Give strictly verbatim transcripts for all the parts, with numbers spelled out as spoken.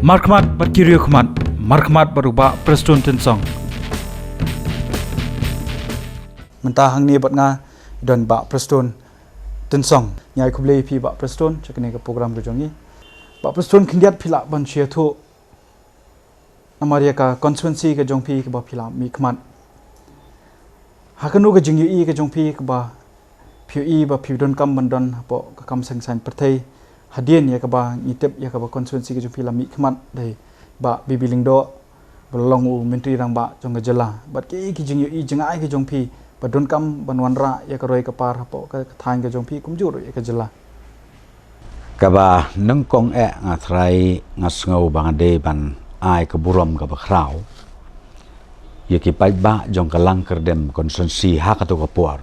Markhmat bad ki riewkhmat, markhmat bad u Bah Prestone Tynsong. Mynta hangne bad nga don Bah Prestone Tynsong. Ngi ai khublei ïa phi Bah Prestone sha kane ka program ka jong ngi. Bah Prestone, khyndiat phi lah ban sngewthuh namar ïa ka constituency ka jong phi kaba phi la mihkhmat. Ha kano ka jingïohi ka jong phi kaba phi ïohi ba phi donkam ban don hapoh ka kam seng saiñ pyrthei, hadien ïa kaba ngi tip ïa kaba constituency ka jong phi la mihkhmat da i Bah B B Lyngdoh ba long u Myntri Rangbah jong ka jylla? Bad kiei ki jingïohi jingai ka jong phi ba donkam ban wanrah ïa ka roi ka par hapoh ka, ka thaiñ ka jong phi kumjuh ruh ïa ka jylla? Kaba nyngkong eh nga trai nga sngew ba nga dei ban ai ka burom kaba khraw ïa ki paidbah jong ka Langkyrdem constituency ha kato ka por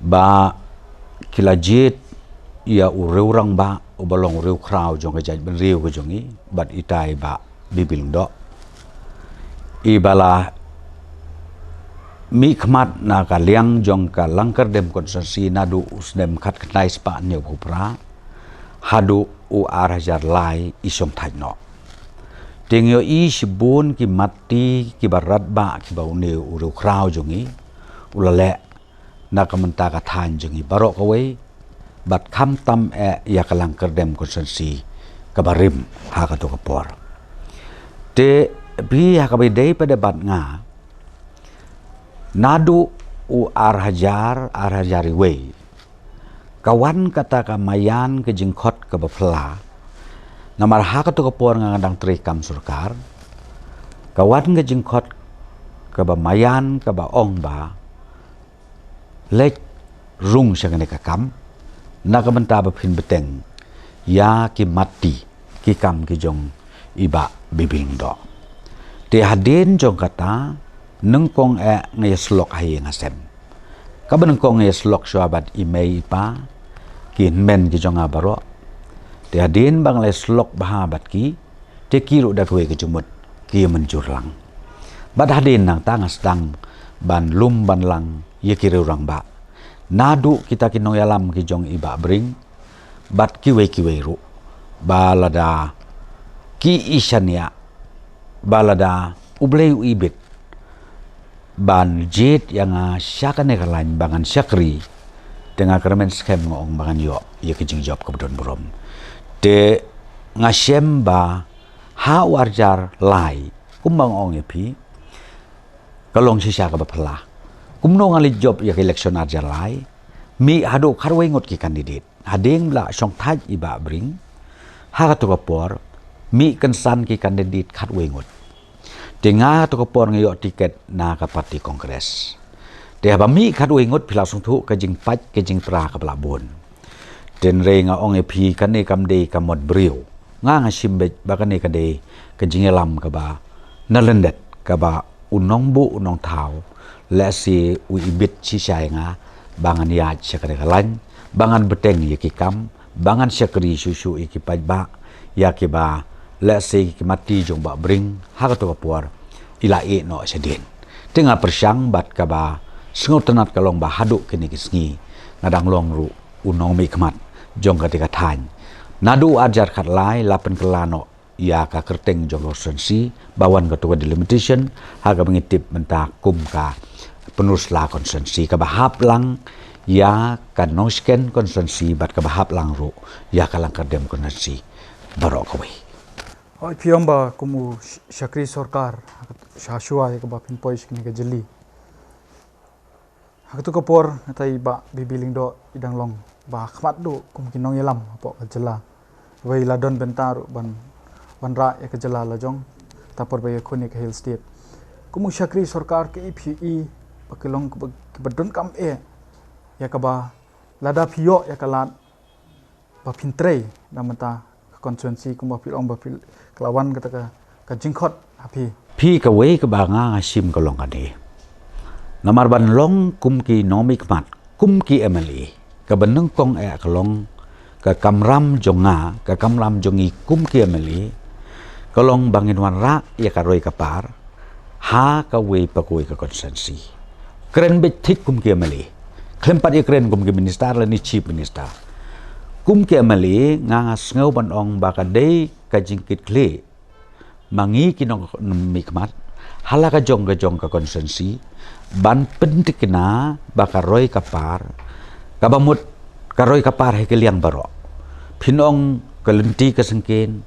ba ki la jied ïa u riewrangbah uba long u riewkhraw jong ka jaitbynriew ka jong ngi bad itai Bah B B Lyngdoh, iba la mihkhmat na ka liang jong ka Langkyrdem constituency naduh u snem khatkhyndai spah hynñiewphew phra haduh u ar hajar lai i shong thait noh. Te ngi ïohi shibun ki matti kiba radbah kiba une u riewkhraw jong ngi u la leh na ka bynta ka thaiñ jong ngi baroh kawei, bad khamtam eh ïa ka Langkyrdem constituency kaba rim ha kato ka por. Te phi ha kaba ïadei pat de bad nga, naduh u ar hajar, ar hajar iwei, ka wan kata ka maïan ka jingkhot kaba phylla. Namar ha kato ka por nga nga dang trei kam sorkar. Ka wan ka jingkhot kaba maïan kaba ong ba leit rung sha kane ka kam na ka bynta ba phin bteng ïa ki matti ki kam ki jong i Bah B B Lyngdoh. Te hadien jong kata nyngkong eh nga ïasyllok ha ïing ha sem. Kaba nyngkong nga ïasyllok shuwa bad i mei i pa, ki hynmen ki jong nga baroh. Te hadien ba nga la ïasyllok bha bad ki, te ki ruh da kawei ka jingmut ki ïa mynjur lang. Bad hadien nangta nga sdang ban lum ban lang ïa ki riewrangbah, naduh kita ki nongïalam ki jong i Bah Bring bad kiwei kiwei ruh, ba lada ki i shaniah, ba lada U Blei u ibit ban jied ïa nga sha kane ka lain ba ngan shakri, te nga kyrmen skhem nga ong ba ngan ïoh ïa ka jingjop kaba don burom. Te nga shem ba ha u ar hajar lai, kumba nga ong ïa phi, ka long shisha kaba phylla. Kumno nga leit jop ïa ka election ar hajar lai? Mih haduh khatwei ngut ki candidate. Hadien ba la shong thait i Bah Bring ha kato ka por, mih kynsan ki candidate khatwei ngut. Te nga kato ka por nga ïoh tiket na ka party Congress. Te haba mih khatwei ngut phi la sngewthuh ka jingpait ka jingtra kaba la bun. Te hynrei nga ong ïa phi kane kam dei ka mot briew. Nga nga shim beit ba kane ka dei ka jingïalam kaba na lyndet kaba u nongbuh u nongthaw lehse u ibit shisha ïa nga ba ngan ïaid sha kane ka lain, ba ngan bteng ïa ki kam, ba ngan shakri shuh shuh ïa ki paidbah, ïa kiba lehse ki matti jong Bah Bring ha kato ka por i la ïeh noh shadien. Te nga pyrshang bad kaba sngewtynnat ka long ba haduh kine ki sngi nga dang long ruh u nongmihkhmat jong kata ka thaiñ. Naduh ar hajar khatlai la pynkylla noh ïa ka kyrteng jong ka constituency ba wan kato ka delimitation, ha kaba ngi tip mynta kum ka Pynursla constituency, kaba hap lang ïa ka Nongshken constituency bad kaba hap lang ruh ïa ka Langkyrdem constituency baroh kawei. Hooid, phi ong ba kum u sh-, shakri sorkar, sha shuwa ïa kaba phin poi sha kane ka jylli. Ha kato ka por, kata i Bah B B Lyngdoh i dang long ba khmat duh kum ki nongïalam hapoh ka jylla. Wei la don bynta ruh ban, ban wanrah ïa ka jylla la jong, ta por ba ïakhun ïa ka Hill State. Kum u shakri sorkar, kiei phi i ba ki long kiba, kiba donkam eh ïa kaba lada phi ïoh ïa ka lad ba phin trei na bynta ka constituency kumba phi ong ba phi, ka la wan kata ka, ka jingkhot ha phi? Phi, kawei kaba nga nga shim ka long kane. Namar ban long kum ki nongmihkhmat, kum ki M L A, kaba nyngkong eh ka long ka kamram jong nga, ka kamram jong ngi kum ki M L A, ka long ba ngin wanrah ïa ka roi ka par ha kawei pa kawei ka constituency. Kren beit thik kum ki M L A. Khlem pat ïa kren kum ki minister lane chief minister. Kum ki M L A nga nga sngew ban ong ba ka dei ka jingkitkhlieh ma ngi ki nongmihkhmat ha la ka jong ka jong ka constituency ban pyntikna ba ka roi ka par kaba mut ka roi ka par ha ki liang baroh. Phin ong ka lynti ka syngkien,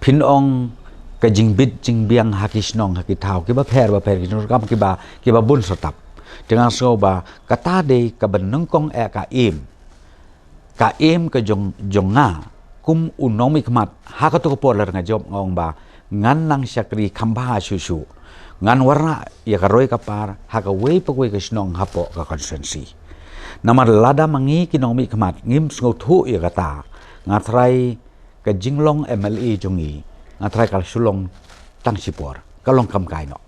phin ong ka jingbit jingbiang ha ki shnong ha ki thaw kiba pher ba pher, ki shnong kam kiba kiba bun satap. Te nga sngew ba kata dei kaba nyngkong eh ka aim, ka aim ka jong jong nga kum u nongmihkhmat ha kato ka por lada nga jop nga ong ba ngan nang shakri kham bha shuh shuh, ngan wanrah ïa ka roi ka par ha kawei pa kawei ka shnong hapoh ka constituency. Namar lada ma ngi ki nongmihkhmat ngim sngewthuh ïa kata, nga tharai ka jinglong M L A jong ngi, nga tharai ka la shu long tang shipor, ka long kam kai noh.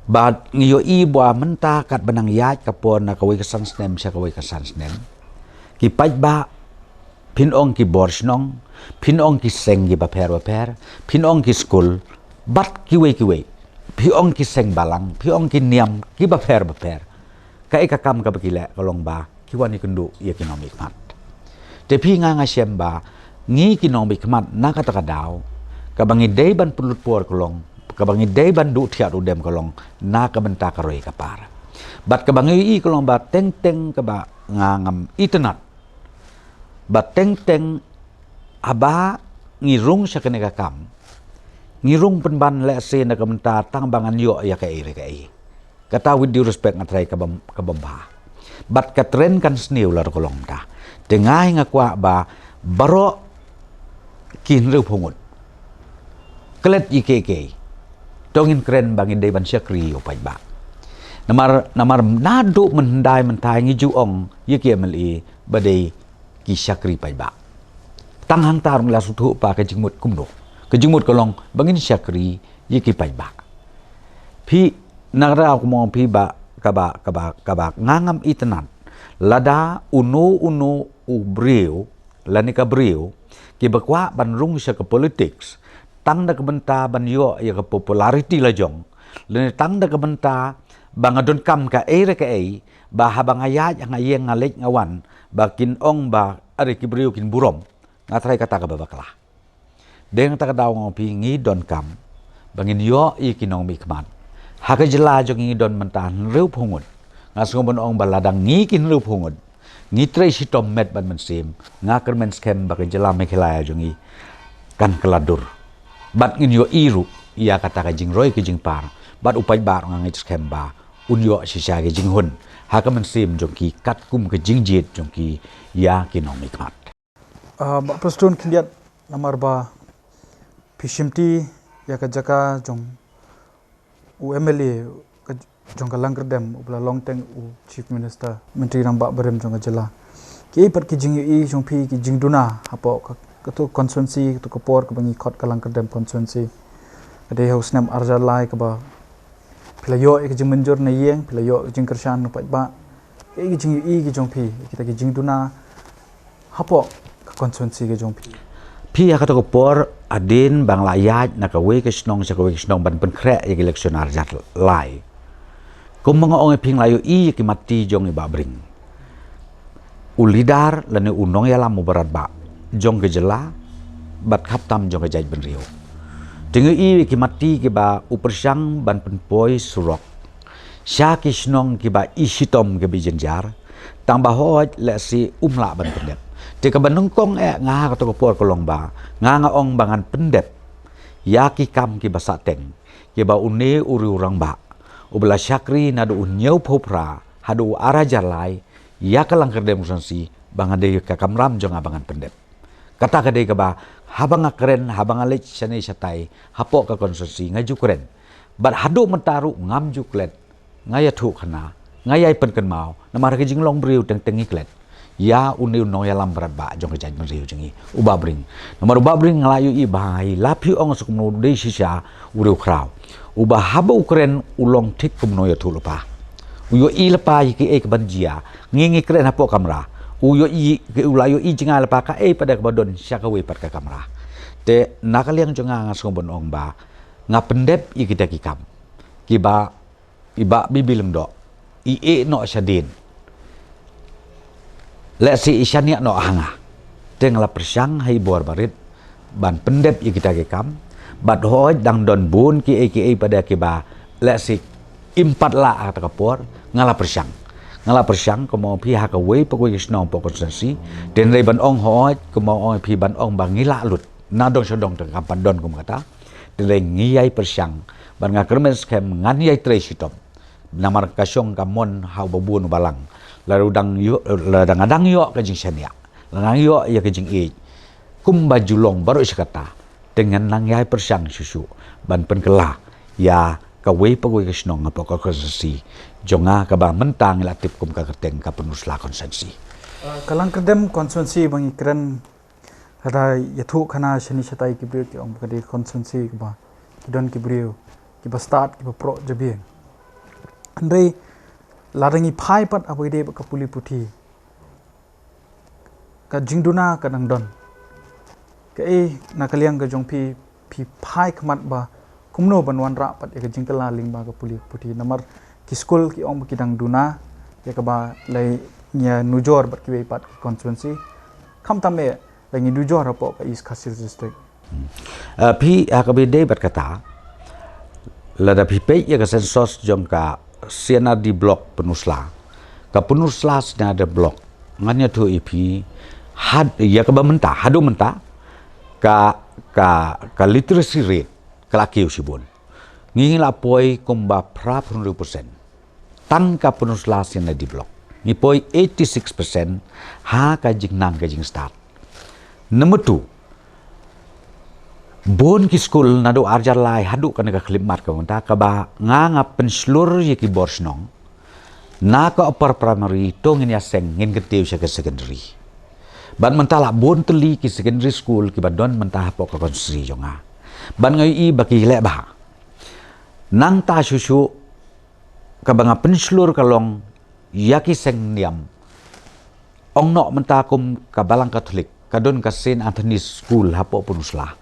Bad ngi ïohi ba mynta katba nang ïaid ka por na kawei ka san snem sha kawei ka san snem, ki paidbah, phin ong ki bor shnong, phin ong ki seng kiba pher ba pher, phin ong ki skul, bad kiwei kiwei, phi ong ki seng balang, phi ong ki niam kiba pher ba pher, kaei ka kam kaba ki leh ka long ba ki wan ïakynduh ïa ki nongmihkhmat. Te phi, nga nga shem ba ngi ki nongmihkhmat na kata ka daw kaba ngi dei ban pynlut por ka long, kaba ngi dei ban duh thiah duh dem ka long na ka bynta ka roi ka par. Bad kaba ngi ïohi ka long ba teng teng kaba nga ngam itynnad ba teng teng haba ngi rung sha kane ka kam, ngi rung pynban lehse na ka bynta tang ba ngan ïoh ïa kaei re kaei. Kata, with due respect, nga tharai ka bym, ka bym bha. Bad ka trend kan sniew lada ka long mynta. Te nga hi nga kwah ba baroh ki hynriewphew ngut klet ïa kiei kiei. To ngin kren ba ngi dei ban shakri ïa u paidbah. Namar, namar naduh mynhyndai mynta ngi ju ong ïa ki M L A ba dei ki shakri paidbah. Tang hangta ruh ngi la sngewthuh ba ka jingmut kumno. Ka jingmut ka long ba ngin shakri ïa ki paidbah. Phi, na ka daw kumno phi, ba kaba, kaba, kaba nga ngam itynnad lada uno uno u briew lane ka briew kiba kwah ban rung sha ka politics tang da ka bynta ban ïoh ïa ka popularity la jong, lane tang da ka bynta ba nga donkam kaei re kaei, ba haba nga ïaid ha nga ïeng nga leit nga wan ba kin ong ba are ki briew kin burom. Nga tharai kata kaba bakla. Dei na kata ka daw nga ong phi, ngi donkam ba ngin ïoh ïa ki nongmihkhmat. Ha ka jylla jong ngi don mynta hynriewphew ngut. Nga sngew ban ong ba lada ngi ki hynriewphew ngut ngi trei shitom met bad mynsiem, nga kyrmen skhem ba ka jylla Meghalaya jong ngi kan kylla dur. Bad ngin ïohi ruh ïa kata ka jingroi ka jingpar, bad u paidbah ruh nga ngeit skhem ba un ïoh shisha ka jinghun ha ka mynsiem jong ki katkum ka jingjied jong ki ïa ki nongmihkhmat. Ah, Bah Prestone khyndiat, namar ba phi shimti ïa ka jaka jong u M L A ka jong ka Langkyrdem, uba la long teng u Chief Minister, Myntri Rangbah barim jong ka jylla. Kiei pat ki jingïohi jong phi, ki jingduna hapoh ka, kato constituency, kato ka por kaba ngi khot ka Langkyrdem constituency? Ka dei ha u snem arhajar lai kaba phi la ïoh ïa ka jingmynjur na ïing, phi la ïoh ïa ka jingkyrshan na paidbah. Kiei ki jingïohi ki jong phi, kita ki jingduna hapoh ka constituency ka jong phi? Phi, ha kato ka por hadien ba nga la ïaid na kawei ka shnong sha kawei ka shnong ban pynkhreh ïa ka election arhajar lai, kumba nga ong ïa phi, nga la ïohi ïa ki matti jong i Bah Bring, u leader lane u nongïalam uba radbah jong ka jylla bad khamtam jong ka jaitbynriew. Te nga ïohi ïa ki matti kiba u pyrshang ban pynpoi surok sha ki shnong kiba i shitom kiba i jynjar, tang ba hooid lehse um lah ban pyndep. Te kaba nyngkong eh nga ha kato ka por ka long ba nga nga ong ba ngan pyndep ïa ki kam kiba sahteng kiba une u riew rangbah uba la shakri naduh u hynñiewphew phra haduh u arhajar lai ïa ka Langkyrdem constituency, ba nga dei ka kamram jong nga ba ngan pyndep. Kata ka dei kaba haba nga kren, haba nga leit shane shatai hapoh ka constituency nga ju kren. Bad haduh mynta ruh ngam ju klet. Nga ïathuh khana, nga ïai pynkynmaw, namar ka jinglong briew teng teng ngi klet ïa une u nongïalam radbah jong ka jaitbynriew jong ngi, u Bah Bring. Namar u Bah Bring nga la ïohi ba ha i la phi ong sa kumno, u dei shisha u riew khraw uba haba u kren u long thik kumno ïathuh lypa. U ïohi lypa ïa kiei kiban jia, ngi ngi kren hapoh kamra. U ïohi, u la ïohi jngai lypa kaei pat kaba don sha kawei pat ka kamra. Te na ka liang jong nga nga sngew ban ong ba nga pyndep ïa kita ki kam kiba i Bah B B Lyngdoh i ïeh noh shadien. Lehse i shaniah noh ha nga. Te nga la pyrshang ha i bor barit ban pyndep ïa kita ki kam. Bad hooid dang don bun ki ei ki ei pat kiba lehse im pat lah ha kata ka por, nga la pyrshang. Nga la pyrshang, kumno phi ha kawei pa kawei ka shnong hapoh constituency. Te hynrei ban ong hooid, kumno ong phi ban ong ba ngi lah lut. Na dong sha dong te kam pat don kum kata. Te hynrei ngi ïai pyrshang. Bad nga kyrmen skhem ngan ïai trei shitom. Namar ka shong ka mon ha uba bun u balang. Lada dang ïoh, lada nga dang ïoh ka jingshaniah, lada nga ïoh ïa ka jingïeit, kumba ju long baroh shi katta, te ngan nang ïai pyrshang shuh shuh ban pynkylla ïa kawei pa kawei ka shnong hapoh ka constituency jong nga kaba mynta ngi la tip kum ka kyrteng ka Pynursla constituency. Ka Langkyrdem constituency ba ngi kren, lada ïathuh khana shane shatai ki briew ki ong ba ka dei constituency kaba ki don ki briew kiba stad kiba proh jabieng. Hynrei lada ngi phai pat ha ba ka dei ba ka pule puthi, ka jingduna ka dang don. Kaei na ka liang ka jong phi, phi phai khmat ba kumno ban wanrah pat ïa ka jingkylla lyngba ka pule puthi, namar ki skul ki ong ba ki dang duna ïa kaba la ngi ïa nujor bad kiwei pat ki constituency. Khamtam eh la ngi nujor hapoh ka East Khasi Hills District. Ah, phi ha kaba ïadei bad kata, lada phi peit ïa ka census jong ka C and RD block Pynursla, ka Pynursla C and RD block, ngan ïathuh ïa phi, had ïa kaba mynta, haduh mynta, ka, ka, ka literacy rate ka la kiew shibun. Ngi la poi kumba phra phew hynriew percent. Tang ka Pynursla C and RD block ngi poi eighty six percent ha ka jingnang ka jingstad. Number two, bun ki skul naduh ar hajar lai haduh kane ka khyllipmat ka mynta kaba nga nga pynshlur ïa ki bor shnong. Na ka upper primary to ngin ïaseng, ngin kyntiew sha ka secondary. Bad mynta la bun tylli ki secondary school kiba don mynta hapoh ka constituency jong nga. Bad nga ïohi ba ki leh bha. Nangta shuh shuh kaba nga pynshlur ka long ïa ki seng niam. Ong noh mynta kum ka Balang Katholik ka don ka Saint Anthony's School hapoh Pynursla.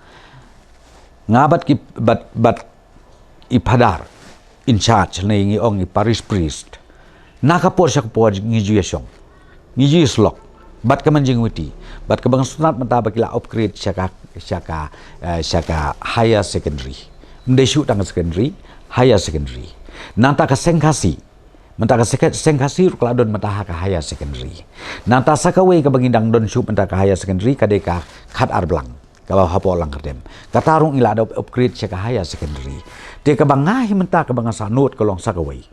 Nga bad ki, bad, bad i phadar in charge ne ngi ong i parish priest. Na ka por sha ka por ngi ju ïashong, ngi ju ïasyllok bad ka mynjingwiti, bad kaba nga sngewtynnat mynta ba ki la upgrade sha ka, sha ka, eh, sha ka higher secondary. Ym dei shuh tang ka secondary, higher secondary. Nangta ka seng Khasi, mynta ka sek-, seng Khasi ruh ka la don mynta ha ka higher secondary. Nangta sa kawei kaba ngi dang don shuh mynta ka higher secondary ka dei ka Khatar Blang kaba hapoh Langkyrdem. Kata ruh ngi la da upgrade sha ka higher secondary. Te kaba nga hi mynta kaba nga sngewtynnat ka long sa kawei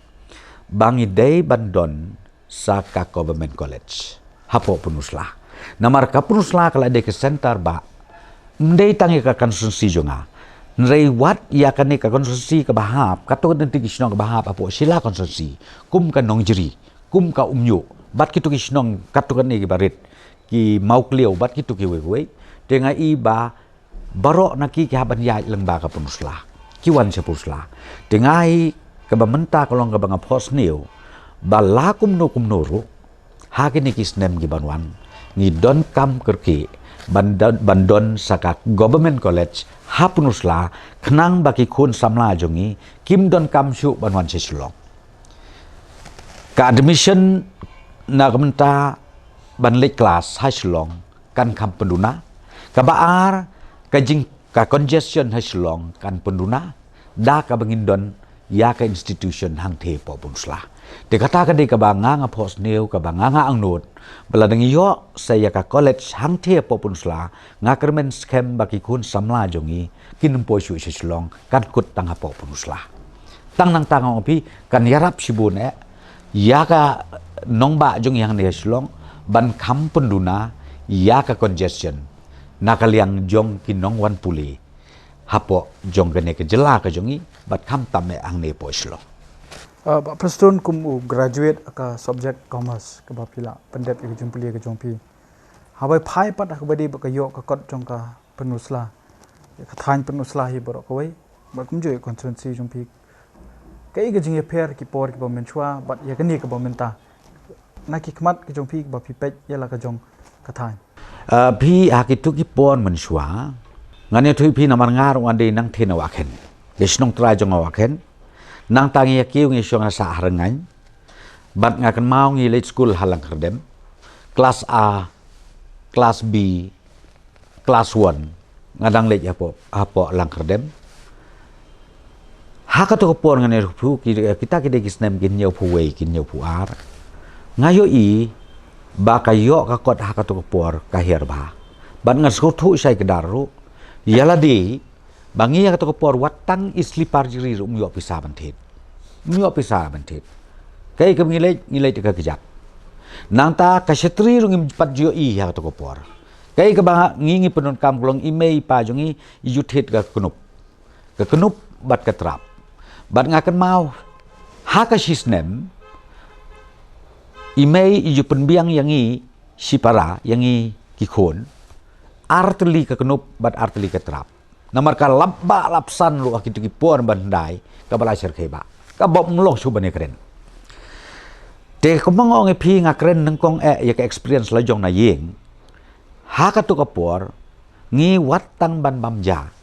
ba ngi dei ban don sa ka government college hapoh Pynursla. Namar ka Pynursla ka la dei ka center ba ym dei tang ïa ka constituency jong nga, hynrei wat ïa kane ka constituency kaba hap, katto katne ki shnong kaba hap hapoh Shella constituency, kum ka Nongjri, kum ka Umñiuh, bad kito ki shnong katto katne kiba rit, ki Mawkliaw bad kito kiwei kiwei. Te nga i ba baroh na ki ki hap ban ïaid lyngba ka Pynursla, ki wan sha Pynursla. Te nga i kaba mynta ka long kaba nga phohsniew ba la kumno kumno ruh ha kine ki snem ki ban wan, ngi donkam kyrkieh ban don, ban don sa ka government college ha Pynursla, khnang ba ki khun samla jong ngi kim donkam shuh ban wan sha Shillong. Ka admission na ka mynta ban leit klas ha Shillong kan kham pynduna. Kaba ar, ka jing, ka congestion ha Shillong kan pynduna da kaba ngin don ïa ka institution hangthie hapoh Pynursla. Te kata ka dei kaba nga nga phohsniew, kaba nga nga angnud ba lada ngi ïoh sa ïa ka college hangthie hapoh Pynursla, nga kyrmen skhem ba ki khun samla jong ngi kin ym poi shuh sha Shillong, kan kut tang hapoh Pynursla. Tang nangta nga ong phi kan ïarap shibun eh ïa ka nongbah jong ngi hangne ha Shillong ban kham pynduna ïa ka congestion na ka liang jong ki nongwan pule hapoh jong kane ka jylla ka jong ngi bad khamtam eh hangne hapoh Shillong. Ah, Bah Prestone, kum u graduate ha ka subject commerce kaba phi la pyndep ïa ka jingpule ka jong phi, haba phai pat ha kaba dei ba ka ïoh ka kot jong ka Pynursla, ïa ka thaiñ Pynursla hi baroh kawei bad kumjuh ïa ka constituency jong phi, kaei ka jingïapher ki por kiba mynshuwa bad ïa kane kaba mynta, na ki khmat ka jong phi kaba phi peit ïa la ka jong ka thaiñ? Ah, phi, ha kito ki por mynshuwa, ngan ïathuh ïa phi namar nga ruh nga dei nangthie na Wahkhen, ka shnong trai jong nga Wahkhen. Nangta ngi ïa kiew ngi shong ha Sah Haryngaiñ bad nga kynmaw ngi leit skul ha Langkyrdem, klas A, klas B, Class one, nga dang leit hapoh, hapoh Langkyrdem. Ha kato ka por ngan ïathuh, ki, kita ki dei ki snem ki hynñiewphew wei, ki hynñiewphew ar. Nga ïohi ba ka ïoh ka kot ha kato ka por ka hiar bha. Bad nga sngewthuh shai kdar ruh, ïa lade ba ngi ha kato ka por wat tang i slipper jri ruh ym ïoh pisa ban thied. Ym ïoh pisa ban thied. Kaei kaba ngi leit, ngi leit da ka kjat. Nangta ka shatri ruh ngim pat ju ïohi ha kato ka por. Kaei kaba ngi, ngi pyndonkam ka long i mei i pa jong ngi i ju thied ka knup. Ka knup bad ka trap. Bad nga kynmaw ha ka shi snem, i mei i ju pynbiang ïa ngi shipara, ïa ngi ki khun, ar tylli ka knup bad ar tylli ka trap. Namar ka lap bah lap san ruh ha kito ki por ban hyndai, kaba la shyrkhei bah. Ka bok mlong shu ban ïakren. Te kumba nga ong ïa phi, nga kren nyngkong eh ïa ka experience la jong na ïing. Ha kato ka por ngi wat tang ban bam ja,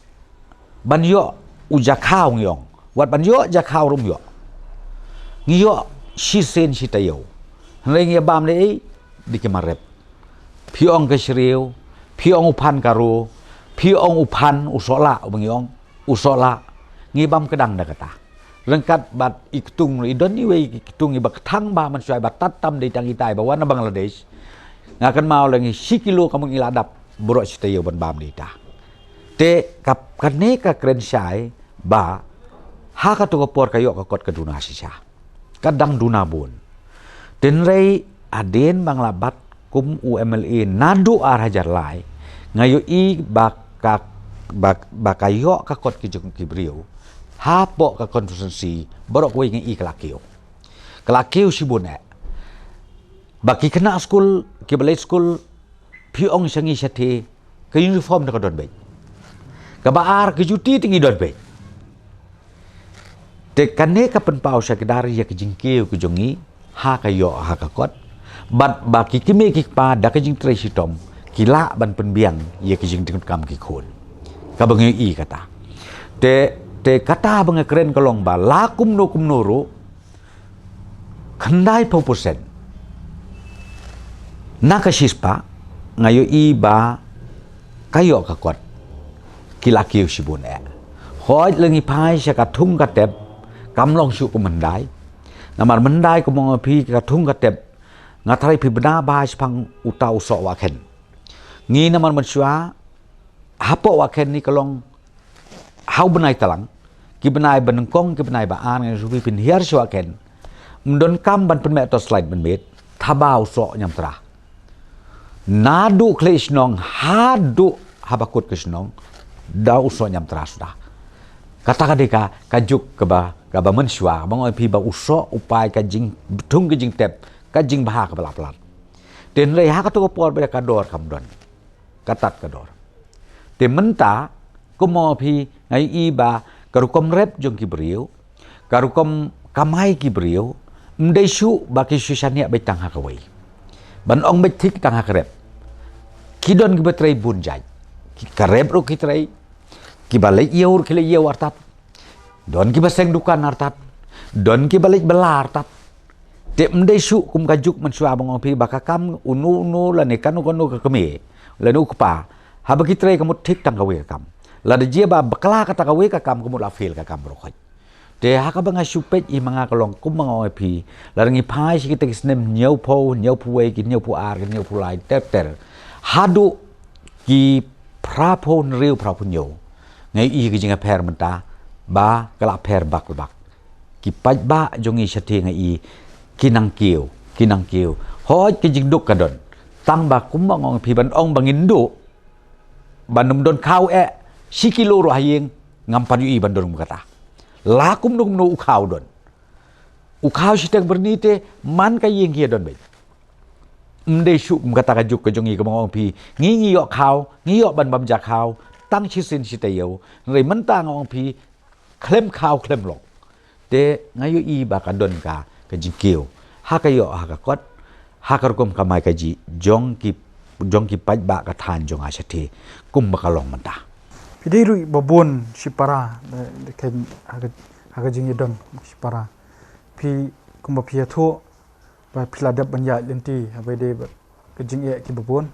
ban ïoh u jakhaw ngi ong. Wat ban ïoh jakhaw ruh ym ïoh. Ngi ïoh shisien shi taïew. Hynrei ngi bam dei, dei ki marep. Phi ong ka shriew, phi ong u phan karo, phi ong u phan u sohlah, uba ngi ong u sohlah. Ngi bam kdang da kata. Ryngkat bad i ktung, i don iwei i ktung iba kthang bha mynshuwa, iba tad tam dei tang itai, ba wan na Bangladesh. Nga kynmaw leh ngi shi kilo ka mut ngi la dap baroh shi taïew ban bam da ita. Te ka, kane ka kren shai ba ha kato ka por ka ïoh ka kot ka duna shisha. Ka dang duna bun. Hynrei hadien ba nga la bat kum u M L A naduh ar hajar lai, nga ïohi ba ka, ba, ba ka ïoh ka kot ki jong ki briew hapoh ka constituency baroh kawei nga i ka la kiew. Ka la kiew shibun eh. Ba ki khynnah skul, kiba leit skul, phi ong sha ngi shatei, ka uniform te ka don beit. Kaba ar, ka juti te ngi don beit. Te kane ka pynpaw shai kdar ïa ka jingkiew ka jong ngi ha ka ïoh ha ka kot. Bad ba ki kmie ki kpa da ka jingtrei shitom ki lah ban pynbiang ïa ka jingdonkam ki khun. Kaba ngi ïohi kata. Te, te kata ba nga kren ka long ba la kumno kumno ruh, khyndai phew percent na ka shispah nga ïohi ba ka ïoh ka kot ki la kiew shibun eh. Hooid, lada ngi phai sha ka thung ka tep kam long shuh kum hyndai. Namar hyndai, kumba nga ong ïa phi, ka thung ka tep nga tharai phi bna bha shaphang uta u soh Wahkhen. Ngi namar mynshuwa hapoh Wahkhen ni ka long ha u bnai Tlang, ki bnai ba nyngkong, ki bnai ba ar, ngan shu pynhiar shuwa Wahkhen. Ym donkam ban pynmih torchlight ban miet, thaba u soh ñiamtra. Naduh khlei shnong haduh haba kut ka shnong, da u soh ñiamtra suda. Kata ka dei ka, ka juk kaba, kaba mynshuwa, ba nga ong ïa phi ba u soh u phai ka jingthung ka jingtep, ka jingbha kaba la palat. Te hynrei ha kato ka por ba ka dor kam don. Ka tad ka dor. Te mynta, kumba nga ong ïa phi, nga ïohi ba ka rukom rep jong ki briew, ka rukom kamai ki briew, ym dei shuh ba ki shu shaniah beit tang ha kawei. Ban ong beit thik tang ha ka rep. Ki don kiba trei bun jait. Ki, ka rep ruh ki trei. Kiba leit ïew ruh ki leit ïew artat. Don kiba seng dukan artat. Don kiba leit bylla artat. Te ym dei shuh kum ka juk mynshuwa ba nga ong ïa phi ba ka kam uno uno lane kano kano ka kmie lane u kpa, haba ki trei ka mut thik tang kawei ka kam. Lada jia ba bakla kata kawei ka kam, ka mut la fail ka kam baroh khoit. Te ha kaba nga shu peit ïa ma nga ka long kumba nga ong ïa phi, lada ngi phai sha kita ki snem hynñiewphew, hynñiewphew wei, ki hynñiewphew ar, ki hynñiewphew lai ter ter, haduh ki phraphew hynriew, phraphew hynñiew, nga ïohi ka jingïapher mynta ba ka la pher bak bak. Ki paidbah jong ngi shatei nga i ki nang kiew, ki nang kiew. Hooid, ka jingduk ka don. Tang ba kumba nga ong ïa phi, ban ong ba ngin duh, ban ym don khaw eh shi kilo ruh ha ïing, ngam pat ïohi ban don kum kata. La kumno kumno u khaw don. U khaw shiteng byrni te man ka ïing ki ïa don beit. Ym dei shuh kum kata ka juk ka jong ngi kaba nga ong ïa phi. Ngi, ngi ïoh khaw, ngi ïoh ban bam ja khaw tang shisien shi taïew. Hynrei mynta nga ong ïa phi, khlem khaw khlem lok. Te nga ïohi ba ka don ka, ka jingkiew ha ka ïoh ha ka kot, ha ka rukom kamai kajih jong ki, jong ki paidbah ka thaiñ jong nga shatei, kumba ka long mynta. Phi dei ruh ba bun shipara, da, da khein ha ka, ha ka jingïadon shipara. Phi, kumba phi ïathuh ba phi la dep ban ïaid lynti, haba ïadei bad ka jingeh kiba bun.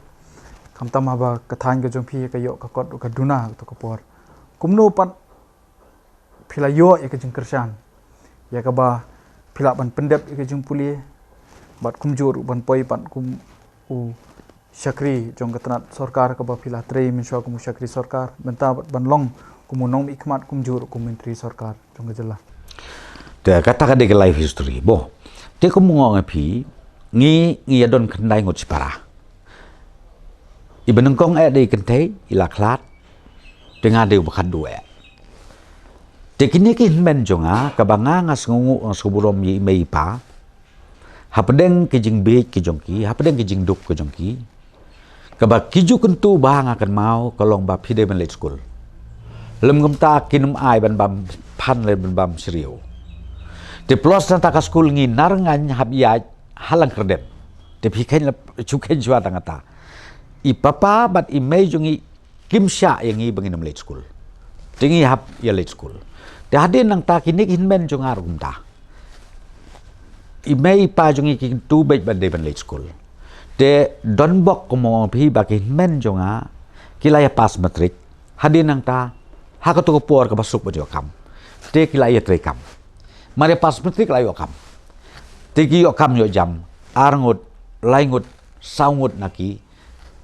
Khamtam haba ka thaiñ ka jong phi ka ïoh ka kot ka duna ha kato ka por, kumno pat phi la ïoh ïa ka jingkyrshan ïa kaba phi lah ban pyndep ïa ka jingpule bad kumjuh ruh ban poi pat kum u shakri jong ka tnat sorkar kaba phi la trei mynshuwa kum u shakri sorkar, mynta bad ban long kum u nongmihkhmat kumjuh ruh kum u myntri sorkar jong ka jylla. Te kata ka dei ka life history. Bo, te kum nga ong ïa phi, ngi, ngi ïa don khyndai ngut shipara. Iba nyngkong eh dei kynthei, i la khlad. Te nga dei uba khatduh eh. Te kine ki hynmen jong nga, kaba nga nga sngewnguh nga sngewburom ïa i mei i pa, hapdeng ki jingbieit ki jong ki, hapdeng ki jingduk ki jong ki, kaba ki ju kyntu ba nga kynmaw ka long ba phi dei ban leit skul. Lym kumta kin ym ai ban bam phan lane ban bam syriew. Te plus nangta ka skul ngi na Rngaiñ hap ïaid ha Langkyrdem. Te phi kheiñ la, shu kheiñ shuwa tang kata. I papa bad i mei jong ngi kim shah ïa ngi ba ngin ym leit skul. Te ngi hap ïa leit skul. Te hadien nangta kine ki hynmen jong nga ruh kumta. I mei i pa jong ngi ki kyntu beit ban dei ban leit skul. Te don bok, kum nga ong ïa phi, ba ki hynmen jong nga ki la ïa pass matric. Hadien nangta, ha kato ka por kaba suk ban ïoh kam, te ki la ïa trei kam. Mar ïa pass matric la ïoh kam. Te ki ïoh kam ïoh jam, ar ngut, lai ngut, saw ngut na ki.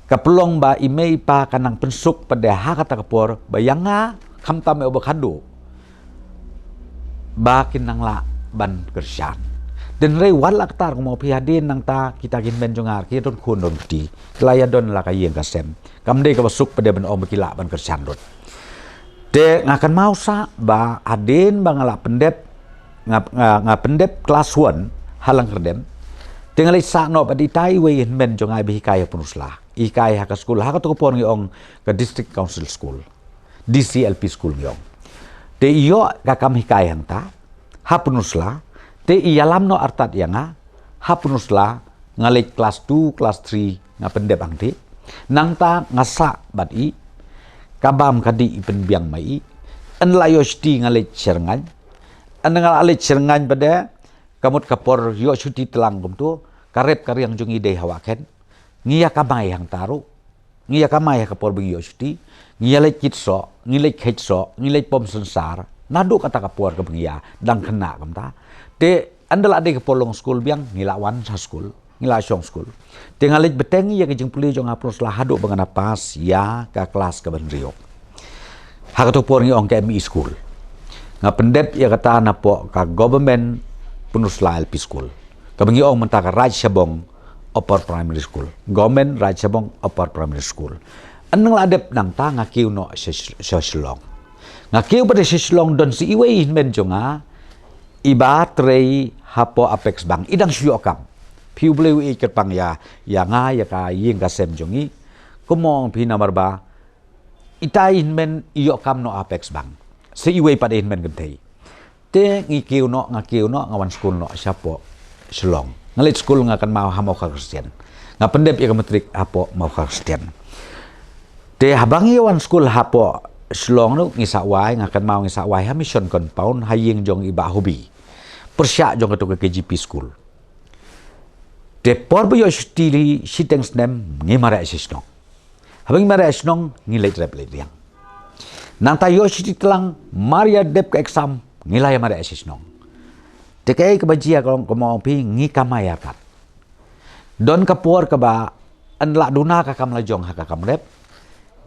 Ka pynlong ba i mei i pa ka nang pynsuk pat de ha kata ka por, ba ïa nga khamtam eh uba khatduh, ba kin nang lah ban kyrshan. Te hynrei wat la katta, kum nga ong ïa phi, hadien nangta kita ki hynmen jong nga ki don khun don kti, ki la ïa don la ka ïing ka sem. Kam dei kaba suk pat de ban ong ba ki lah ban kyrshan lut. Te nga kynmaw sah ba hadien ba nga la pyndep, nga, nga, nga pyndep klas one ha Langkyrdem, te nga leit sah noh bad itai iwei i hynmen jong nga iba hikai ha Pynursla. I hikai ha ka skul, ha kato ka por ngi ong ka District Council School, D C L P School ngi ong. Te i ïoh ka kam hikai hangta ha Pynursla. Te i ïalam noh artat ïa nga ha Pynursla. Nga leit klas two, klas three nga pyndep hangtei. Nangta nga sah bad i, ka bam ka dih i pynbiang ma i. Ynda la ïoh shuti nga leit sha Rngaiñ. Ynda nga la leit sha Rngaiñ pat de, ka mut ka por ïoh shuti tlang kumto, ka rep ka riang jong ngi dei ha Wahkhen. Ngi ïa kamai hangta ruh. Ngi ïa kamai ha ka por ba ngi ïoh shuti. Ngi ïa leit kit soh, ngi leit kheit soh, ngi leit pom synsar. Naduh kata ka por kaba ngi ïa dang khynnah kumta. Te ynda la dei ka por long skul biang, ngi la wan sha skul, ngi la shong skul. Te nga leit bteng ïa ka jingpule jong nga ha Pynursla haduh ba nga na pass ïa ka klas kaba hynriew. Ha kato ka por ngi ong ka M E school. Nga pyndep ïa kata napoh ka Government Pynursla L P School, kaba ngi ong mynta ka Raid Shabong Upper Primary School. Government Raid Shabong Upper Primary School. Ynda nga la dep nangta nga kiew noh sha, sha Shillong. Nga kiew pat de sha Shillong, don sa iwei i hynmen jong nga iba trei hapoh Apex Bank, i dang shu ïoh kam. Phi, U Blei u ïeit kyrpang ïa, ïa nga, ïa ka ïing ka sem jong ngi. Kum nga ong ïa phi, namar ba itai i hynmen i ïoh kam noh ha Apex Bank. Sa iwei pat i hynmen kynthei. Te ngi kiew noh, nga kiew noh, nga wan skul noh shapoh Shillong. Nga leit skul, nga kynmaw, ha Mawkhar Christian. Nga pyndep ïa ka matric hapoh Mawkhar Christian. Te haba ngi wan skul hapoh Shillong ruh, ngi sah wai, nga kynmaw, ngi sah wai ha Mission Compound, ha ïing jong i Bah Hubi, pyrshah jong kato ka K G P school. Te por ba ïoh shuti shiteng snem, ngi mareh sha shnong. Haba ngi mareh sha shnong, ngi leit rep leit riang. Nangta ïoh shuti tlang, mar ïa dep ka exam, ngi la ïa mareh sha shnong. Te kaei kaba jia, ka long, kum nga ong ïa phi, ngi kamai artat. Don ka por kaba ynda la duna ka kam lajong ha ka kam rep,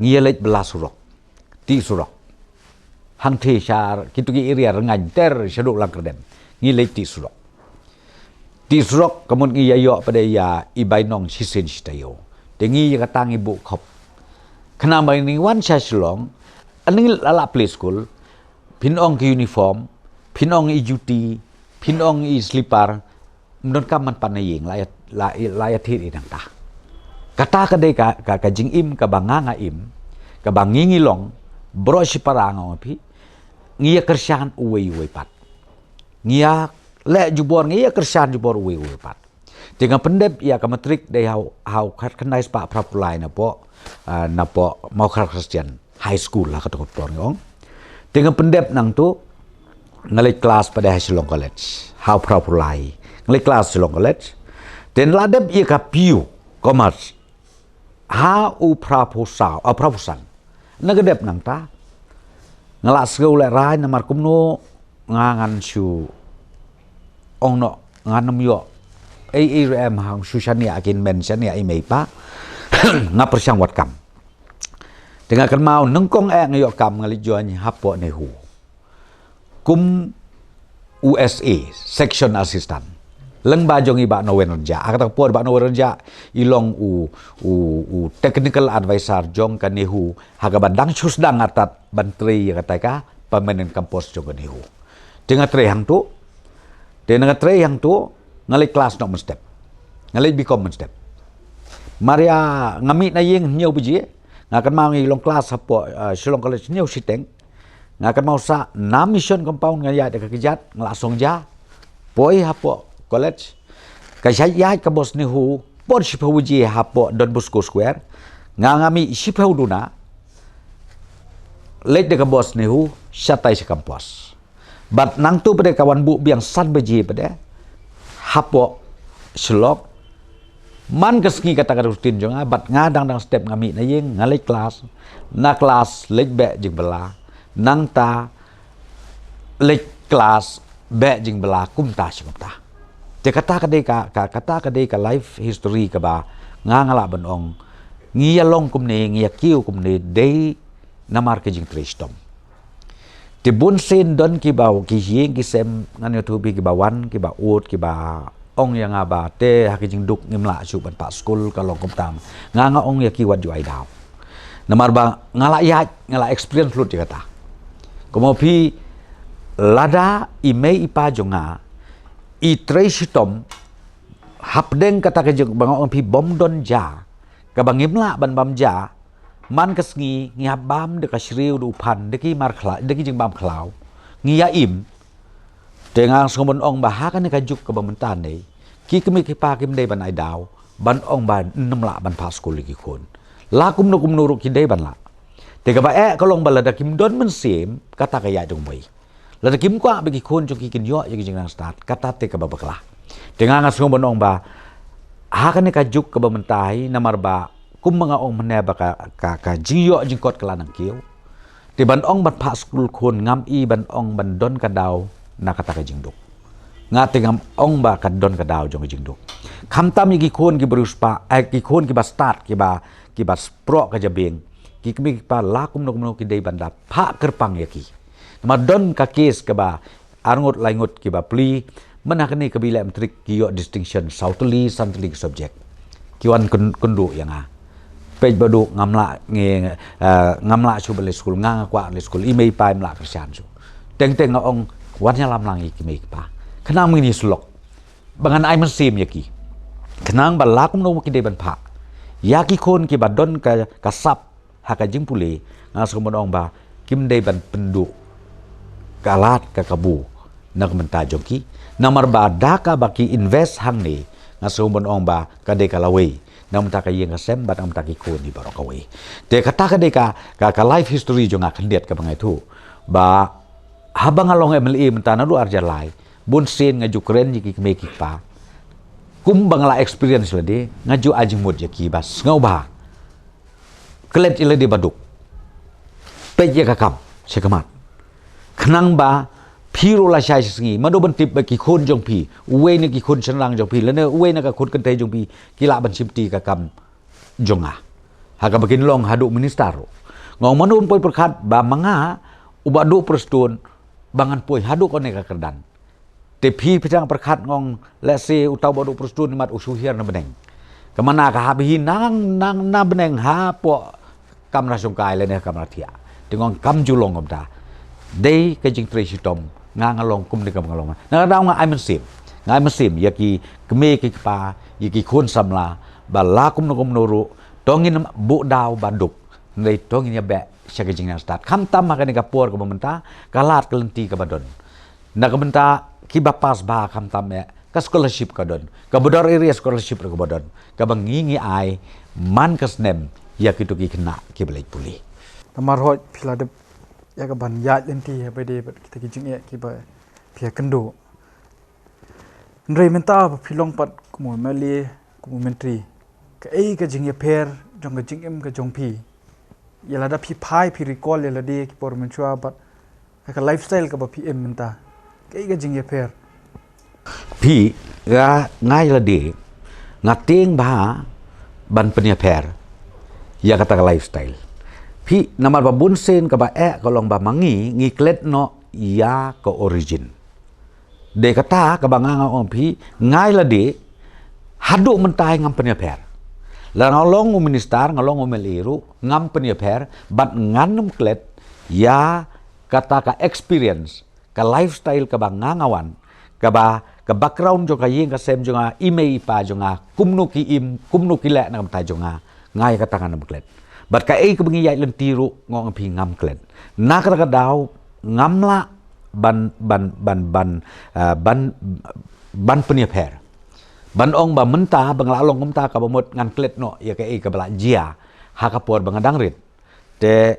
ngi ïa leit bylla surok, tih surok. Hangtei sha kito ki area Rngaiñ ter shaduh Langkyrdem, ngi leit tih surok. Tih surok, ka mut ngi ïa ïoh pat de ïa i bainong shisien shi taïew. Te ngi ïa kata ngi buh khop. Khnang ba ngi wan sha Shillong, ynda ngi la lah play school, phin ong ki uniform, phin ong i juti, phin ong i slipper, ym donkam ban pan na ïing, la ïa, la, la ïa thied ïa nangta. Kata ka dei ka, ka, ka jingim kaba nga nga im, kaba ngi ngi long, baroh shipara, nga ong ïa phi, ngi ïa kyrshan uwei uwei pat. Ngi ïa leh jubor, ngi ïa kyrshan jubor uwei uwei pat. Te nga pyndep ïa ka matric dei ha u, ha u khatkhyndai spah phraphew lai napoh, ah, napoh Mawkhar Christian High School, ha kato ka por ngi ong. Te nga pyndep nangto, nga leit klas pat de ha Shillong College, ha u phraphew lai. Nga leit klas Shillong College. Te nga la dep ïa ka P U, Commerce. Ha u phra phew saw, a phra phew san. Na ka dep nangta. Nga la sngewlehrain namar kumno nga ngan shu ong noh ngan ym ïoh. Ei ei ruh em hang shu shaniah kin men shaniah i mei pa. Nga pyrshang wat kam. Te nga kynmaw nyngkong eh nga ïoh kam nga leit join hapoh NEHU. Kum u S A, section assistant. Lyngba jong i Bah Nowen Rynjah. Ha kata ka por Bah Nowen Rynjah i long u, u, u technical advisor jong ka NEHU. Ha kaba dang shu sdang artat ban trei ïa kata ka permanent campus jong ka NEHU. Te nga trei hangto. Te nga trei hangto, nga leit klas noh mynstep. Nga leit B.Com mynstep. Mar ïa nga mih na ïing hynñiew baje, nga kynmaw ngi long klas hapoh, uh, Shillong College hynñiew shiteng. Nga kynmaw sa na Mission Compound nga ïaid da ka kjat, nga la song ja. Poi hapoh college. Ka shait ïaid ka bos NEHU, por shiphew baje hapoh Don Bosco Square. Nga nga mih shiphew duna. Leit da ka bos NEHU, shatai sha campus. Bad nangto pat de ka wan buh biang san baje pat de. Hapoh Shillong. Man ka sngi kata ka routine jong nga, bad nga dang dang step nga mih na ïing, nga leit klas. Na klas leit beh jingbylla. Nangta leit klas beh jingbylla kumta shi kumta. Te kata ka dei ka, ka, kata ka dei ka life history kaba nga nga lah ban ong. Ngi ïa long kumne, ngi ïa kiew kumne, dei namar ka jingtrei shitom. Te bun sien don kiba ki ïing ki sem ngan ïathuh phi kiba wan, kiba ud, kiba ong ïa nga ba te ha ki jingduk ngim lah shuh ban phah skul ka long kumta. Nga nga ong ïa ki wat ju ai daw. Namar ba nga lah ïaid, nga lah experience lut ïa kata. Kumno phi lada i mei i pa jong nga, i trei shitom, hapdeng kata ka jingba nga ong phi bym don ja, kaba ngim lah ban bam ja, man ka sngi ngi hap bam da ka shriew da u phan, da ki mar khlaw, da ki jingbam khlaw. Ngi ïa im. Te nga sngewbha ban ong ba ha kane ka juk kaba mynta ne. Ki kmie ki kpa kim dei ban ai daw. Ban ong ba ym lah ban phah skul ïa ki khun. La kumno kumno ruh ki dei ban lah. Te kaba eh ka long ba lada kim don mynsiem, kata ka ïaid dong wei. Lada kim kwah ba ki khun jong ki kin ïoh ïa ki jingnang stad, kata te kaba bakla. Te nga nga sngewbha ban ong ba ha kane ka juk kaba mynta hi namar ba kumba nga ong mynne ba ka, ka, ka jingïoh jingkot ka la nang kiew. Te ban ong ban phah skul khun ngam i ban ong ban don ka daw na kata ka jingduk. Nga te ngam ong ba ka don ka daw jong ka jingduk. Khamtam ïa ki khun kiba riewspah, eh, ki khun kiba stad, kiba, kiba sproh ka jabieng. Ki kmie ki kpa la kumno kumno ki dei ban da phah kyrpang ïa ki. Namar don ka case kaba arngut laingut kiba plie, mynta kane kaba ïaleh matric ki ïoh distinction saw tylli san tylli ki subject. Ki wan kyn-, kynduh ïa nga. Peit Bah Duk ngam lah ngi, eh, ngam lah shuh ban leit skul, nga nga kwah leit skul, i mei i pa im lah kyrshan shuh. Teng teng nga ong wan ïalam lang ïa ki mei ki pa. Khnang ba ngin ïasyllok. Ba ngan ai mynsiem ïa ki. Khnang ba la kumno ki dei ban phah. Ïa ki khun kiba don ka, ka sap ha ka jingpule, nga sngewbha ban ong ba kim dei ban pynduh ka lad ka kabu na ka bynta jong ki. Namar ba da kaba ki invest hangne, nga sngewbha ban ong ba ka dei ka lawei na ka bynta ka ïing ka sem bad na ka bynta ki khun hi baroh kawei. Te kata ka dei ka, ka, ka life history jong nga khyndiat kaba nga ïathuh ba haba nga long MLA mynta naduh arhajar lai, bun sien nga ju kren ïa ki kmie ki kpa. Kumba nga la experience lade, nga ju ai jingmut ïa ki ba sngewbha klet ïa lade Bah Duk. Peit ïa ka kam sha khmat. Khnang ba phi ruh lashai shisngi, mano ban tip ba ki khun jong phi, uwei na ki khun shynrang jong phi lane uwei na ka khun kynthei jong phi, ki lah ban shimti ka kam jong nga. Ha kaba kin long haduh minister ruh. Nga ong mano ban poi pyrkhat ba ma nga u Bah Duk Prestone ba ngan poi haduh kane ka kyrdan. Te phi phi dang pyrkhat, nga ong lehse uta u Bah Duk Prestone imat u shu hiar na bneng. Ka mana ka hap hi nang nang na bneng hapoh kamra shongkai lane kamra thiah. Te nga ong kam ju long kumta. Dei ka jingtrei shitom, nga nga long kumne kam nga long. Na ka daw nga ai mynsiem. Nga ai mynsiem ïa ki kmie ki kpa, ïa ki khun samla ba la kumno kumno ruh to ngin buh daw Bah Duk. Hynrei to ngin ïa beh sha ka jingnang stad. Khamtam ha kane ka por kaba mynta, ka lad ka lynti kaba don. Na ka bynta kiba pass bha khamtam eh, ka scholarship ka don. Ka Border Area Scholarship ruh kaba don. Kaba ngi ngi ai man ka snem ïa kito ki khynnah kiba leit pule. Namar hooid phi la dep ïa ka ban ïaid lynti ha ba dei bad kita ki jingeh kiba phi ïa kynduh. Hynrei mynta ba phi long pat kum u MLA, kum u myntri, Ei ka jingïapher jong ka jingim ka jong phi, ïa lada phi phai phi recall ïa lade ki por mynshuwa bad ha ka lifestyle kaba phi im mynta, ka ei ka jingïapher? Phi, nga, nga ïa lade nga tieng bha ban pynïapher ïa kata ka lifestyle. Phi, namar ba bunsien kaba eh ka long ba ma ngi ngi klet noh ïa ka origin. Dei kata kaba nga nga ong phi, nga ïa lade haduh mynta ngam pynïapher. La nga long u minister, nga long u M L A ruh, ngam pynïapher bad ngan ym klet ïa kata ka experience, ka lifestyle kaba nga nga wan, kaba ka background jong ka ïing ka sem jong nga, i mei i pa jong nga, kumno ki im, kumno ki leh na ka bynta jong nga, nga ïa kata ngan ym klet. Bad ka ei kaba ngi ïaid lynti ruh nga ong phi ngam klet. Na kata ka daw ngam lah ban, ban, ban, ban, ah, ban, ban pynïapher. Ban ong ba mynta ba nga la long kumta kaba mut ngan klet noh ïa ka ei kaba la jia ha ka por ba nga dang rit. Te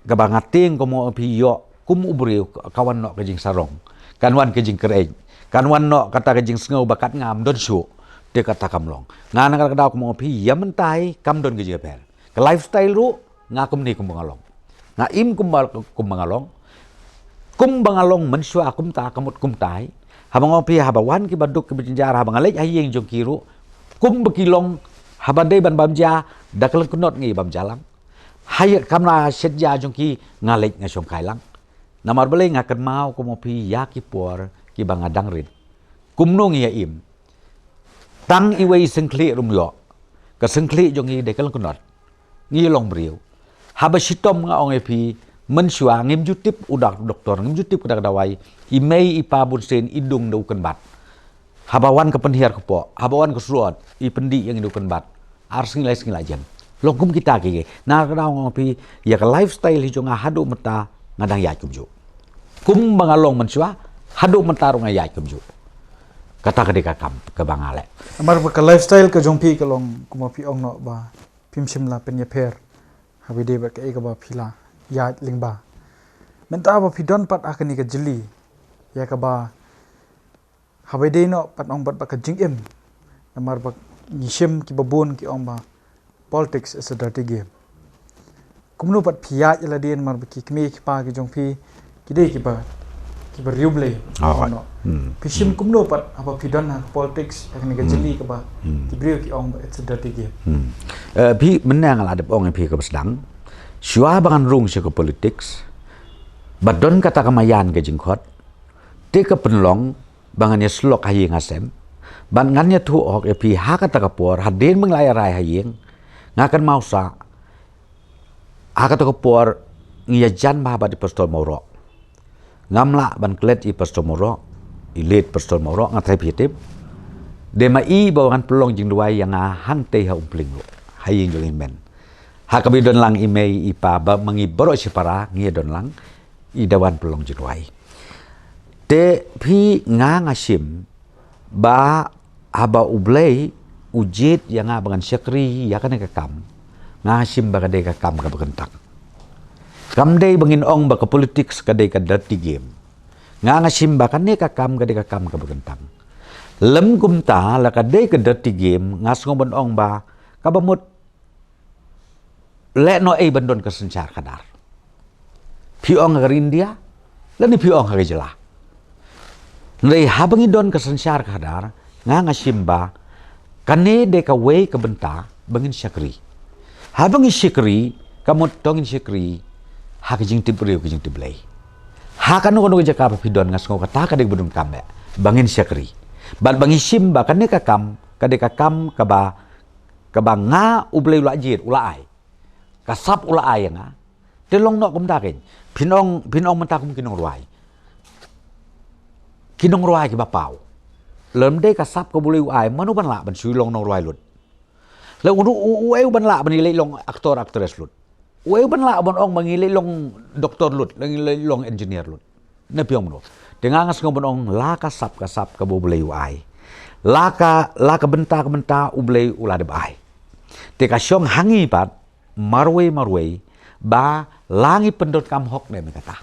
kaba nga tieng, kumno phi, ïoh kum u briew ka wan noh ka jingsarong, kan wan ka jingkyrhai, kan wan noh kata ka jingsngew ba kat ngam don shuh. Te kata kam long. Nga na kata ka daw kumno phi, ïa mynta hi kam don ka jingïapher. Ka lifestyle ruh nga kumne kumba nga long. Nga im kumba, kumba nga long. Kumba nga long mynshuwa kumta ka mut kumta hi. Haba nga ong phi, haba wan kiba duk kiba jynjar, haba nga leit ha ïing jong ki ruh, kumba ki long, haba dei ban bam ja, da ka lyngknot ngi bam ja lang. Ha ïa ka kamra shet ja jong ki nga leit nga shongkai lang. Namar balei? Nga kynmaw kumno phi ïa ki por kiba nga dang rit, kumno ngi ïa im. Tang iwei i syngkhlieh ruh ym ïoh. Ka syngkhlieh jong ngi dei ka lyngknot. Ngi long briew. Haba shitom nga ong ïa phi, mynshuwa ngim ju tip u dak doktor, ngim ju tip ka dak dawai. I mei i pa bunsien i dung da u kynbat. Haba wan ka pynhiar kpoh, haba wan ka srot, i pyndih ïa ngi da u kynbat. Ar sngi lai sngi la jem. Long kum kita ki. Na kata nga ong phi, ïa ka lifestyle hi jong nga haduh mynta nga dang ïaid kumjuh. Kumba nga long mynshuwa, haduh mynta ruh nga ïaid kumjuh. Kata ka dei ka kam kaba nga leh. Namar ba ka lifestyle ka jong phi ka long kumba phi ong noh ba phim shym la pynïapher haba ïadei bad ka ei kaba phi la ïaid lyngba. Mynta ba phi don pat ha kane ka jylli, ïa kaba haba ïadei noh pat ong bad ba ka jingim. Namar ba ngi shim kiba bun ki ong ba politics is a dirty game. Kumno pat phi ïaid ïa lade namar ba ki kmie ki kpa ki jong phi ki dei kiba, kiba riewblei. Oh, ong noh. Hmm. Phi shim kumno pat haba phi don ha ka politics, ha kane ka jylli kaba ki briew ki ong ba it's a dirty game. Hmm. Eh, phi, mynne nga la dep ong ïa phi kaba sdang. Shuwa ba ngan rung sha ka politics, ba don kata ka maïan ka jingkhot, te ka pynlong ba ngan ïasyllok ha ïing ha sem, bad ngan ïathuh hok ïa phi ha kata ka por, hadien ba ngi la ïa rai ha ïing, nga kynmaw sa, ha kata ka por ngi ïajan bha bad i Pastor Mawroh. Ngam lah ban klet i Pastor Mawroh, i late Pastor Mawroh, nga tharai phi tip. Dei ma i ba ngan pynlong jingduwai ïa nga hangtei ha Umpling ruh, ha ïing jong i hynmen. Ha kaba i don lang i mei i pa, ba ma ngi baroh shipara ngi ïa don lang, i da wan pynlong jingduwai. Te phi, nga nga shim ba haba U Blei u jied ïa nga ba ngan shakri ïa kane ka kam, nga nga shim ba ka dei ka kam kaba kyntang. Kam dei ba ngin ong ba ka politics ka dei ka dirty game. Nga nga shim ba kane ka kam ka dei ka kam kaba kyntang. Lym kumta, la ka dei ka dirty game, nga sngew ban ong ba kaba mut leh noh ei ban don ka synshar khadar. Phi ong ha ka ri India, lane phi ong ha ka jylla. Hynrei haba ngi don ka synshar khadar, nga nga shim ba kane dei kawei ka bynta ba ngin shakri. Haba ngi shakri, ka mut to ngin shakri ha ka jingtip briew ka jingtip Blei. Ha kano kano ka jaka ba phi don, nga sngew kata ka dei kaba donkam eh ba ngin shakri. Bad ba ngi shim ba kane ka kam ka dei ka kam kaba, kaba nga U Blei u la jied, u la ai. Ka sap u la ai ïa nga. Te long noh kumta kein. Phin ong, phin ong mynta kum ki nongrwai, ki nongrwai kiba paw. Lym dei ka sap kaba U Blei u ai, mano ban lah ban shu long nongrwai lut? La u, u, uei u ban lah ban ïaleh long actor actress lut? Uei u ban lah ban ong ba ngi leh long doktor lut, la ngi leh long engineer lut? Na phi ong mano? Te nga nga sngew ban ong la ka sap, ka sap kaba U Blei u ai. La ka, la ka bynta, ka bynta U Blei u la dep ai. Te ka shong ha ngi pat marwei marwei ba la ngi pyndonkam hok ne em kata.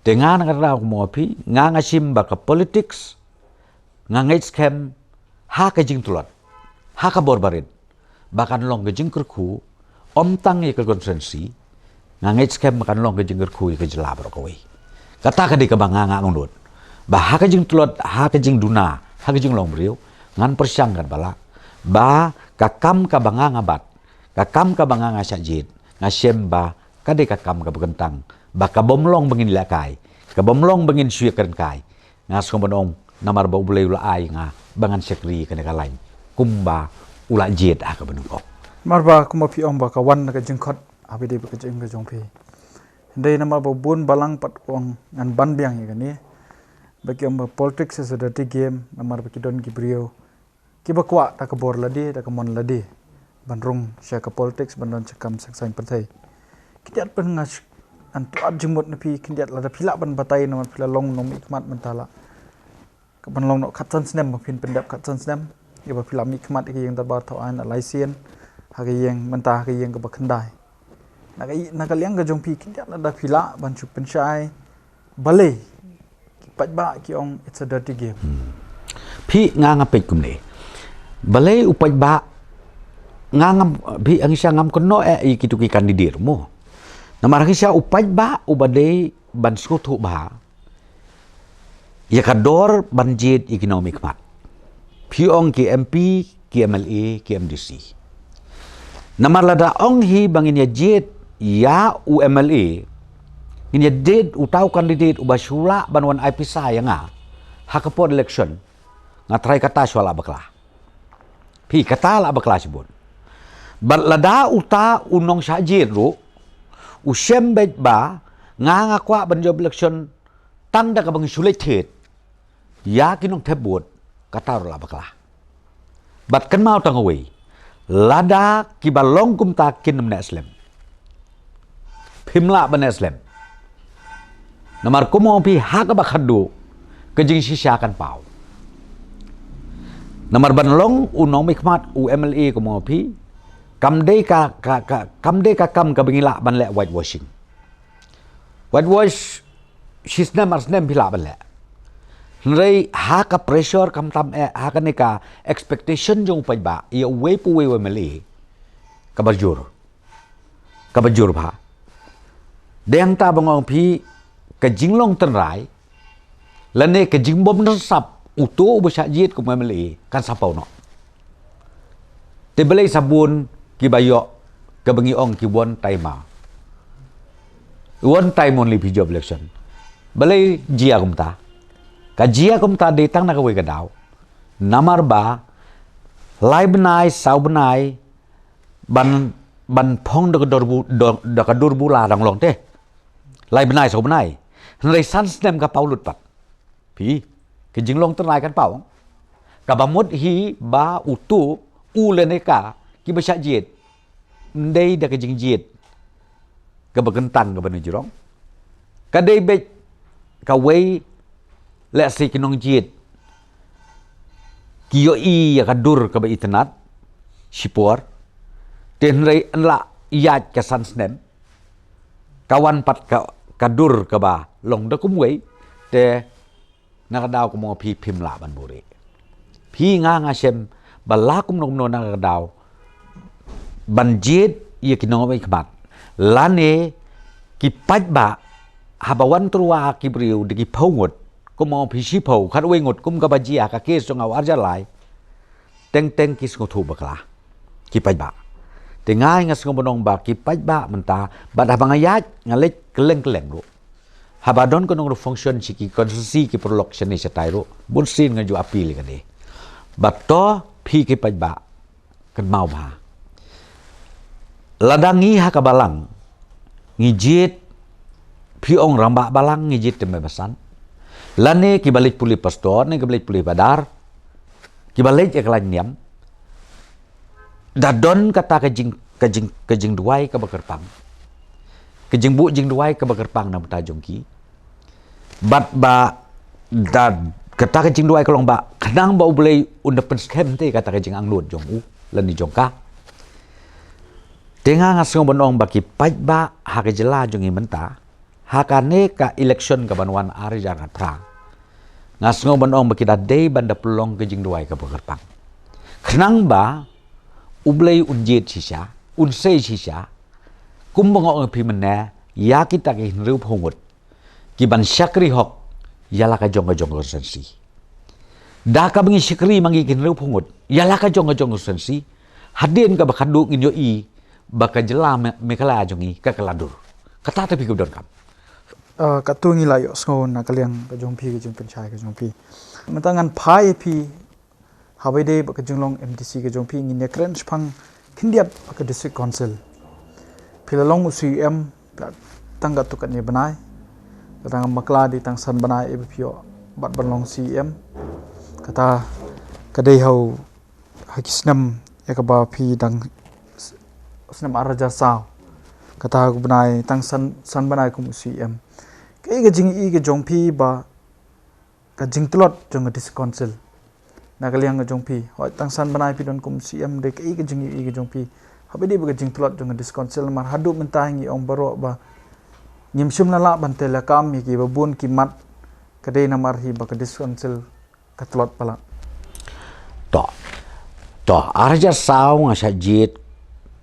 Te nga na kata ka daw kumno phi, nga nga shim ba ka politics nga ngeit skhem ha ka jingtlot, ha ka bor barit. ba kan long ka jingkyrkhu, ym tang ïa ka constituency, nga ngeit skhem ba kan long ka jingkyrkhu ïa ka jylla baroh kawei. Kata ka dei kaba nga nga angnud. Ba ha ka jingtlot, ha ka jingduna, ha ka jinglong briew, ngan pyrshang katba lah ba ka kam kaba nga nga bat, ka kam kaba nga nga shah jied, nga shem ba ka dei ka kam kaba kyntang, ba ka bym long ba ngin lehkai, ka bym long ba ngin shu ïakren kai. Nga sngew ban ong, namar ba U Blei u la ai nga ba ngan shakri kane ka lain kumba u la jied ha kaba nyngkong. Namar ba kumba phi ong ba ka wan na ka jingkhot, ha ba dei ba ka jing ka jong phi. Hynrei namar ba bun balang pat ong ngan ban biang ïa kane, ba ki ong ba politics is a dirty game, namar ba ki don ki briew kiba kwah da ka bor lade, da ka mon lade, ban rung sha ka politics, ban don sha kam seng saiñ pyrthei. Khyndiat pynngach, ngan tuat jingmut na phi, khyndiat lada phi lah ban batai, namar phi la long nongmihkhmat mynta la ka ban long noh khatsan snem, ba phin pyndep khatsan snem ïa ba phi la mihkhmat ïa ka ïing dorbar thaw aiñ na lai sien, ha ka ïing mynta ha ka ïing kaba khyndai. Na ka, na ka liang ka jong phi, khyndiat lada phi lah ban shu pynshai, balei ki paidbah ki ong it's a dirty game? Phi, nga nga peit kumne. Balei u paidbah, nga ngam, phi, hangta ngam kynnoh eh ïa kitu ki candidate mo. Namar hangta u paidbah uba dei ban sngewthuh bha ïa ka dor ban jied ïa ki nongmihkhmat. Phi ong ki M P, ki M L A, ki M D C. Namar lada ong hi ba ngin ïa jied ïa u M L A, ngin ïa jied uta u candidate uba shu lah ban wan ai pisa ïa nga ha ka por election, nga tharai kata shu lah bakla. Phi, kata lah bakla shibun. Bad lada uta u nongshah jied ruh u shem beit ba nga nga kwah ban jop election tang da kaba ngi shu leit thied ïa ki nongthep vote, kata ruh lah bakla. Bad kynmaw tang kawei, lada kiba long kumta kin ym neh slem, phim lah ban neh slem. Namar kumno phi, ha kaba khatduh ka jingshisha kan paw. Namar ban long u nongmihkhmat, u M L A, kumno phi, kam dei ka, ka, ka, kam dei ka kam kaba ngi lah ban leh whitewashing. Whitewash shi snem ar snem phi lah ban leh. Hynrei ha ka pressure, khamtam eh ha kane ka expectation jong u paidbah ïa uwei pa uwei u M L A, kaba jur, kaba jur bha. Dei hangta ba nga ong phi, ka jinglong tynrai lane ka jingbym rynsap uto uba shah jied kum u M L A kan sa paw noh. Te balei sa bun kiba ïoh kaba ngi ong ki one timer, one time only phi jop election? Balei jia kumta? Ka jia kumta dei tang na kawei ka daw. Namar ba lai bnai, saw bnai ban, ban phong da ka dur bu, da, da ka dur bula dang long te. Lai bnai, saw bnai. Hynrei san snem ka paw lut pat. Phi, ka jinglong tynrai kan paw. Kaba mut hi ba uto u lane ka kiba shah jied, ym dei da ka jingjied kaba kyntang kaba na jrong. Ka dei beit kawei, lehse ki nongjied ki ïohi ïa ka dur kaba itynnad shipor. Te hynrei yn lah ïaid ka san snem, ka wan pat ka, ka dur kaba long da kumwei, te na ka daw kumno phi, phim lah ban buhrieh. Phi, nga nga shem ba la kumno kumno na ka daw ban jied ïa ki nongmihkhmat lane ki paidbah, haba wan tyrwa ki briew da ki phew ngut, kumno phi, shiphew, khatwei ngut, kum kaba jia ka case jong nga u arjar lai, teng teng ki sngewthuh bakla ki paidbah. Te nga nga sngew ban ong ba ki paidbah mynta, bad haba nga ïaid nga leit kylleng kylleng ruh, haba don ka nongfunction sha ki constituency, ki paralok shane shatai ruh, bunsien nga ju appeal ïa kane. Bad to phi ki paidbah, kynmaw bha. Lada ngi ha ka balang ngi jied, phi ong rangbah balang, ngi jied te mei basan, lane kiba leit pule pastor ne kiba leit pule padar, kiba leit ïa ka lain niam, da don kata ka jing, ka jing, ka jingduwai kaba kyrpang, ka jingbuh jingduwai kaba kyrpang na bynta jong ki. Bad ba da kata ka jingduwai ka long ba khnang ba U Blei un da pynskhem te kata ka jingangnud jong u lane jong ka. Te nga nga sngew ban ong ba ki paidbah ha ka jylla jong ngi mynta, ha kane ka election kaban wan ar hajar khatphra, nga sngew ban ong ba ki da dei ban da pynlong ka jingduwai kaba kyrpang, khnang ba U Blei un jied shisha, un sei shisha, kumba nga ong ïa phi mynne, ïa kita ki hynriewphew ngut ki ban shakri hok ïa la ka jong ka jong ka constituency. Da kaba ngi shakri ma ngi ki hynriewphew ngut ïa la ka jong ka jong ka constituency, hadien kaba khadduh ngin ïohi ba ka jylla Me-, Meghalaya jong ngi ka kylla dur. Kata te phi kaba donkam. Ah, katto ngi la ïohsngew na ka liang ka jong phi, ka jingpynshai ka jong phi. Mynta ngan phai ïa phi, haba ïadei bad ka jinglong M D C ka jong phi, ngin ïa kren shaphang khyndiat bad ka District Council. Phi la long u C E M, phi la tang katto katne bnai. Ka tang bakla dei tang san bnai ïa ba phi ïoh bat ban long C E M. Kata ka dei ha u, ha ki snem ïa kaba phi dang s-, snem ar hajar saw. Kata ha u bnai tang san, san bnai kum u C E M. Kaei ka jingïohi ka jong phi ba ka jingtlot jong ka District Council na ka liang ka jong phi? Hooid, tang san bnai phi don kum C E M, dei kaei ka jingïohi ka jong phi haba ïadei bad ka jingtlot jong ka District Council? Namar haduh mynta ngi ong baroh ba ngim shym la lah ban tei lakam ïa kiba bun ki mat, ka dei namar hi ba ka District Council ka tlot palat. To. To, ar hajar saw nga shah jied,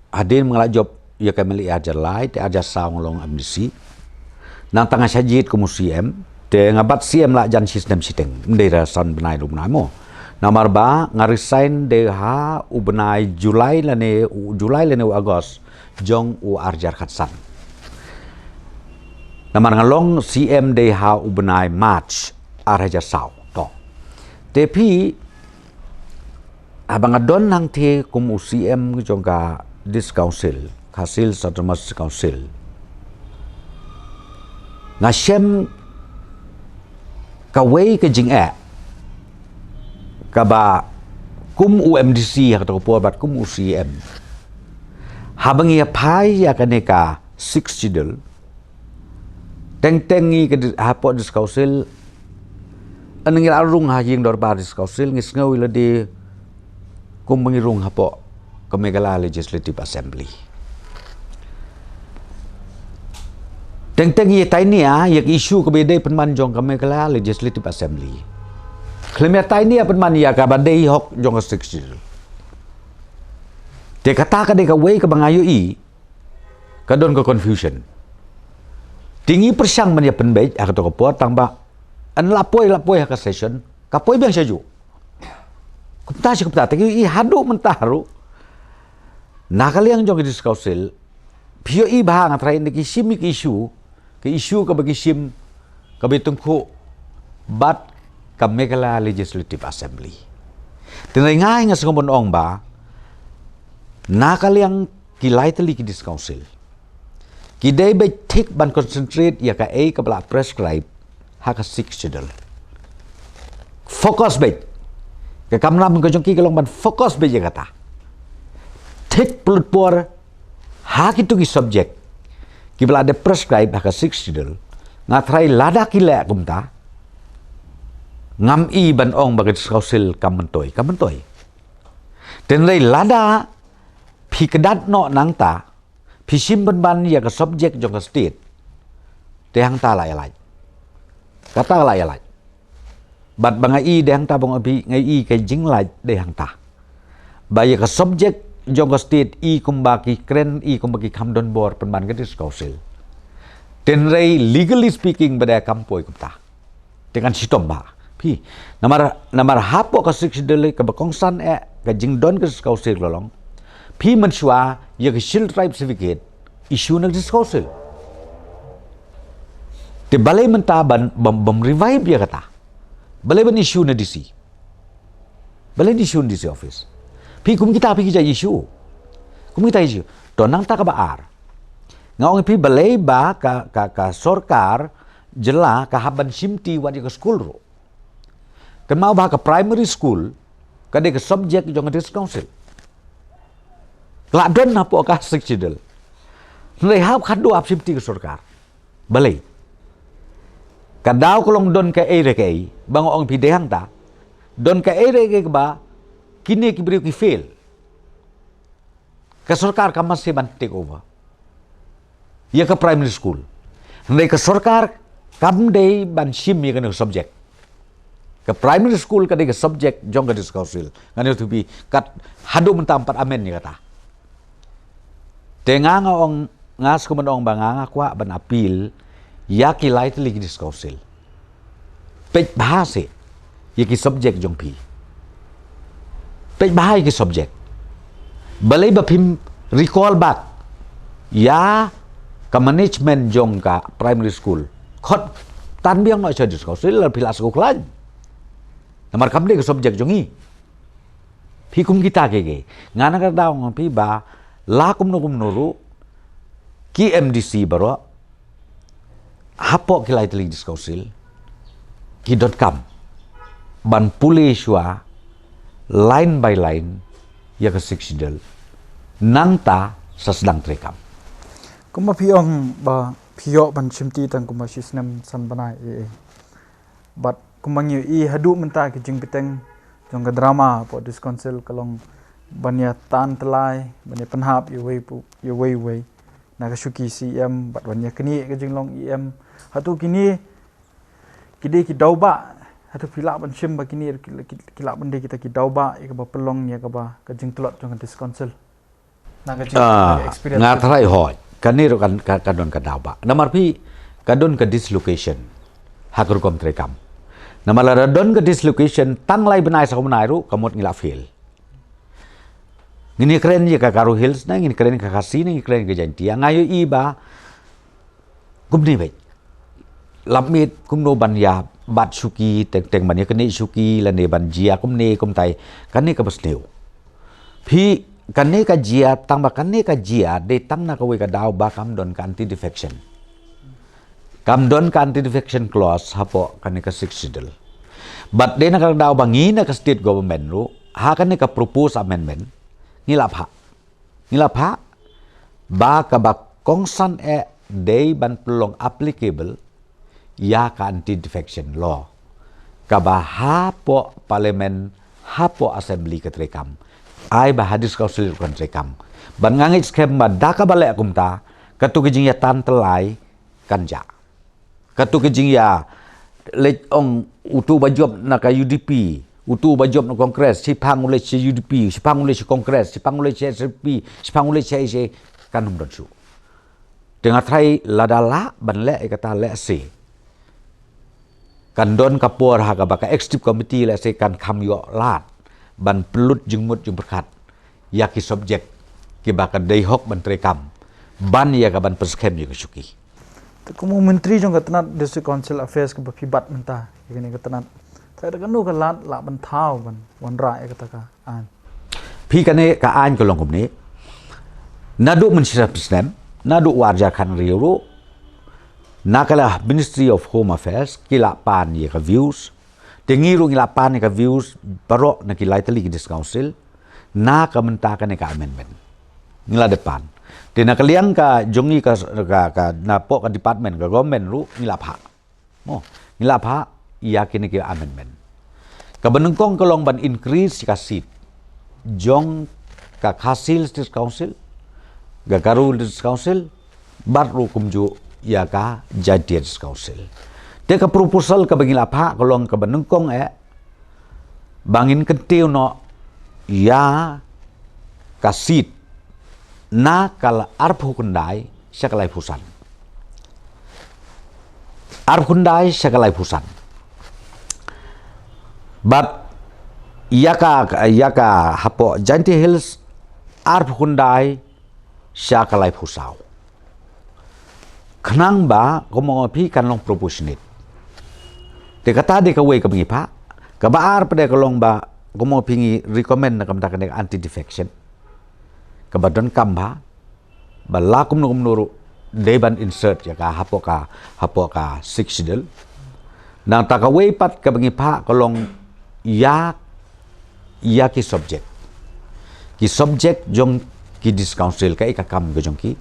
hadien ba nga la jop ïa ka M L A ar hajar lai, te ar hajar saw nga long M D C. Nangta nga shah jied kum u C E M, te nga bat C E M la jan shisnem shiteng, ym dei da san bnai ar bnai mo. Namar ba nga resign dei ha u bnai July lane u July lane u August jong u ar hajar khatsan. Namar nga long C E M dei ha u bnai March ar hajar saw. To. Te phi, haba nga don hangtei kum u C E M jong ka District Council, Khasi Hills Autonomous District Council, nga shem kawei ka jingeh kaba kum u M D C ha kato ka por bad kum u C E M. Haba ngi ïa phai ïa kane ka Sixth Schedule, teng teng ngi ka di-, hapoh District Council, ynda ngi la rung ha ïing dorbar District Council, ngi sngew ïa lade kumba ngi rung hapoh ka Meghalaya Legislative Assembly. Teng teng ïa tainia ïa ka issue kaba ïadei pynban jong ka Meghalaya Legislative Assembly. Khlem ïa tainia pynban ïa kaba dei hok jong ka Sixth Schedule. Te kata ka dei kawei kaba nga ïohi ka don ka confusion. Te ngi pyrshang ban ïa pynbeit ha kato ka por, tang ba ynda la poi, la poi ha ka session, ka poi biang shajuh. Kumta shi kumta, te ngi ïohi haduh mynta ruh na ka liang jong ka District Council, phi ïohi ba nga tharai ynda ki shim ïa ka issue, ka issue kaba ki shim kaba ïatyngkhuh bad ka Meghalaya Legislative Assembly. Te nga, nga sngew ban ong ba na ka liang ki lai tylli ki District Council, ki dei beit thik ban concentrate ïa kaei kaba la prescribe ha ka Sixth Schedule. Focus beit. Ka kamram ka jong ki ka long ban focus beit ïa kata. Thik pynlut por ha kito ki subject kiba la dep prescribe ha ka Sixth Schedule. Nga tharai lada ki leh kumta, ngam i ban ong ba ka District Council kam myntoi, kam myntoi. Te hynrei lada phi kdat noh nangta, phi shim pynban ïa ka subject jong ka state, te hangta la ïa lait. Kata la ïa lait. Bad ba nga i dei hangta, ba nga i, nga i ka jinglait dei hangta. Ba ïa ka subject jong ka state i kumba ki kren, i kumba ki kham don bor pynban ka District Council. Te hynrei legally speaking ba dei kam poi kumta. Te kan shitom bha phi. Namar, namar hapoh ka Sixth Schedule kaba kongsan eh ka jingdon ka District Council ka long, phi mynshuwa ïa ka Scheduled Tribe Certificate issue na ka District Council. Te balei mynta ban, bym, bym revive ïa kata? Balei ban issue na D C? Balei issue na D C office? Phi kum kita phi ki jait issue. Kum kita issue. To nangta kaba ar, nga ong phi balei ba ka, ka, ka sorkar jylla ka hap ban shimti wat ïa ka skul ruh. Kynmaw ba ka primary school ka dei ka subject jong ka District Council. Ka la don hapoh ka Sixth Schedule. Hynrei hap khadduh hap shimti ka sorkar. Balei? Ka daw ka long don kaei re kaei, ba nga ong phi dei hangta. Don kaei re kaei kaba kine ki briew ki fail. Ka sorkar kam mase ban take over ïa ka primary school. Hynrei ka sorkar kam dei ban shim ïa kane ka subject. Ka primary school ka dei ka subject jong ka District Council. Ngan ïathuh phi kat haduh mynta ym pat amend ïa kata. Te nga nga ong, nga sngewbha ong ba nga nga kwah ban appeal ïa ki lai tylli ki District Council. Peit bha seh ïa ki subject jong phi. Peit bha ïa ki subject. Balei ba phim recall back ïa ka management jong ka primary school. Khot tan biang noh sha District Council, la phi la sngewkhlaiñ. Namar kam dei ka subject jong ngi. Phi kum kita ki, ki. Nga na ka daw nga ong phi ba la kumno kumno ruh ki M D C baroh hapoh ki lai tylli ki District Council ki donkam ban pule shuwa line by line ïa ka Sixth Schedule. Nangta sa sdang treikam. Kumba phi ong ba phi ïoh ban shim ti tang kumba shi snem san bnai, eh, eh. Bad kumba ngi ïohi haduh mynta ki jingbteng jong ka drama hapoh District Council ka long ban ïa tan tylli, ban ïa pynhap ïa uwei pu-, ïa uwei uwei na ka shuki C E M, bad ban ïa knieh ka jinglong E M. Hato kine ki dei ki daw ba, hato phi lah ban shim ba kine ki, ki, ki lah ban dei kita ki daw ba ïa kaba pynlong ïa kaba ka jingtlot jong ka District Council? Na ka jing-, ah, na ka experience nga ka tharai hooid. Kane ruh kan, ka, ka don ka daw ba. Namar phi, ka don ka dislocation ha ka rukom treikam. Namar lada don ka dislocation tang lai bnai saw bnai ruh, ka mut ngi la fail. Ngin ïa kren ïa ka Garo Hills ne, ngin kren ka Khasi ne, ngin kren ka Jaintia. Nga ïohi ba kumne beit. Lap miet kumno ban ïa bat shuki, teng teng ban ïa knieh shuki, lane ban jia kumne kumtai. Kane kaba sniew. Phi, kane ka jia, tang ba kane ka jia dei tang na kawei ka daw ba kam don ka anti defection. Kam don ka anti defection clause hapoh kane ka Sixth Schedule. Bad dei na ka daw ba ngi na ka state government ruh, ha kane ka proposed amendment, ngi la phah. Ngi la phah ba kaba kongsan eh dei ban pynlong applicable ïa ka anti defection law. Kaba hapoh parliament, hapoh assembly ka treikam. Ai ba ha District Council ruh kan treikam. Ban nga ngeit skhem ba da kaba leh kumta, kato ka jingïatan tylli kan jah. Kato ka jingïa leit ong uto ba jop na ka U D P, uto ba jop na Congress, shiphang u leit sha U D P, shiphang u leit sha Congress, shiphang u leit sha N S P, shiphang u leit sha S P D M, kan ym don shuh. Te nga tharai lada lah ban leh ïa kata lehse kan don ka por ha kaba ka executive committee lehse kan kham ïoh lad ban pynlut jingmut jingpyrkhat ïa ki subject kiba ka dei hok ban treikam ban ïa ka ban pynskhem ïa ka shuki. Te kum u Myntri jong ka tnat District Council Affairs kaba phi bat mynta ïa kane ka tnat, tharai da kano ka lad lah ban thaw ban wanrah ïa kata ka aiñ? Phi, kane ka aiñ ka long kumne. Naduh mynshisnem, naduh u ar hajar khathynriew ruh, na ka la Ministry of Home Affairs ki la pan ïa ka views. Te ngi ruh ngi la pan ïa ka views baroh na ki lai tylli ki District Council na ka mynta kane ka amendment. Ngi la dep pan. Te na ka liang ka jong ngi ka, ka, ka napoh ka department ka government ruh ngi la phah. Mo, ngi la phah ïa kine ki amendment. Kaba nyngkong ka long ban increase ka seat jong ka Khasi Hills District Council, ka Garo District Council, bad ruh kumjuh ïa ka Jaintia District Council. Te ka proposal kaba ngi la phah ka long kaba nyngkong eh ba ngin kyntiew noh ïa ka seat na ka la arphew khyndai sha ka laiphew san. Arphew khyndai sha ka laiphew san. Bad ïa ka, ïa ka hapoh Jaintia Hills arphew khyndai sha ka laiphew saw. Khnang ba kumno phi kan long proportionate. Te kata dei kawei kaba ngi phah. Kaba ar pat dei ka long ba kumno phi ngi recommend na ka bynta kane ka anti defection. Kaba donkam ba, ba la kumno kumno ruh dei ban insert ïa ka hapoh ka, hapoh ka Sixth Schedule. Nangta kawei pat kaba ngi phah ka long ïa, ïa ki subject. Ki subject jong ki District Council, kaei ka kam ka jong ki.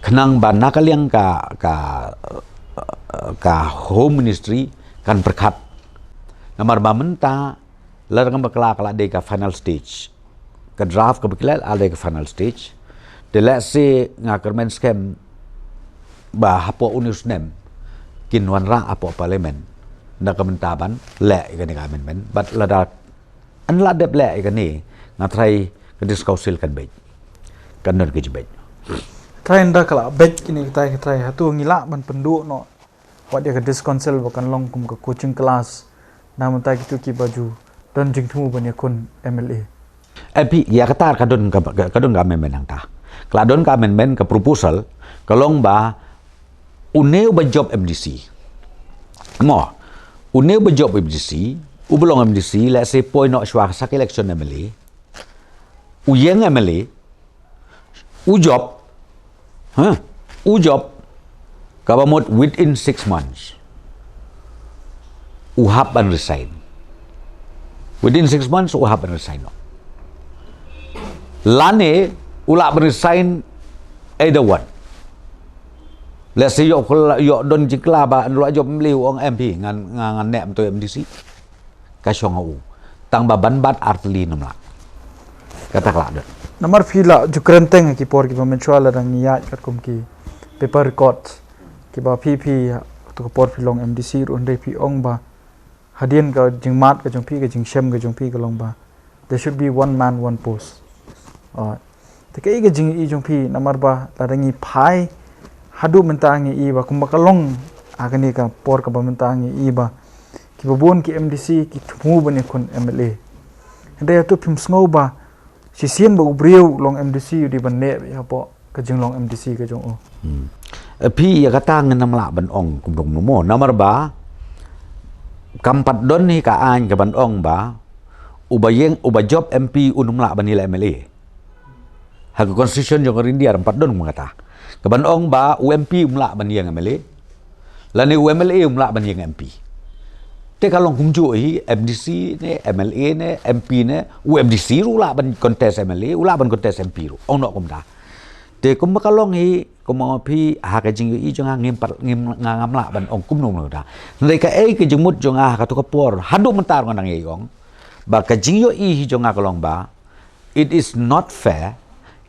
Khnang ba na ka liang ka, ka, ka Home Ministry kan pyrkhat. Namar ba mynta la dang bakla ka la dei ka final stage. Ka draft kaba ki leh la dei ka final stage. Te lehse nga kyrmen skhem ba hapoh une u snem kin wanrah hapoh Parliament. Na ka bynta ban leh ïa kane ka amendment, bad lada yn lah dep leh ïa kane, nga tharai ka District Council kan beit, kan don ka jingbeit. Tharai ynda ka lah beit kine kitai, ka tharai hato ngi lah ban pynduh noh wat ïa ka District Council ba kan long kum ka coaching class na bynta kito kiba ju don jingthmu ban ïakhun M L A. Eh, phi, ïa kata ka don ka, ka, ka don ka amendment hangta. Ka la don ka amendment, ka proposal ka long ba une uba jop M D C, mo, une uba jop M D C, uba long M D C, let's say, poi noh shuwa ka sa ka election M L A, u ïeng M L A, u jop, ha, u jop, kaba mut within six months u hap ban resign. Within six months u hap ban resign noh. Lane u lah ban resign either one. Let's say, ïoh kylla, ïoh don jingkylla ba yn lah jop M L A, u ong, "Em, phi, ngan, ngan, ngan neh mynta M D C." Ka shong ha u. Tang ba ban bat artylli ym lah. Kata ka lah don. Namar phi la ju kren teng ha ki por kiba mynshuwa lada ngi ïaid katkum ki paper record kiba phi, phi, ha kato ka por phi long M D C ruh, hynrei phi ong ba hadien ka jingmad ka jong phi, ka jingshem ka jong phi ka long ba there should be one man, one post. Alright. Te kaei ka jingïohi jong phi, namar ba lada ngi phai haduh mynta ngi i ba kumba ka long ha kane ka por kaba mynta ngi i ba kiba bun ki M D C ki thmu ban ïakhun M L A. Hynrei hato phim sngew ba shisien ba u briew long M D C u dei ban neh beit hapoh ka jinglong M D C ka jong u? Hmm. Eh, phi, ïa kata ngan ym lah ban ong kumno kumno mo. Namar ba kam pat don hi ka aiñ ka ban ong ba uba ïeng, uba jop M P un ym lah ban ïaleh M L A. Ha ka constitution jong ka India ym pat don kumta. Ka ban ong ba u M P um lah ban ïeng M L A, lane u M L A um lah ban ïeng M P. Te ka long kumjuh hi, M D C ne, M L A ne, M P ne, u M D C ruh u lah ban contest M L A, u lah ban contest M P ruh. Ong noh kumta. Te kumba ka long hi, kumba phi, ha ka jingïohi jong nga ngim pat, ngim, nga ngam lah ban ong kumno kumno da. Hynrei kaei ka jingmut jong nga ha kato ka por, haduh mynta ruh nga nang ïai ong ba ka jingïohi hi jong nga ka long ba it is not fair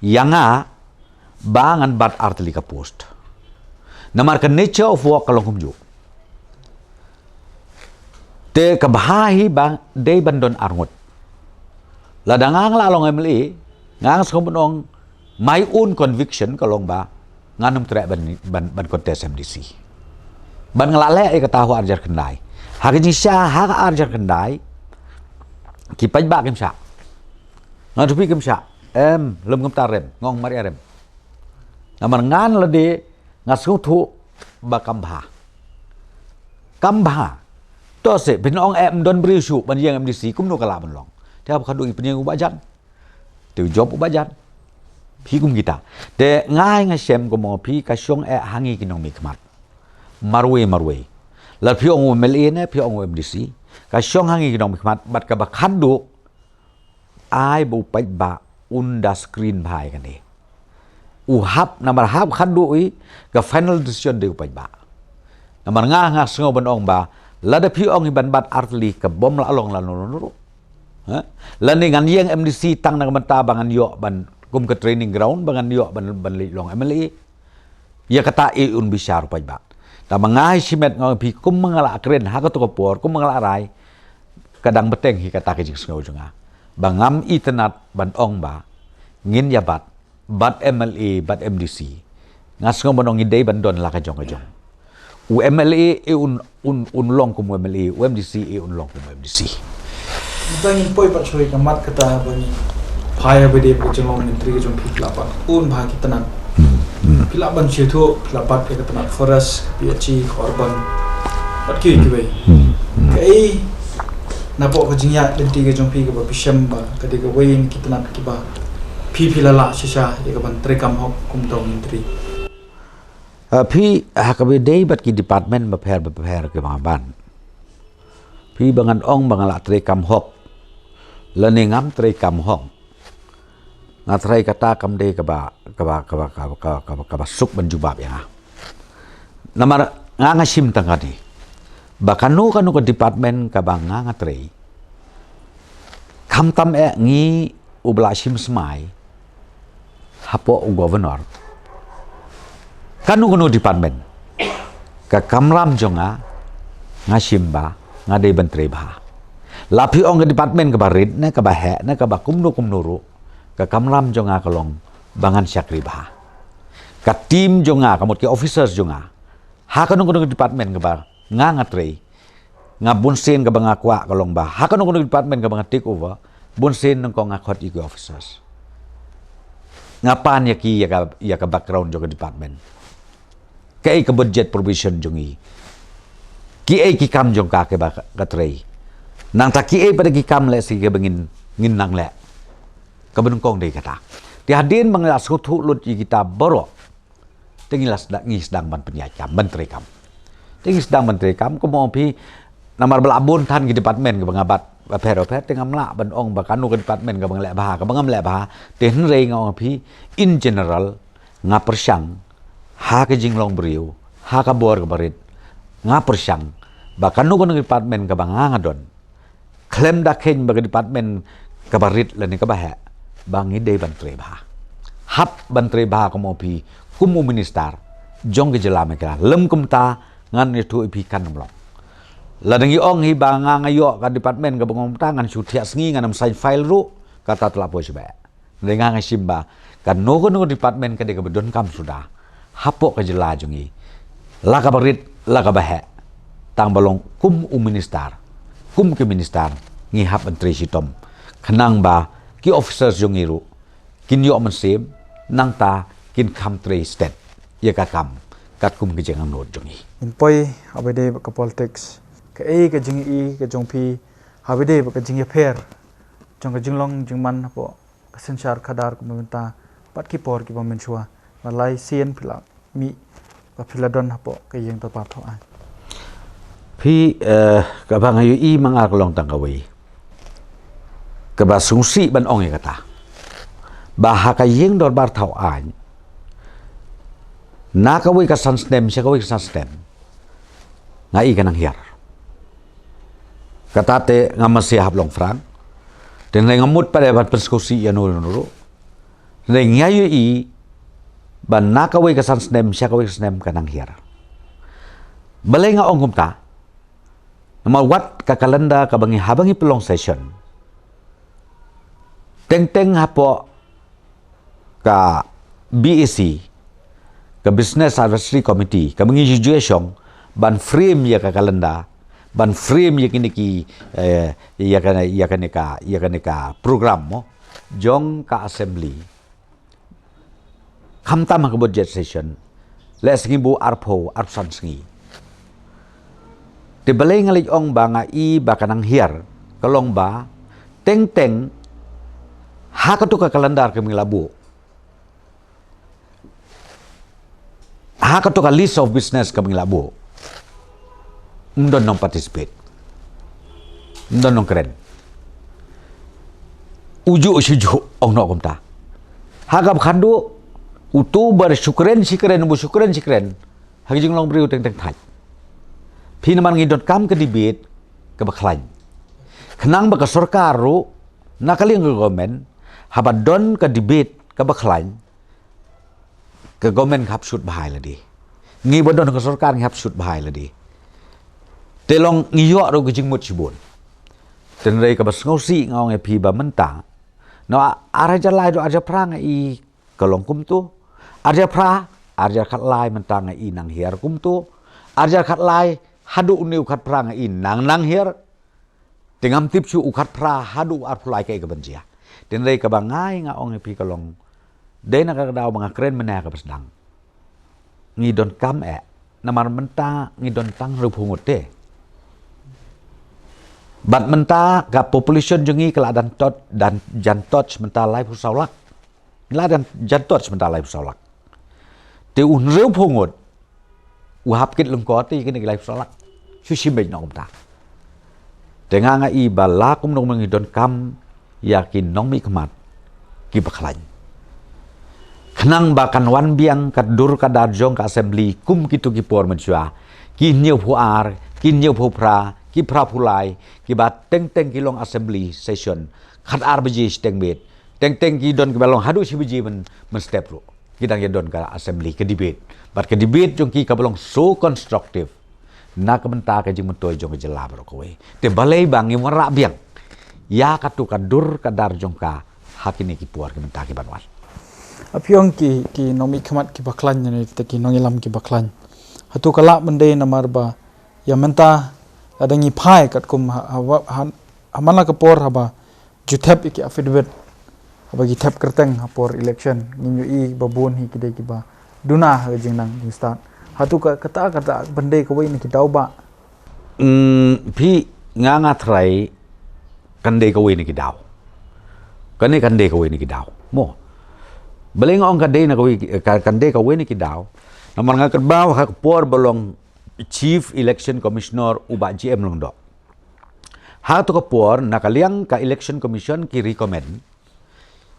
ïa nga ba ngan bat artylli ka post. Namar ka nature of work ka long kumjuh. Te ka bha hi ba dei ban don arngut. Lada nga nga la long M L A, nga nga sngew ban ong, my own conviction ka long ba ngan ym treh ban, ban, ban contest M D C. Ban nga la leh ïa kata ha u ar hajar khyndai. Ha ka jingshisha ha ka ar hajar khyndai ki paidbah kim shah. Nga ruh phi kim shah. Em, lum kumta rem, nga ong mar ïa rem. Namar ngan lade nga sngewthuh ba kam bha. Kam bha. To se, phin ong em don briew shuh ban ïeng M D C, kumno ka lah ban long? Te haba khadduh i pynïeng u Bah Jan. Te u jop u Bah Jan. Phi kum kita. Te nga ai nga shem kumba phi ka shong eh ha ngi ki nongmihkhmat. Marwei marwei. Lada phi ong u M L A ne, phi ong u M D C, ka shong ha ngi ki nongmihkhmat, bad kaba khadduh ai ba u paidbah un da screen bha ïa kane. U hap, namar hap khadduh i, ka final decision dei u paidbah. Namar nga nga sngew ban ong ba lada phi ong i ban bat artylli ka bym lah long lano lano ruh. Ha? Lane ngan ïeng M D C tang na ka bynta ba ngan ïoh ban kum ka training ground ba ngan ïoh ban, ban leit long M L A. Ïa kata i un bishar u paidbah. Tangba nga hi shimet nga ong phi kumba nga la kren ha kato ka por, kumba nga la rai, ka dang bteng hi kata ka jingsngew jong nga. Ba ngam itynnad ban ong ba ngin ïa bat, bat M L A, bat M D C. Nga sngew ban ong ngi dei ban don la ka jong ka jong. U M L A i un, un, un long kum u M L A, u M D C i un long kum u M D C. Mynta ngin poi pat shuwa ka mat kata ba ngi phai ha ba dei ba ka jinglong myntri ka jong phi, phi lah ban un bha ki tnat. Hmm, hmm. Phi lah ban shu thuh, phi lah bat ïa ka tnat forest, P H E, urban, bad kiwei kiwei. Hmm, hmm. Kaei napoh ka jingïaid lynti ka jong phi kaba phi shem ba ka dei kawei na ki tnat kiba phi, phi la lah shisha ïa ka ban treikam hok kum u myntri? Ah, phi, ha kaba dei bad ki department bapher bapher kiba nga ban, phi, ba ngan ong ba nga lah treikam hok lane ngam treikam hok, nga tharai kata kam dei kaba, kaba, kaba suk ban jubab ïa nga. Namar nga nga shim tang kane ba kano kano ka department kaba nga nga trei, khamtam eh ngi uba la shim smai hapoh u governor, kano kano department, ka kamram jong nga nga shim ba Nga dei ban trei bha. La phi ong ka department kaba rit ne kaba heh ne kaba kumno kumno ruh, ka kamram jong nga ka long ba ngan shakri bha. Ka team jong nga, ka mut ki officers jong nga, ha kano kano ka department kaba nga nga trei, nga bun sien kaba nga kwah ka long ba ha kano kano ka department kaba nga take over, bun sien nyngkong nga khot ïa ki officers. Nga pan ïa ki ïa ka, ïa ka background jong ka department. Kaei ka budget provision jong i? Kiei ki kam jong ka kaba ka trei? Nangta kiei pat ki kam lehse kaba ngin, ngin nang leh? Kaba nyngkong dei kata. Te hadien ba ngi la sngewthuh lut ïa kita baroh, te ngi la sdang, ngi sdang ban pynïaid kam, ban trei kam. Te ngi sdang ban trei kam, kumba ong phi, namar ba la bun than ki department kaba nga bat bapher bapher, te ngam lah ban ong ba kano ka department kaba nga leh bha, kaba ngam leh bha. Te hynrei nga ong phi, in general, nga pyrshang ha ka jinglong briew, ha ka bor kaba rit, nga pyrshang ba kano kano ka department kaba nga nga don, khlem da kheiñ ba ka department kaba rit lane kaba heh, ba ngi dei ban trei bha. Hap ban trei bha, kumba ong phi, kum u minister jong ka jylla Meghalaya. Lym kumta ngan ïathuh ïa phi kan ym long. Lada ngi ong hi ba nga nga ïoh ka department kaba ngam ta, ngan shu thiah sngi, ngan ym sign file ruh, kata te la poi sha ba. Hynrei nga nga shim ba kano kano ka department ka dei kaba donkam suda hapoh ka jylla jong ngi, la kaba rit la kaba heh. Tang ba long kum u minister, kum ki minister, ngi hap ban trei shitom, khnang ba ki officers jong ngi ruh kin ïoh mynsiem, nangta kin kham trei stet ïa ka kam katkum ka jingangnud jong ngi. Ngin poi ha ba dei bad ka politics. Kaei ka jingïohi ka jong phi ha ba dei bad ka jingïapher jong ka jinglong jingman hapoh ka synshar khadar kumba mynta bad ki por kiba mynshuwa? Ba lai sien phi la mih ba phi la don hapoh ka ïing dorbar thaw aiñ. Phi, eh, kaba nga ïohi ma nga ka long tang kawei, kaba sngewsih ban ong ïa kata, ba ha ka ïing dorbar thaw aiñ, na kawei ka san snem sha kawei ka san snem, nga i ka nang hiar. Kata te ngam mynsiem hap long frank. Te hynrei ngam mut pat ban pynsngewsih ïa uno uno ruh. Hynrei nga ïohi ba na kawei ka san snem sha kawei ka snem ka nang hiar. Balei nga ong kumta? Namar wat ka calendar kaba ngi, haba ngi pynlong session, teng teng hapoh ka B A C, ka Business Advisory Committee, kaba ngi ju ïashong ban frame ïa ka calendar, ban frame ïa kine ki, eh, ïa kane, ïa kane ka, ïa kane ka program mo jong ka assembly. Khamtam ha ka budget session, leh sngi buh arphew, arphew san sngi. Te balei nga leit ong ba nga i ba ka nang hiar, ka long ba teng teng ha kato ka calendar kaba ngi la buh, ha kato ka list of business kaba ngi la buh, ym don nong participate, ym don nong kren. Ujuh shu juh, ong noh kumta. Ha kaba khatduh, uto ba shu kren shi kren, uba shu kren shi kren, ha ka jinglong briew teng teng thait. Phi, namar ngi donkam ka debate kaba khlaiñ, khnang ba ka sorkar ruh, na ka liang ka government, haba don ka debate kaba khlaiñ, ka government ka hap sut bha ïa lade. Ngi ba don ka sorkar ngi hap sut bha ïa lade. Te long ngi ïoh ruh ka jingmut shibun. Te hynrei kaba sngewsih nga ong ïa phi ba mynta, na ar hajar lai haduh ar hajar phra nga i ka long kumto. Ar hajar phra, ar hajar khatlai mynta nga i nang hiar kumto. Ar hajar khatlai haduh une u khatphra nga i nang nang hiar. Te ngam tip shuh u khatphra haduh u arphew lai kaei kaban jia. Te hynrei kaba nga i nga ong ïa phi ka long, dei na ka daw ba nga kren mynne ha kaba sdang, ngi donkam eh, namar mynta ngi don tang hynriewphew ngut te. Bad mynta ka population jong ngi ka la jan tot, jan, jan touch mynta laiphew saw lak. La jan, jan touch mynta laiphew saw lak. Te u hynriewphew ngut u hap kit lyngkot te ïa kine ki laiphew saw lak. Shu shim beit noh kumta. Te nga nga i ba la kumno kumno ngi donkam ïa ki nongmihkhmat kiba khlaiñ, khnang ba kan wan biang ka dur ka dar jong ka assembly kum kito ki por mynshuwa, ki hynñiewphew ar, ki hynñiewphew phra, ki phraphew lai, kiba teng teng ki long assembly session khatar baje shiteng miet. Teng teng ki don kiba long haduh shi baje myn, mynstep ruh ki dang ïa don ka assembly, ka debate. Bad ka debate jong ki kaba long so constructive. na ka bynta ka jingmyntoi jong ka jylla baroh kawei. Te balei ba ngim wanrah biang ïa katu ka dur ka dar jong ka ha kine ki por ki bynta ki ban wan. Ap ïong ki, ki nongmihkhmat ki bakhlaiñ ne te ki nongïalam ki bakhlaiñ. Hato ka lah ban dei namar ba ïa mynta la dang ïa phai katkum ha, ha, ha, ha man la ka por haba ju thep ïa ki affidavit, haba ki thep kyrteng ha por election, ngin ïohi ba bun hi ki dei kiba duna ha ka jingnang jingstad. Hato ka, kata, kata ban dei kawei na ki daw ba. Hmm, phi, nga nga trai kan dei kawei na ki daw. Kane kan dei kawei na ki daw. Mo. Balei nga ong kan dei na kawei, ka-, kan dei kawei na ki daw. Namar nga kyrpad ha ka por ba long Chief Election Commissioner u Bah G M Lyngdoh. Ha tu ka por na ka liang ka Election Commission ki recommend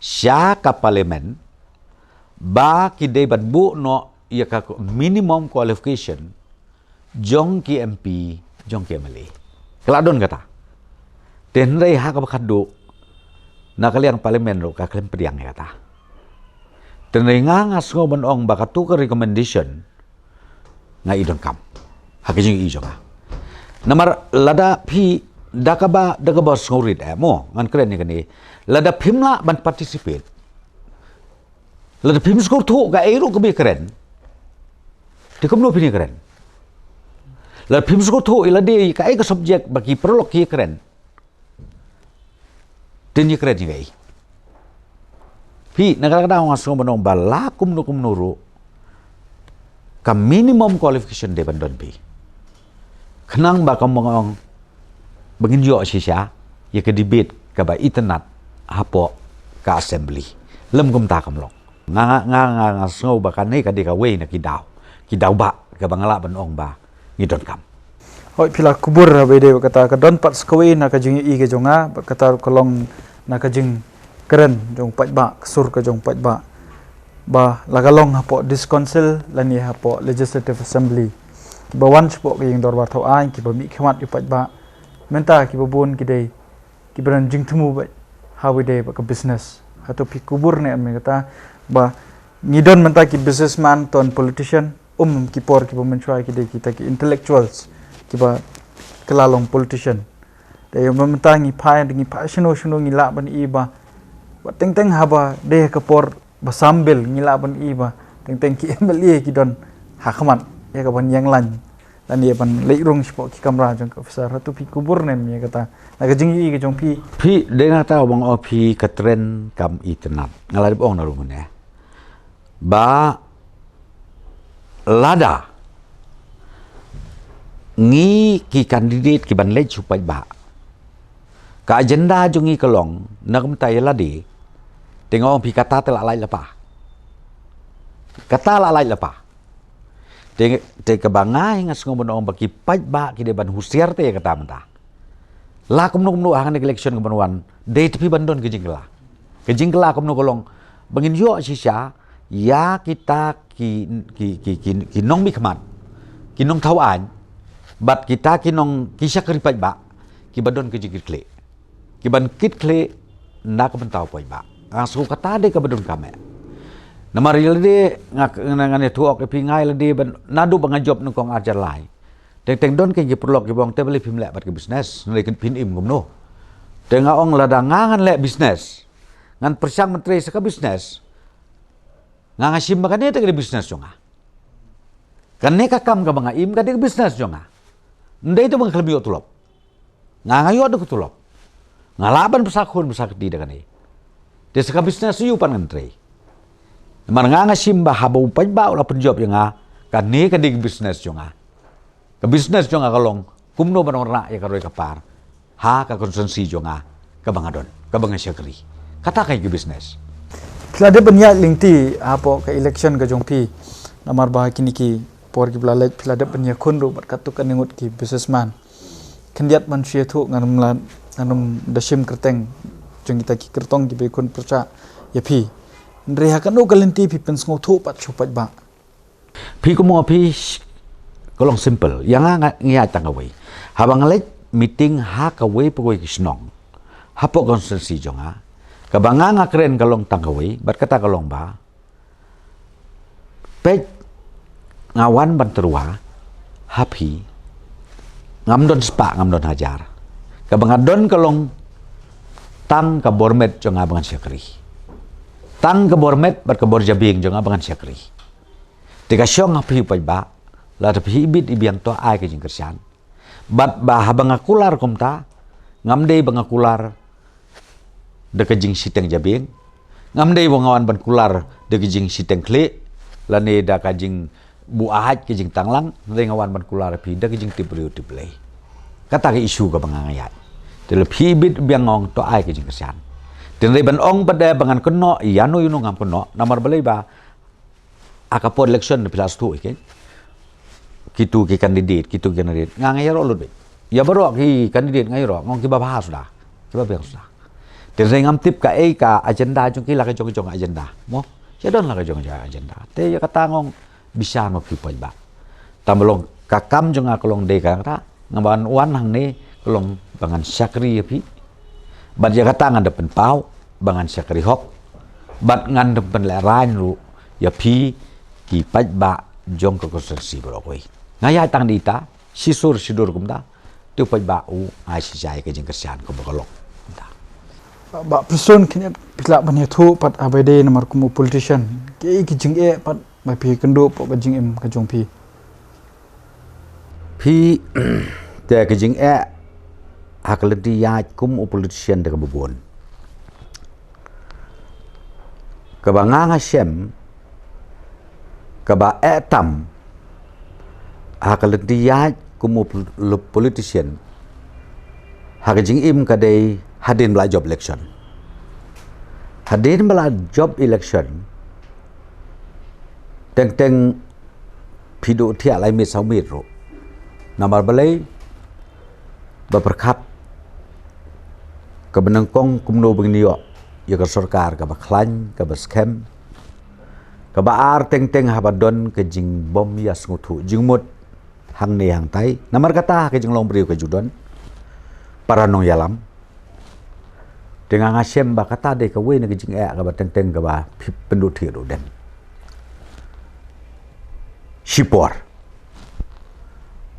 sha ka Parliament ba ki dei ban buh noh ïa ka minimum qualification jong ki M P, jong ki M L A. Ka la don kata. Te hynrei ha kaba khatduh na ka liang Parliament ruh ka khlem pdiang ïa kata. Te hynrei nga nga sngew ban ong ba katu ka recommendation nga i donkam ha ka jingïohi jong nga. Namar lada phi da kaba, da kaba sngewrit eh mo, ngan kren ïa kane. Lada phim lah ban participate, lada phim sngewthuh kaei ruh kaba ïakren, te kumno phin ïakren? Lada phim sngewthuh ïa lade kaei ka subject ba ki paralok ki ïakren, te ïakren ïa kaei? Phi, na kata ka daw nga sngew ban ong ba la kumno kumno ruh ka minimum qualification dei ban don phi. Khnang ba kum ba nga ong ba ngin ïoh shisha ïa ka debate kaba itynnad hapoh ka assembly. Lym kumta kam long. Nga, nga, nga, nga, nga sngew ba kane ka dei kawei na ki daw, ki daw ba kaba nga lah ban ong ba ngi donkam. Hooid, phi la kubur ba dei ba kata ka don pat sa kawei na ka jingïohi ka jong nga, ba kata ka long na ka jingkren jong paidbah, ka sur ka jong paidbah. Ba la ka long hapoh District Council lane hapoh Legislative Assembly, kiba wan shapoh ka ïing dorbar thaw aiñ, kiba mihkhmat ïa u paidbah. Mynta kiba bun ki dei kiba don jingthmu bad ha kaba dei bad ka business. Hato phi kubur ne em ïa kata ba ngi don mynta ki businessman ton politician, um ki por kiba mynshuwa ki dei kita ki intellectuals kiba kylla long politician. Te ïa mynta ngi phai, ngi phai shano shano ngi lah ban i ba, ba teng teng haba dei ka por ba sam bill ngi lah ban i ba teng teng ki M L A ki don ha khmat ïa ka ban ïeng lain lane ban leit rung shapoh ki kamra jong ka officer. Hato phi kubur ne em ïa kata na ka jingïohi ka jong phi? Phi, dei na kata ba nga ong phi ka trend kam itynnad. Nga la dep ong na ruh mynne ba lada ngi ki candidate ki ban leit sha u paidbah, ka agenda jong ngi ka long na kumta ïa lade, te nga ong phi kata te la lait lypa. Kata la lait lypa. Te, te kaba nga hi nga sngew ban ong ba ki paidbah ki dei ban husiar te ïa kata mynta. La kumno kumno ha kane ka election ka ban wan, dei te phi ban don ka jingkylla. Ka jingkylla kumno ka long, ba ngin ïoh shisha ïa kita ki, ki, ki, ki, ki nongmihkhmat, ki nongthaw aiñ, bad kita ki nong, ki shakri paidbah, kiba don ka jingkitkhlieh, ki ban kitkhlieh na ka bynta u paidbah. Nga sngew kata dei kaba donkam eh. Namar ïa lade nga, nga, ngan ïathuh ïa phi, nga ïa lade ban, naduh ba nga jop nyngkong ar hajar lai, teng teng don ki paralok kiba ong te balei phim leh bad ka business, hynrei phin im kumno? Te nga ong lada nga ngan leh business, ngan pyrshang ban trei sa ka business, nga nga shim ba kane te ka dei business jong nga. Kane ka kam kaba nga im ka dei ka business jong nga. Ym dei te ba nga khlem ïoh tulop. Nga nga ïoh da ka tulop. Nga lah ban bsa khun bsa kti da kane. Te sa ka business aïu pat ngan trei? Namar nga nga shim ba haba u paidbah u la pynjop ïa nga, kane ka dei ka business jong nga. Ka business jong nga ka long kumno ban wanrah ïa ka roi ka par ha ka constituency jong nga kaba nga don, kaba nga shakri. Kata ka dei ka business. Phi la dep ban ïaid lynti hapoh ka election ka jong phi, namar ba kine ki por kiba la leit phi la dep ban ïakhun ruh bad katto katne ngut ki businessman. Khyndiat ban shu ïathuh, ngan ym la, ngan ym da shim kyrteng jong kita ki kyrtong kiba ïakhun pyrshah ïa phi. Hynrei ha kano ka lynti phi pynsngewthuh pat sha u paidbah? Phi, kumno phi, ka long simple. Ïa nga, nga, nga ïaid tang kawei. Haba nga leit meeting ha kawei pa kawei ka shnong, hapoh constituency jong nga, kaba nga nga kren ka long tang kawei, bad kata ka long ba, peit, nga wan ban tyrwa ha phi Ngam don spah, ngam don hajar. Kaba nga don ka long tang ka bor met jong nga ba ngan shakri. Tang ka bor met bad ka bor jabieng jong nga ba ngan shakri. Te ka shong ha phi u paidbah, lada phi ibit ibiang to ai ka jingkyrshan. Bad ba haba nga kular kumta, ngam dei ba nga kular da ka jingshiteng jabieng. Ngam dei ba nga wan ban kular da ka jingshiteng khlieh, lane da ka jingbuaid ka jingtanglang, hynrei nga wan ban kular phi da ka jingtip briew tip Blei. Kata ka issue kaba nga ïaid. Te lada phi ibit ibiang nga ong to ai ka jingkyrshan. Te hynrei ban ong pat de ba ngan kynnoh ïano ïano ngam kynnoh, namar balei ba ha ka por election phi la sngewthuh hi, kito ki candidate, kito ki candidate. Nga nga ïaroh lut beit. Ïa baroh ki candidate nga ïaroh, nga ong kiba bha suda, kiba biang suda. Te hynrei ngam tip kaei ka agenda jong ki, la ka jong jong agenda. Mo, ïa don la ka jong jong agenda. Te ïa kata nga ong bishar ma phi u paidbah. Tang ba long ka kam jong nga ka long dei kata, nga ban wan hangne ka long ba ngan shakri ïa phi. Bad ïa kata ngan da pynpaw ba ngan shakri hok. Bad ngan da pynlehraiñ ruh ïa phi ki paidbah jong ka constituency baroh kawei. Nga ïaid tang da ita, shisur shidur kumta, te u paidbah u ai shisha ïa ka jingkyrshan kaba ka long. Kumta. Bah Prestone, khyndiat phi lah ban ïathuh pat ha ba ïadei namar kum u politician, kiei ki jingeh pat ba phi kynduh pat ka jingim ka jong phi? Phi, te ka jingeh ha ka lynti ïaid kum u politician te kaba bun. Kaba nga nga shem, kaba eh tam ha ka lynti ïaid kum u pol-, politician, ha ka jingim ka dei hadien ba la jop election. Hadien ba la jop election, teng teng phi duh thiah lai miet saw miet ruh. Namar balei? Ba pyrkhat kaba nyngkong kumno ba ngin ïoh ïa ka sorkar kaba khlaiñ, kaba skhem. Kaba ar, teng teng haba don ka jingbym ïasngewthuh jingmut hangne hangtai. Namar kata ha ka jinglong briew ka ju don para nongïalam. Te nga nga shem ba kata dei kawei na ka jingeh kaba teng teng kaba phi pynduh thiah ruh dem. Shipor.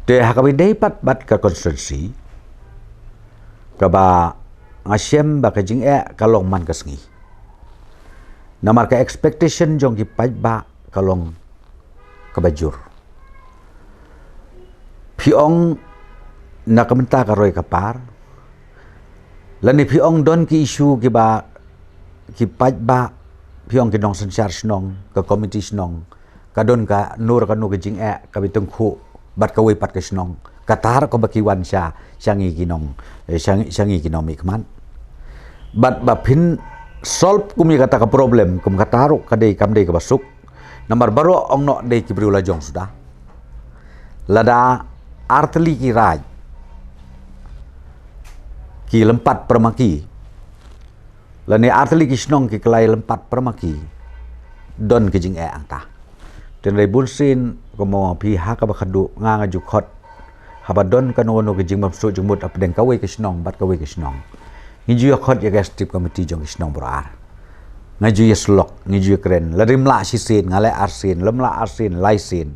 Te ha kaba ïadei pat bad ka constituency, kaba nga shem ba ka jingeh ka long man ka sngi. Namar ka expectation jong ki paidbah ka long kaba jur. Phi ong na ka bynta ka roi ka par, lane phi ong don ki issue kiba ki paidbah, phi ong ki nongsynshar shnong, ka komiti shnong, ka don kano kano ka jingeh kaba tyngkhuh bad kawei pat ka shnong. Kata ruh kaba ki wan sha, sha ngi ki nong, eh, sha ngi, sha ngi ki nongmihkhmat. Bad ba phin solve kum ïa kata ka problem, kum kata ruh ka dei, kam dei kaba suk. Namar baroh ong noh dei ki briew lajong suda. Lada artylli ki raid ki lympat pyrmaki, lane artylli ki shnong ki kylla lympat pyrmaki, don ki jingeh hangta. Te hynrei bunsien kumno phi ha kaba khadduh, nga nga ju khot, haba don kano kano ka jingbymsuk jingmut hapdeng kawei ka shnong bad kawei ka shnong, ngi ju ïa khot ïa ka executive committee jong ki shnong baroh ar. Nga ju ïa slok, ngi ju ïa kren. Lada ym lah shisien, nga leh arsien, lym lah arsien, laisien.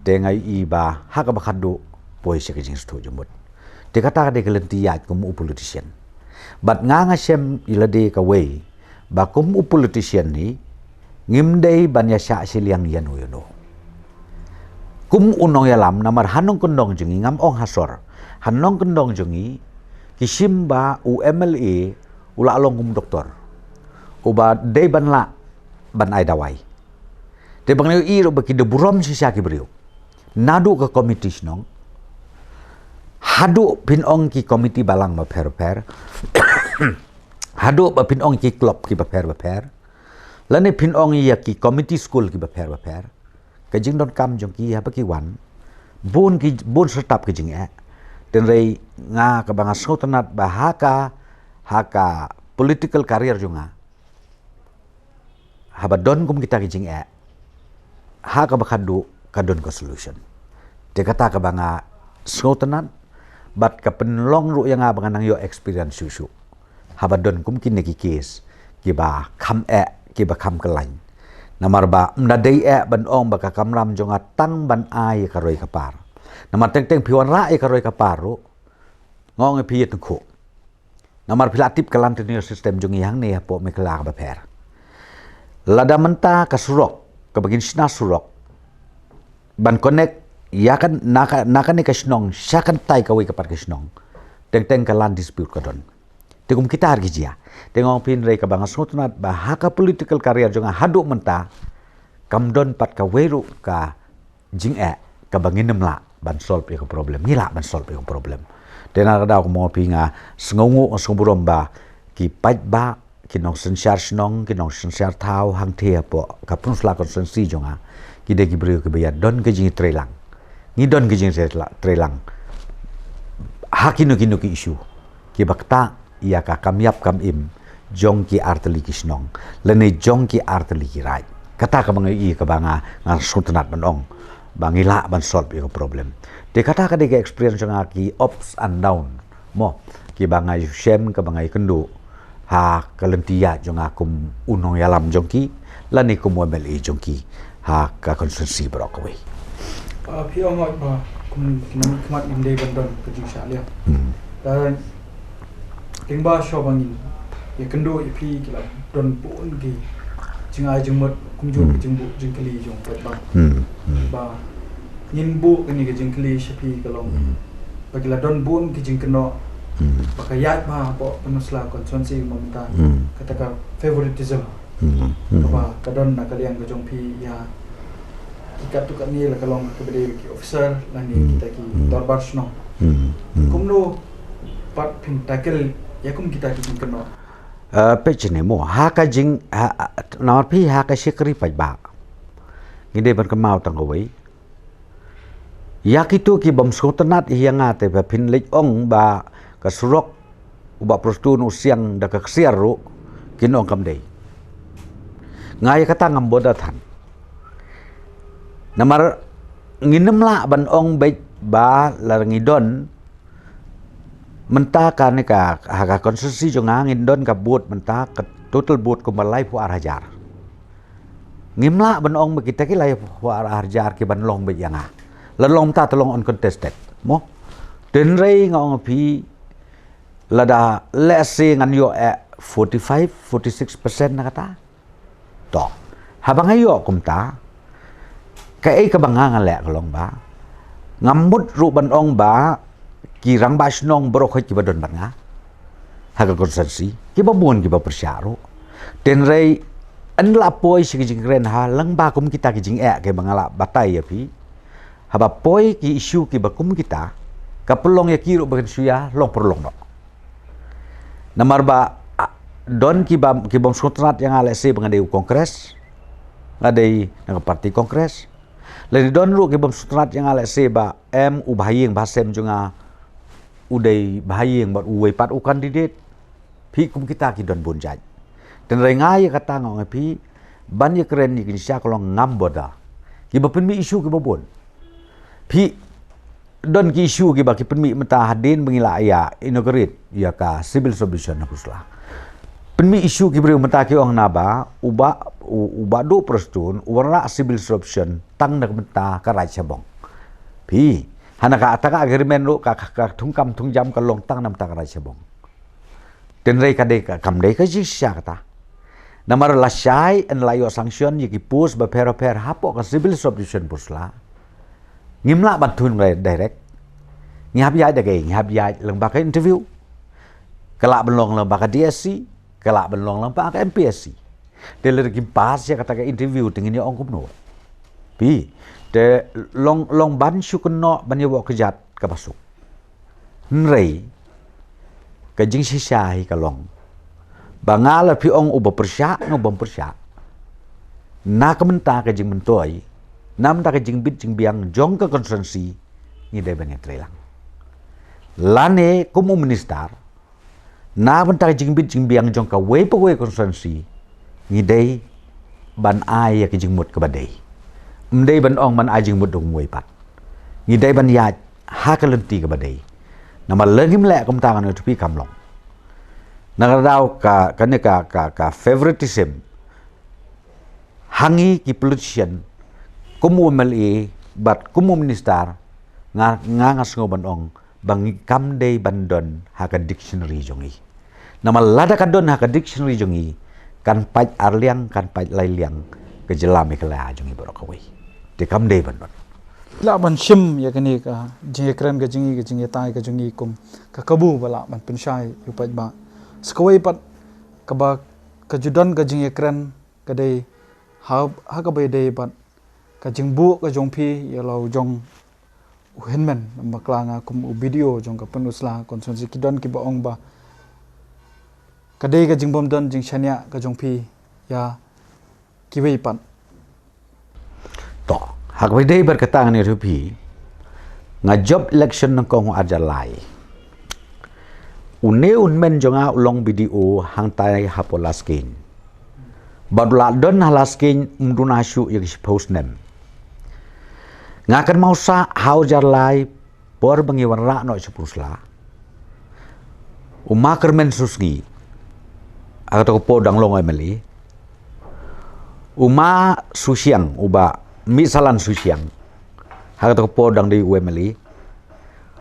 Te nga ïohi ba ha kaba khadduh poi sha ka jingsngewthuh jingmut. Te kata ka dei ka lynti ïaid kum u politician. Bad nga nga shem ïa lade kawei ba kum u politician hi, ngim dei ban ïa shah shiliang ïano ïano. Kum u nongïalam, namar ha nongkyndong jong ngi, ngam ong ha sor, ha nongkyndong jong ngi, ki shim ba u M L A u la long kum doktor, uba dei ban lah ban ai dawai. Te ba ngi ïohi ruh ba ki da burom shisha ki briew, naduh ka komiti shnong haduh phin ong ki komiti balang bapher bapher, haduh ba phin ong ki club ki bapher bapher, lane phin ong ïa ki komiti skul ki bapher bapher. Ka jingdonkam jong ki haba ki wan, bun ki, bun syrtap ki jingeh. Te hynrei nga kaba nga sngewtynnat ba ha ka, ha ka political career jong nga, haba don kum kita ki jingeh, ha kaba khadduh ka don ka solution. Te kata kaba nga sngewtynnat, bad ka pynlong ruh ïa nga ba nga nang ïoh experience shuh shuh haba don kum kine ki case kiba kham eh, kiba kham kyllain. Namar ba ym da dei eh ban ong ba ka kamram jong nga tang ban ai ka roi ka par. Namar teng teng phi wanrah ïa ka roi ka par ruh, nga ong ïa phi ïa tyngkhuh. Namar phi la tip ka lan tenure system jong ngi hangne hapoh Meghalaya kaba pher. Lada mynta ka surok, kaba ngin shna surok ban connect ïa ka, na ka, na kane ka shnong sha kane kawei ka pat ka shnong, teng teng ka land dispute ka don. Te kum kita ar ki jia. Te nga ong phi, hynrei kaba nga sngewtynnat ba ha ka political career jong nga haduh mynta, kam don pat kawei ruh ka jingeh kaba ngin ym lah ban solve ïa ka problem. Ngi lah ban solve ïa ka problem. Te na ka daw kumno phi, nga sngewnguh, nga sngewburom ba ki paidbah, ki nongsynshar shnong, ki nongsynshar thaw hangthie hapoh ka Pynursla constituency jong nga, ki dei ki briew kiba ïa don ka jingtreilang. Ngi don ka jingtreilang ha kino kino ki issue kiba ktah ïa ka kam ïap kam im jong ki artylli ki shnong lane jong ki artylli ki raid. Kata kaba nga ïohi, kaba nga, nga sngewtynnat ban ong ba ngi lah ban solve ïa ka problem. Te kata ka dei ka experience jong nga, ki ups and down mo, kiba nga ïohsngew, kaba nga ïakynduh ha ka lynti ïaid jong nga kum u nongïalam jong ki lane kum u M L A jong ki ha ka constituency baroh kawei. Ah, phi ong hok ba kum ki nang khmat ngim dei ban don ka jingshah liang. Hmm. Te lyngba shoh ba ngin ïakynduh ïa phi, ki la don bun ki jingai jingmut kumjuh ki jingbuh jingkylli jong paidbah. Hmm. Hmm. Ba ngin buh kane ka jingkylli sha phi ka long, hmm, ba ki la don bun ki jingkynnoh, hmm, ba ka ïaid bha hapoh Pynursla constituency mynta, hmm, kata ka favoritism, hmm, hmm, kaba ka don na ka liang ka jong phi ïa ki katto katne, la ka long kaba dei ki officer lane, hmm, kita ki, hmm, dorbar shnong. Hmm. Hmm. Kumno pat phin tackle ïa kum kita ki jingkynnoh? Eh, peit shane mo, ha ka jing, ha, ha, namar phi, ha ka shakri paidbah ngi dei ban kynmaw tang kawei. Ïa kito ki bym sngewtynnat ïa nga te ba phin leit ong ba ka surok u Bah Prestone u siang da ka ksiar ruh, kin ong kam dei. Nga ïa kata ngam bother than. Namar ngin ym lah ban ong beit ba la ngi don mynta kane ka, ha ka constituency jong nga ngin don ka vote mynta, ka total vote kumba laiphew ar hajar. Ngim lah ban ong ba kita ki laiphew ar hajar ki ban long beit ïa nga. La long mynta te long uncontested mo. Te hynrei nga ong phi, lada lehse ngan ïoh eh forty-five, forty-six percent na kata, to, haba nga ïoh kumta, kaei kaba nga, nga leh ka long ba ngam mut ruh ban ong ba ki rangbah shnong baroh khoit kiba don bad nga ha ka constituency, kiba bun kiba pyrshah ruh. Te hynrei ynda la poi sha ki jingkren ha lyngba kum kita ki jingeh kiba nga la batai ïa phi, haba poi ki issue kiba kum kita, ka pynlong ïa ki ruh ba kin shu ïa long pyrlong noh. Namar ba, ah, don kiba, ki bym sngewtynnat ïa nga lehse ba nga dei u Congress, nga dei na ka party Congress. Lane don ruh ki bym sngewtynnat ïa nga lehse ba em u bahaïing bahasem jong nga u dei bahaïing bad uwei pat u candidate. Phi, kum kita ki don bun jait. Te hynrei nga ïa kata nga ong ïa phi, ban ïakren ïa ki jingshisha ka long ngam bother. Kiba pynmih issue kiba bun. Phi, don ki issue kiba ki pynmih mynta hadien ba ngi la ïa inaugurate ïa ka civil subdivision ha Pynursla. Pynmih issue ki briew mynta ki ong naba u Bah, u, u Bah Duh Prestone u wanrah civil subdivision tang na ka bynta ka Raid Shabong. Phi, ha kata ka agreement ruh ka, ka, ka thungkam thungjam ka long tang na ka bynta ka Raid Shabong. Te hynrei ka dei ka, kam dei ka jingshisha kata. Namar lashai ynda la ïoh sanction ïa ki post bapher bapher hapoh ka civil subdivision Pynursla, ngim lah ban thung direct. Ngi hap ïaid da kaei? Ngi hap ïaid lyngba ka interview. Ka lah ban long lyngba ka D S C, ka lah ban long lyngba ka M P S C. Te lada kim pass ïa kata ka interview te ngin ïa ong kumno? Phi, te long, long ban shu kynnoh ban ïa wad kjat kaba suk. Hynrei ka jingshisha hi ka long ba nga, la phi ong uba pyrshah ne u bym pyrshah, na ka bynta ka jingmyntoi, na ka bynta ka jingbit jingbiang jong ka constituency, ngi dei ban ïatreilang. Lane kum u minister, na ka bynta ka jingbit jingbiang jong kawei pa kawei ka constituency, ngi dei ban ai ïa ka jingmut kaba dei. Ym dei ban ong ban ai jingmut da kumwei pat. Ngi dei ban ïaid ha ka lynti kaba dei. Namar lada ngim leh kumta, ngan ong ïa phi, kam long. Na ka daw ka, kane ka, ka, ka favoritism ha ngi ki politician, kum u M L A bad kum u minister, Nga nga nga sngew ban ong ba ngi kam dei ban don ha ka dictionary jong ngi. Namar lada ka don ha ka dictionary jong ngi, kan pait ar liang, kan pait lai liang ka jylla Meghalaya jong ngi baroh kawei. Te kam dei ban don. Lah ban shim ïa kane ka jingïakren ka jong ngi, ka jingïatai ka jong ngi kum ka kabu ba lah ban pynshai ïa u paidbah. Sa kawei pat kaba ka ju don ka jingïakren ka dei ha, ha kaba ïadei bad ka jingbuh ka jong phi ïa la u jong u hynmen, bakla nga kum u B D O jong ka Pynursla constituency, ki don kiba ong ba ka dei ka jingbym don jingshaniah ka jong phi ïa kiwei pat. To, ha kaba ïadei bad kata ngan ïathuh phi, nga jop election nyngkong u arhajar lai. Une u hynmen jong nga u long B D O hangtai hapoh Laskein. Bad u la don ha Laskein ym duna shuh ïa ka shiphew snem. Nga kynmaw sah ha u arhajar lai, por ba ngi wanrah noh sha Pynursla, u ma Kyrmen Susngi, ha kata ka por dang long M L A, u ma Sushiang, u Bah Mihsalan Sushiang, ha kata ka por dang dei u M L A,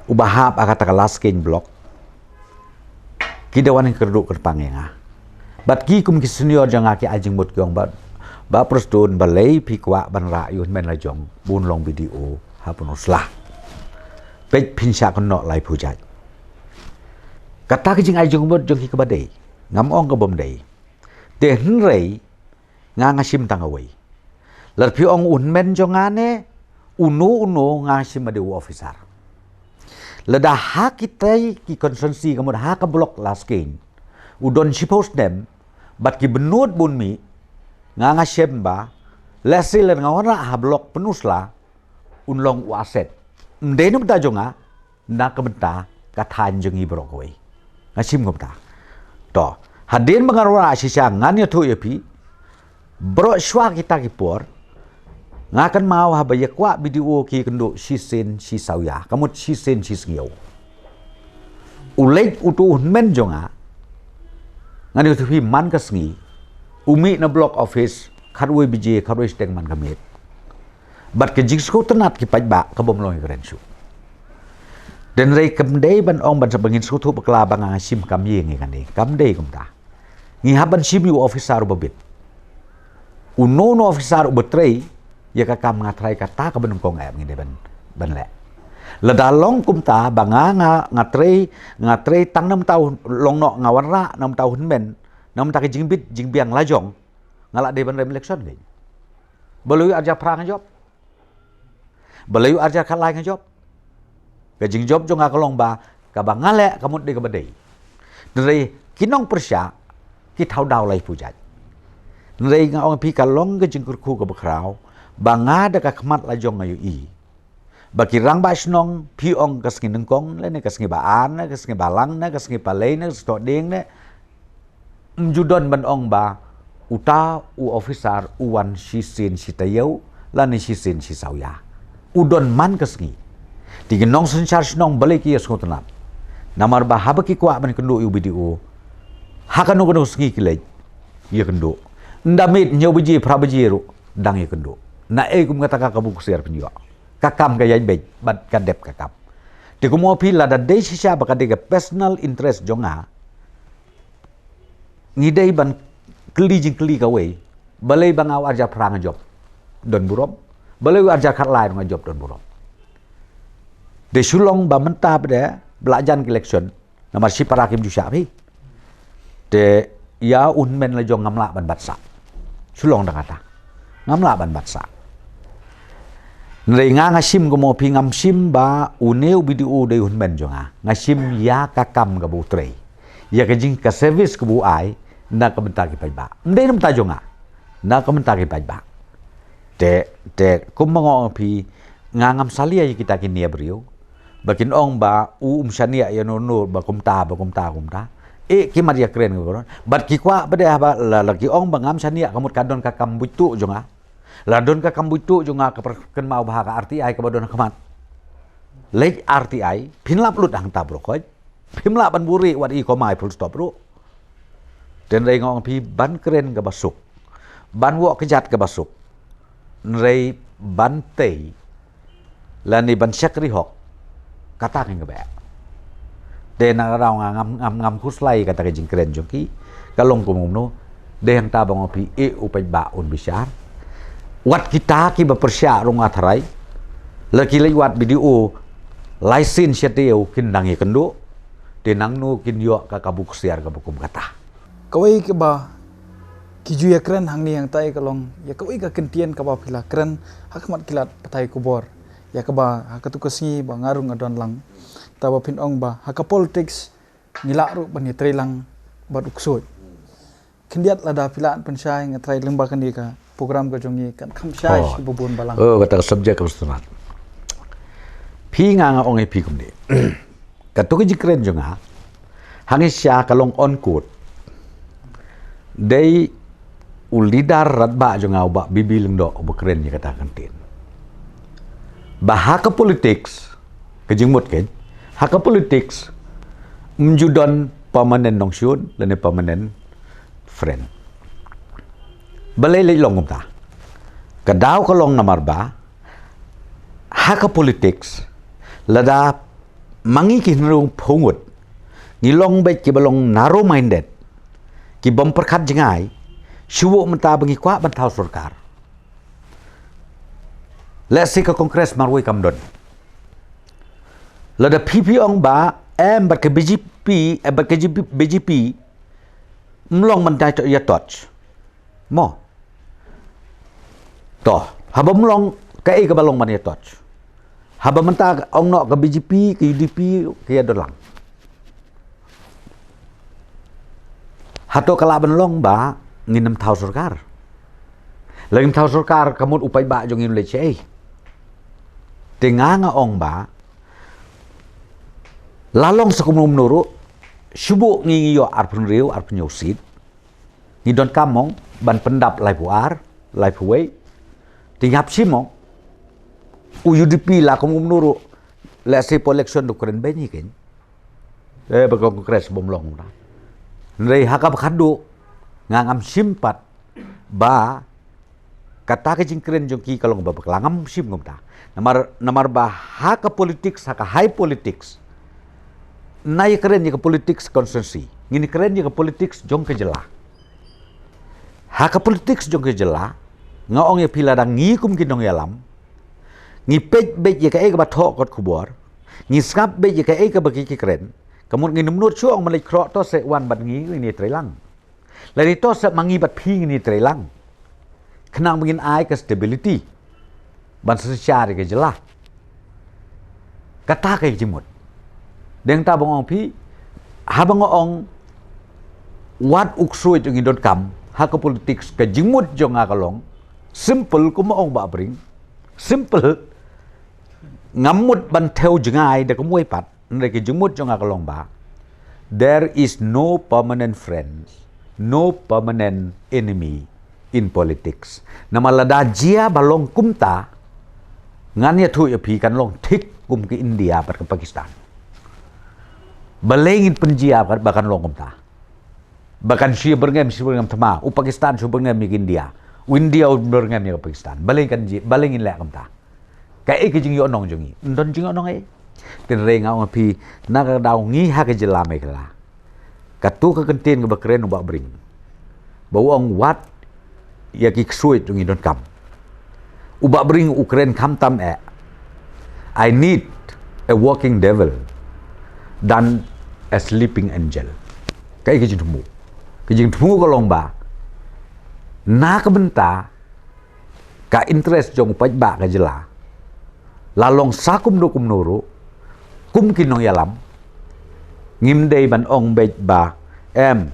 uba hap ha kata ka Laskein block, ki da wan kyrduh kyrpang ïa nga. Bad ki kum ki senior jong nga ki ai jingmut ki ong ba, Bah Prestone, balei phi kwah ban rah ïa u hynmen lajong ba un long B D O ha Pynursla? Peit, phin shah kynnoh laiphew jait. Kata ka jingai jingmut jong ki kaba dei, ngam ong ka bym dei. Te hynrei nga nga shim tang kawei. Lada phi ong u hynmen jong nga ne uno uno, nga shim ba dei u officer. Lada ha kitai ki constituency, ka mut ha ka block Laskein, u don shiphew snem bad ki bynnud bun mih, nga nga shem ba lehse lada nga wanrah ha block Pynursla, un long u asset. Ym dei na bynta jong nga, na ka bynta ka thaiñ jong ngi baroh kawei. Nga shim kumta. To, hadien ba nga wanrah shisha, ngan ïathuh ïa phi, baroh shuwa kita ki por, nga kynmaw haba ïa kwah B D O ki kynduh shisien shi sawïa, ka mut shisien shi sngewbha. U leit utu u hynmen jong nga, ngan ïathuh phi, man ka sngi u mih na block office khatwei baje, khatwei shiteng man ka miet. Bad ka jingsngewtynnat ki paidbah ka bym long ïa kren shuh. Hynrei kam dei ban ong ban sa ba ngin sngewthuh bakla ba nga nga shim kam ïing ïa kane, kam dei kumta. Ngi hap ban shim ïa u officer uba bit. Uno uno u officer uba trei ïa ka kam, nga tharai kata kaba nyngkong eh ngi dei ban, ban leh. Lada long kumta ba nga, nga, nga trei, nga trei tang na bynta u, long noh nga wanrah na bynta u hynmen, na bynta ka jingbit jingbiang lajong, nga lah dei ban rem election kein. Balei u arhajar phra nga jop? Balei u arhajar khatlai nga jop? Ka jingjop jong nga ka long ba kaba nga leh ka mut dei kaba dei. Hynrei ki nongpyrshah ki thaw daw laiphew jait. Hynrei nga ong phi, ka long ka jingkyrkhu kaba khraw ba nga da ka khmat lajong nga ïohi ba ki rangbah shnong, phi ong ka sngi nyngkong lane ka sngi ba ar ne ka sngi balang ne ka sngi palei ne ka sngi thohdieng ne, ym ju don ban ong ba uta u officer u wan shisien shi taïew lane shisien shi sawïa. U don man ka sngi. Te ki nongsynshar shnong balei ki ïa sngewtynnat? Namar ba haba ki kwah ban kynduh ïa u B D O, ha kano kano sngi ki leit ïa kynduh. Ynda miet hynñiew baje, phra baje ruh dang ïa kynduh. Naei kum kata ka kabu ksiar pynïoh? Ka kam ka ïaid beit bad ka dep ka kam. Te kumno phi, lada dei shisha ba ka dei ka personal interest jong nga, ngi dei ban kylli jingkylli kawei, balei ba nga u arhajar phra nga jop don burom, balei u arhajar khatlai nga jop don burom. Te shu long ba mynta pat de ba la jan ka election, namar shi para kim ju shah phi. Te ïa u hynmen lajong ngam lah ban bat sah. Shu long tang kata. Ngam lah ban bat sah. Hynrei nga nga shim kumno phi, ngam shim ba une u B D O u dei u hynmen jong nga. Nga shim ïa ka kam kaba u trei, ïa ka jing, ka service kaba u ai na ka bynta ki paidbah. Ym dei na bynta jong nga, na ka bynta ki paidbah. Te, te kumba nga ong phi, nga ngam salia ïa kita ki nia briew ba kin ong ba u um shaniah ïa no no ba kumta, ba kumta, kumta. Eh, ki mat ïa kren ka baron. Bad ki kwah pat de haba la, la ki ong ba ngam shaniah, ka mut ka don ka kam buit tuh jong nga. La don ka kam buit tuh jong nga, ka pyrkhat kynmaw ba ha ka R T I kaba don ha khmat. Leit R T I, phin lap lut hangta baroh khoit. Phim lah ban buhrieh wat i comma i full stop ruh. Te hynrei nga ong phi, ban kren kaba suk, ban wad kjat kaba suk, hynrei ban tei lane ban shakri hok Kata ka nga beh. Te na ka daw nga ngam ngam ngam khuslai kata ka jingkren jong ki. Ka long kumno. Te hangta ba nga ong ïa phi, eh, u paidbah un bishar. Wat kita kiba pyrshah ruh nga tharai. La ki leit wad B D O license sha te u kin dang ïakynduh. Te nangno kin ïoh ka kabu ksiar kaba kum kata. Kawei kaba ki ju ïakren hangne hangtai ka long ïa kawei ka kyntien kaba phi la kren ha khmat ki lad pathai khubor. Ïa kaba ha katu ka sngi ba nga ruh nga don lang. Te ba phin ong ba ha ka politics ngi lah ruh ban ïatreilang bad u ksuid. Khyndiat lada phi lah ban pynshai, nga tharai lyngba kane ka program ka jong ngi kan kham shai Oh. shi bun balang. Oh, kata ka subject ka stunat. Phi nga nga ong ïa phi kumne. Katu ka jingkren jong nga. Hangne sha ka long on court. Dei u leader rangbah jong nga u Bah B B Lyngdoh uba kren ïa kata ka kyntien. Ba ha ka politics, ka jingmut kein, ha ka politics, ym ju don permanent nongshun, lane permanent friend. Balei lei long kumta. Ka daw ka long namar ba, ha ka politics, lada ma ngi ki hynriew phew ngut, ngi long beit kiba long narrow minded, kibym pyrkhat jngai, shuh mynta ba ngi kwah ban thaw sorkar. Let's say ka Congress marwei kam don. Lada phi phi ong ba, em bad ka B J P, em bad ka B J P, ym long ban dei to ïa toch. Mo. To, haba ym long, kaei kaba long ban ïa toch. Haba mynta ong noh ka B J P, ka U D P, ka ïa dolang. Hato ka lah ban long ba, ngin ym thaw sorkar. La ngin thaw sorkar, ka mut u paidbah jong ngi un leit shaei. Te nga nga ong ba, la long sa kumno kumno ruh, shuh ngi ngi ïoh arphew hynriew, arphew hynñiew seat. Ngi donkam mo, ban pyndap laiphew ar, laiphew wei. Te ngi hap shim mo. U U D P la kumno kumno ruh, let's say post election to kren beit ngi kein. Eh, ba ka Congress bym long na. Hynrei ha kaba khadduh, nga ngam shim pat, ba, kata ka jingkren jong ki ka long ba bakla, ngam shim kumta. Namar, namar ba ha ka politics, ha ka high politics. Ngim ïakren ïa ka politics constituency. Ngin ïakren ïa ka politics jong ka jylla. Ha ka politics jong ka jylla, nga ong ïa phi lada ngi kum ki nongïalam. Ngi peit beit ïa kaei kaba thoh kot khubor. Ngi sngap beit ïa kaei kaba ki ki kren. Ka mut ngin ym nud shuh ong ban leit khroh, to se wan bad ngi, ngin ïatreilang. Lane to sa ma ngi bad phi ngin ïatreilang. Khnang ba ngin ai ka stability ban synshar ïa ka jylla. Kata ka jingmut. Te hangta ba nga ong phi, haba nga ong wat u ksuid ngi donkam, ha ka politics ka jingmut jong nga ka long simple kumba ong Bah Bring. Simple. Ngam mut ban thew jngai da kumwei pat. Hynrei ka jingmut jong nga ka long ba, there is no permanent friend, no permanent enemy in politics. Namar lada jia ba long kumta, ngan ïathuh ïa phi kan long thik kum ka India bad ka Pakistan. Balei ngin pynjia ba kan long kumta. Ba kan shu byrngem, shu byrngem thma. U Pakistan shu byrngem ïa ka India. U India u byrngem ïa ka Pakistan. Balei kan ji, balei ngin leh kumta. Kaei ka jingïohnong jong ngi. Ym don jingïohnong ei. Hynrei nga ong ïa phi, na ka daw ngi ha ka jylla Meghalaya. Katu ka kyntien kaba kren u Bah Bring. Ba u ong wat ïa ki ksuid ngi donkam. U Bah Bring u kren khamtam eh. I need a working devil than a sleeping angel. Kaei ka jingthmu. Ka jingthmu ka long ba, na ka bynta ka interest jong u paidbah ka jylla. La long sa kumno kumno ruh, kum ki nongïalam, ngim dei ban ong beit ba, em,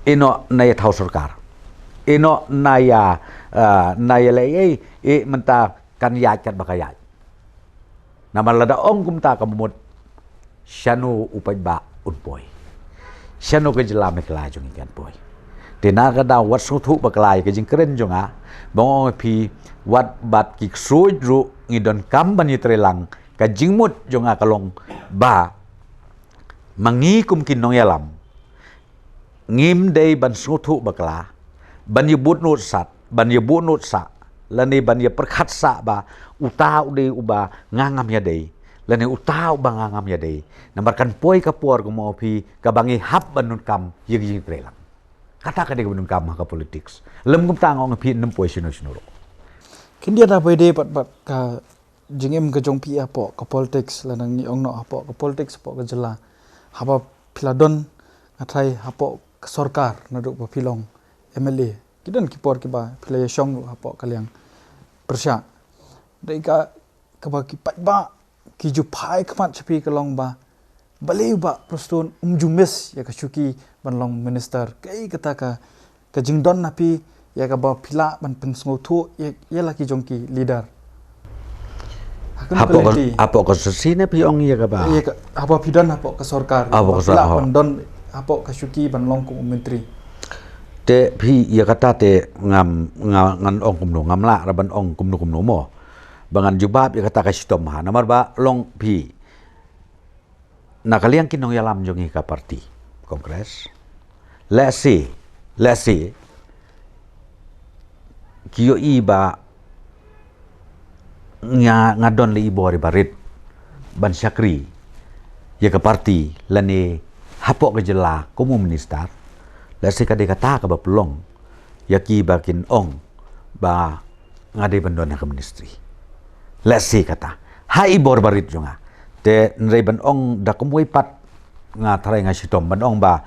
ïeh noh nai ïa thaw sorkar. Ïeh noh nai ïa, eh, nai ïa leh ei, eh, mynta kan ïaid katba ka ïaid. Namar lada ong kumta ka mut, shano u paidbah un poi. Shano ka jylla Meghalaya jong ngi kan poi. Te na ka daw wat sngewthuh bakla ïa ka jingkren jong nga, ba nga ong ïa phi, wat bad ki ksuid ruh ngi donkam ban ïatreilang, ka jingmut jong nga ka long ba, ma ngi kum ki nongïalam, ngim dei ban sngewthuh bakla, ban ïa bud nud sat, ban ïa bud nud sah, lane ban ïa pyrkhat sah ba, uta u dei uba nga ngam ïadei, Lane uta uba nga ngam ïadei. Namar kan poi ka por kumno phi kaba ngi hap ban donkam ïa ka jingtrei lang. Kata ka dei kaba donkam ha ka politics. Lem kumta nga ong phi nym poi shino shino ruh. Khyndiat ha poi dei pat pat ka jingim ka jong phi hapoh ka politics, lane ngi ong noh hapoh ka politics hapoh ka jylla. Haba phi la don nga tharai hapoh ka sorkar naduh ba phi long M L A. Ki don ki por kiba phi la ïashong ruh hapoh ka liang pyrshah. Dei ka kaba ki paidbah ki ju phai khmat sha phi ka long ba, balei u Bah Prestone um ju miss ïa ka shuki ban long minister? Kaei kata ka, ka jingdon na phi ïa kaba phi lah ban pynsngewthuh ïa, ïa la ki jong ki leader? Ha kano ka Hapoh ka, lynti? Hapoh ka sesi ne phi ong ïa kaba? Ïa ka, haba phi don hapoh ka sorkar, Hapoh ba ka phi lah sorkar. Ban don hapoh ka shuki ban long kum u myntri. Te phi ïa kata te ngam, nga, ngan ong kumno, ngam lah ra ban ong kumno kumno mo. Ba ngan jubab ïa kata ka shitom ha. Namar ba long phi na ka liang ki nongïalam jong ngi ka party Congress. Let's see, let's see. Ki ïohi ba nga, nga don la i bor iba rit ban shakri ïa ka party lane hapoh ka jylla kum u minister. Let's see ka dei kata kaba pynlong ïa ki ba kin ong ba nga dei ban don ha ka ministry. Let's see kata. Ha i bor ba rit jong nga. Te hynrei ban ong da kumwei pat nga tharai nga shitom ban ong ba.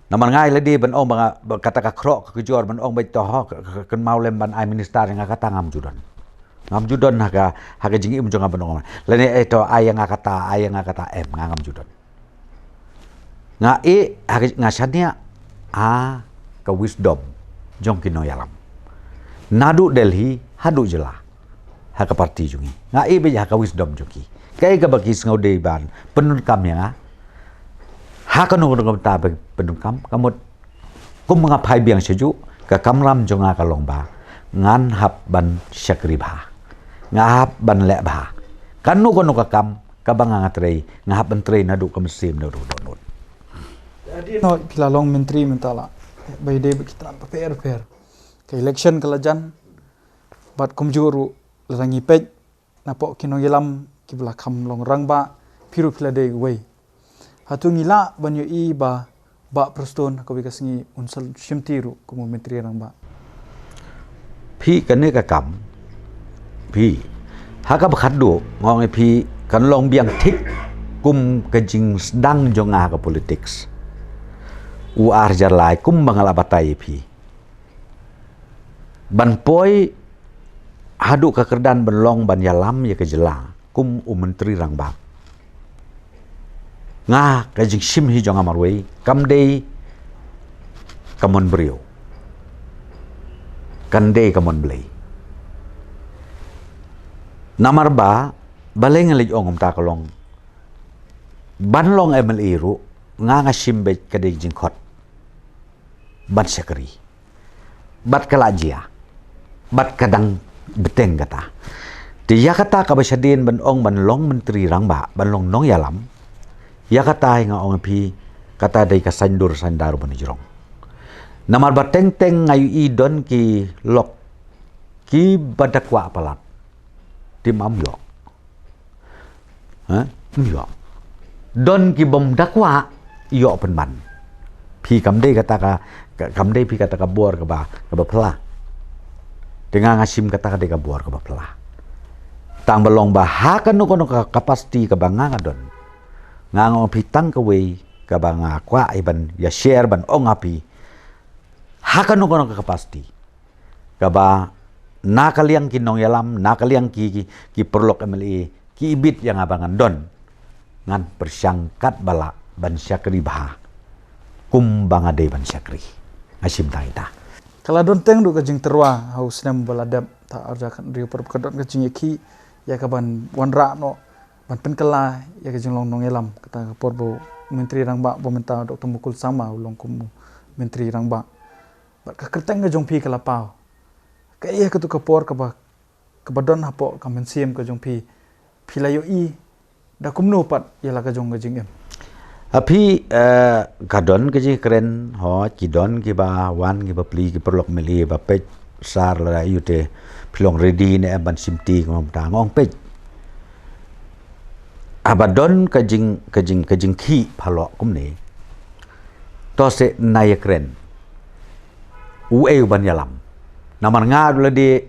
Namar nga ïa lade ban ong ba nga, ba kata ka khroh ka kjor ban ong ba to ho, ka, ka, ka kynmaw lem ban ai minister ïa nga kata ngam ju don. Ngam ju don ha ka, ha ka jingim jong nga ban ong. Lane eh to ai ïa nga kata, ai ïa nga kata em, nga ngam ju don. Nga ïeh, ha ka, nga shaniah ha ka wisdom jong ki nongïalam. Naduh Delhi haduh jylla ha ka party jong ngi. Nga ïeh beit ha ka wisdom jong ki. Kaei kaba ki sngew dei ban pyndonkam ïa nga. Ha kano kano ka bynta ba pyndonkam, ka mut kum nga phai biang sha juh, ka kamram jong nga ka long ba ngan hap ban shakri bha. Nga hap ban leh bha. Kano kano ka kam kaba nga nga trei, nga hap ban trei naduh ka mynsiem naduh ka dohnud. Hadien noh phi la long myntri mynta la, ba ïadei bad ki tnat bapher bapher. Ka election ka la jan, bad kumjuh ruh lada ngi peit napoh ki nongïalam kiba la kham long rangbah, phi ruh phi la dei uwei. Hato ngi lah ban ïohi ba Bah Prestone ha kawei ka sngi un sa shimti ruh kum u myntri rangbah? Phi, kane ka kam, phi, ha kaba khatduh nga ong ïa phi kan long biang thik kum ka jingsdang jong nga ha ka politics. U ar hajar lai kumba nga la batai ïa phi. Ban poi haduh ka kyrdan ban long ban ïalam ïa ka jylla kum u myntri rangbah. Nga ka jingshim hi jong nga marwei kam dei ka mon briew. Kan dei ka mon Blei. Namar ba, balei nga leit ong kumta ka long. Ban long M L A ruh, nga nga shim beit ka dei jingkhot ban shakri. Bad ka la jia. Bad ka dang bteng kata. Te ïa kata kaba shadien ban ong ban long myntri rangbah, ban long nongïalam. Ïa kata hi nga ong ïa phi, kata dei ka saiñdur saiñdar u ban jrong. Namar ba teng teng nga ïohi don ki lok kiba da kwah palat. Te ym ïoh. Ha? Ym ïoh. Don ki bym da kwah ïoh pynban. Phi kam dei kata ka, ka, kam dei phi kata ka bor kaba, kaba phylla. Te nga nga shim kata ka dei ka bor kaba phylla. Tang ba long ba ha kano kano ka capacity kaba nga nga don. Nga nga ong phi tang kawei kaba nga kwah ïa ban ïa share ban ong ha phi. Ha kano kano ka capacity. Kaba na ka liang ki nongïalam, na ka liang ki, ki, ki paralok M L A, ki ibit ïa nga ba ngan don. Ngan pyrshang katba lah ban shakri bha. Kumba nga dei ban shakri. Nga shim tang ita. Ka la don teng ruh ka jingtyrwa ha u snem ba la dep, ta arja kan riu parab ka don ka jingïakhih ïa ka ban wanrah noh ban pynkylla ïa ka jinglong nongïalam, kata ka por ba u Myntri Rangbah ba mynta Doktor Mukul Sangma u long kum u Myntri Rangbah. Bad ka kyrteng ka jong phi ka la paw. Kaei katu ka por kaba, kaba don hapoh ka mynsiem ka jong phi, phi la ïohi da kumno pat ïa la ka jong ka jingim? Ha phi, eh, ka don ka jingkren, ho, ki don kiba wan kiba plie ki paralok M L A ba peit sar lada ïoh te phi long ready ne em ban shim ti kumta, nga ong peit. haba don ka jing ka jing ka jingkhih phalok kumne, to se na ïakren uei u ban ïalam. Namar nga u lade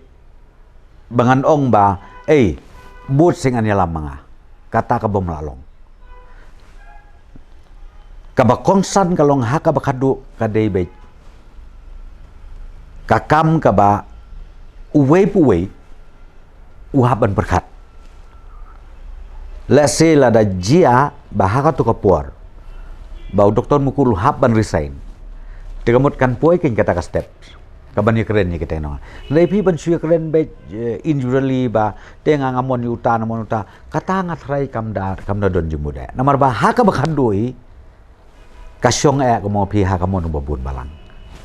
ba ngan ong ba, ei, bud sing an ïalam ma nga. Kata ka bym lah long. Kaba kongsan ka long ha kaba khadduh ka dei beit ka kam kaba uwei pa uwei u hap ban pyrkhat. Let's say lada jia ba ha kato ka por ba u Doktor Mukul u hap ban resign, te ka mut kan poi kein kata ka step ka ban ïakren ïa kita ki nong. Hynrei phi ban shu ïakren beit, eh, individually ba te nga nga mon ïa uta, nga mon uta, kata nga tharai kam da kam da don jingmut eh. Namar ba ha kaba khadduh ka shong eh, ka mon phi ha ka mon uba bun balang.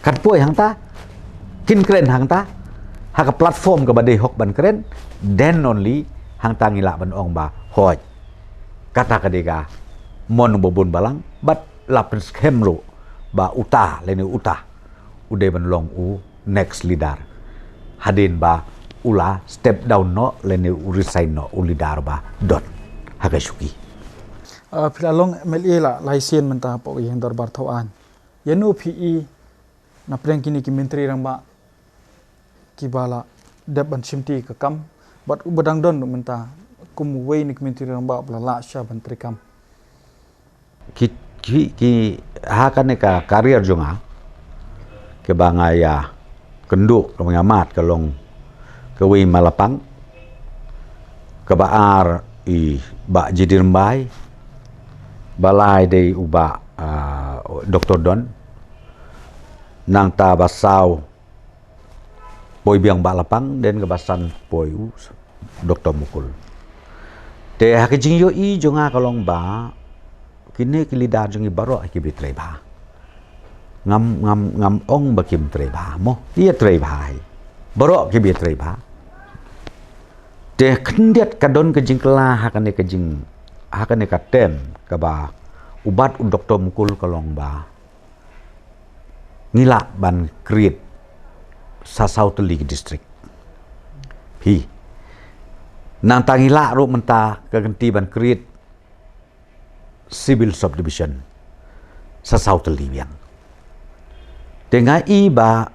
Kan poi hangta, kin kren hangta ha ka platform kaba dei hok ban kren, then only hangta ngi lah ban ong ba hooid, kata ka dei ka mon uba bun balang. Bad la pynskhem ruh ba uta lane uta u dei ban long u next leader, hadien ba u la step down noh lane u resign noh u leader ba don ha ka shuki. Ah, phi la long M L A la lai sien mynta hapoh ka ïing dorbar thaw aiñ. Ïano phi i na pdeng kine ki myntri rangbah kiba la dep ban shimti ka kam, bad uba dang don ruh mynta kum uwei na ki myntri rangbah ba la lah sha ban trei kam? Ki, ki, ki, ha kane ka career jong nga, kaba nga ïa kynduh, kaba nga mad, ka long kawei Malapang, kaba ar i Bah Jidir Mbai, ba lai dei u Bah, ah, Doktor Don, nangta ba saw poi biang Bah Lapang, then kaba san poi u Doktor Mukul. Te ha ka jingïohi jong nga ka long ba kine ki leader jong ngi baroh ki ba trei bha. Ngam, ngam, ngam ong ba kim trei bha mo, ki ïa trei bha hi. Baroh ki ba trei bha. Te khyndiat ka don ka jingkylla ha kane ka jing, ha kane ka term kaba u bat u Doktor Mukul ka long ba ngi lah ban create sa saw tylli ki district. Phi. Nangta ngi lah ruh mynta ka kynti ban create civil subdivision sa saw tylli biang. Te nga i ba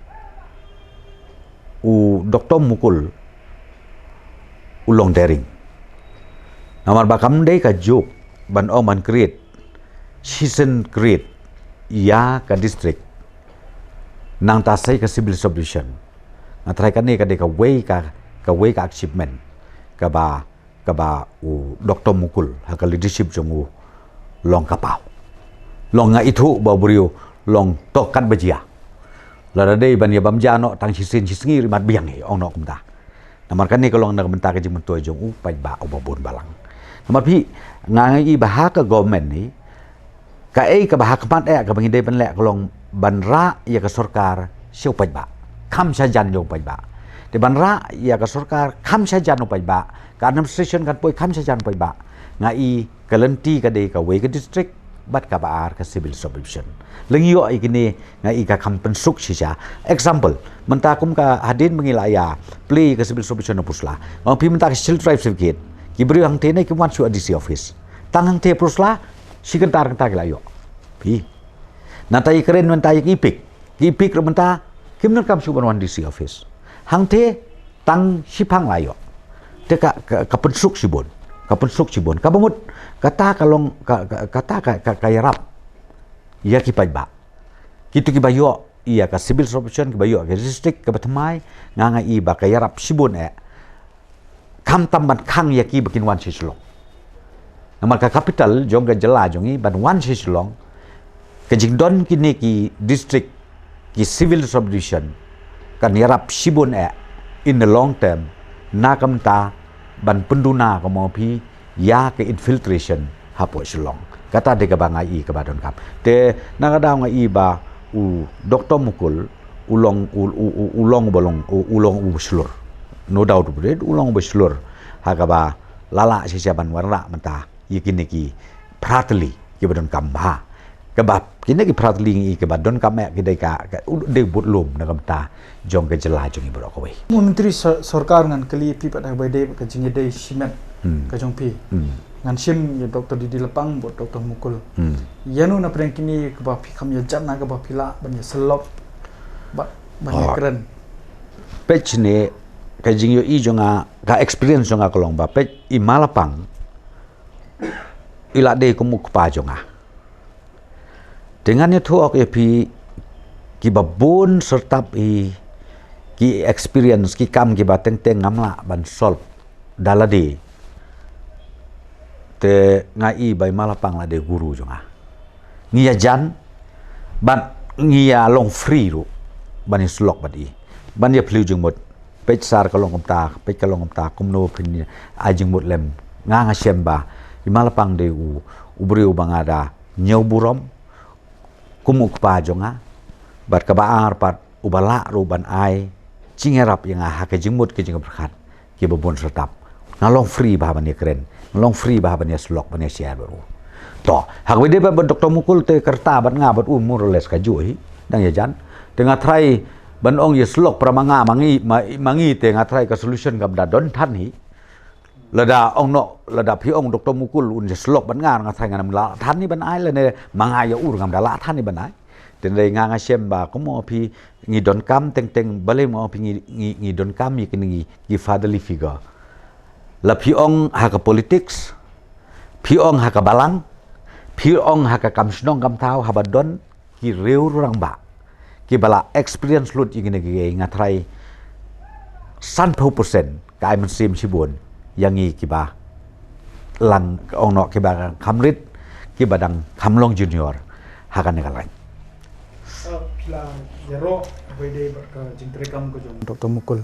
u Doktor Mukul u long daring. Namar ba kam dei ka juk ban ong ban create, shisien create ïa ka district, nangta sei ka civil subdivision. Nga tharai kane ka dei kawei ka, kawei ka achievement kaba, kaba u Doktor Mukul ha ka leadership jong u long ka paw. Long nga ithuh ba u briew long to kat ba jia. Lada dei ban ïa bam ja noh tang shisien shisngi ri mat biang hi, ong noh kumta. Namar kane ka long na ka bynta ka jingmyntoi jong u paidbah uba bun balang. Namar phi, nga ngi i ba ha ka government ni, kaei kaba ha khmat eh kaba ngi dei ban leh ka long ban rah ïa ka sorkar sha u paidbah, kham sha jan jong u paidbah. Te ban rah ïa ka sorkar kham sha jan u paidbah, ka administration kan poi kham sha jan u paidbah, nga i ka lynti ka dei kawei ka district bad kaba ar ka civil subdivision. Lyngngoh ïa kine nga i ka kham pynsuk shisha. Example, mynta kum ka hadien ba ngi la ïa plie ka civil subdivision na Pyrshah. Nga ong phi mynta ka Scheduled Tribe certificate, ki briew hangtei ne kim wan shuh ha D C office. Tang hangtei Pyrshah, shi kynta ar kynta ki la ïoh. Phi. Nangta ïa kren mynta ïa ki EPIC. Ki EPIC ruh mynta kim donkam shuh ban wan D C office. Hangtei tang shiphang la ïoh. Te ka, ka, ka pynsuk shibun. Ka pynsuk shibun. Kaba mut kata ka long ka, ka, kata ka, ka, ka ïarap ïa ki paidbah. Kito kiba ïoh ïa ka civil subdivision, kiba ïoh ka district kaba thymmai, nga nga i ba ka ïarap shibun eh. Khamtam ban khang ïa ki ba kin wan sha Shillong. Namar ka capital jong ka jylla jong ngi ban wan sha Shillong, ka jingdon kine ki district, ki civil subdivision, kan ïarap shibun eh in the long term, na ka bynta ban pynduna, ka mut phi, ïa ka infiltration hapoh Shillong. Kata dei kaba nga i kaba donkam. Te na ka daw nga i ba u Doktor Mukul u long, u, u, u, u long uba long, u, u long uba shlur. No doubt about it, u long uba shlur ha kaba la lah shisha ban wanrah mynta ïa kine ki phra tylli kiba donkam bha. Kaba kine ki phra tylli ngi i kaba donkam eh ki dei ka, ka, u dei budlum na ka bynta jong ka jylla jong ngi baroh kawei. Myntri sor-, sorkar, ngan kylli phi pat ha kaba ïadei bad ka jingïadei shimet Hmm. ka jong phi. Hmm. Ngan shim ïa Doctor Didi Lapang bad Doctor Mukul. Hmm. Ïano na pdeng kine kaba phi kham ïajan, na kaba phi lah ban ïasyllok bad ban Oh. ïakren. Peit shane, ka jingïohi jong nga, ka experience jong nga ka long ba peit i Ma Lapang i la dei kum u kpa jong nga. Te ngan ïathuh ïa phi, kiba bun syrtap i, ki experience, ki kam kiba teng teng ngam lah ban solve da lade. Te nga i ba i Ma Lapang la dei guru jong nga. Ngi ïajan bad ngi ïa long free ruh ban ïasyllok bad i, ban ïa phylliew jingmut. Peit sir ka long kumta, peit ka long kumta, kumno phin ai jingmut lem. Nga nga shem ba i Ma Lapang dei u, u briew ba nga da ñiew burom kum u kpa jong nga. Bad kaba ar pat, uba lah ruh ban ai jingïarap ïa nga ha ka jingmut ka jingpyrkhat kiba bun syrtap. Nga long free ba ban ïakren, nga long free ba ban ïasyllok, ban ïa share bad u. To, ha kaba ïadei bad Doctor Mukul te ka rta bad nga bad u more or less kajuh hi, dang ïajan. Te nga tharai ban ong ïasyllok para ma nga, ma ngi, ma, ma ngi te nga tharai ka solution kam da don than hi. Lada ong noh, lada phi ong Doctor Mukul un ïasyllok bad nga, nga tharai ngan ym lah than hi ban ai, lane ma nga ïa u ruh ngam da lah than hi ban ai. Te hynrei nga nga shem ba kumno phi, ngi donkam teng teng, balei mo phi ngi, ngi, ngi donkam ïa kine ki, ki fatherly figure. La phi ong ha ka politics, phi ong ha ka balang, phi ong ha ka kam shnong kam thaw, haba don ki riew rangbah kiba la experience lut ïa kine kiei, nga tharai sanphew percent ka ai mynsiem shibun ïa ngi kiba lang, ong noh, kiba kham rit, kiba dang kham long junior ha kane ka lain. Phi la ïaroh haba ïadei bad ka jingtrei kam ka jong Doctor Mukul.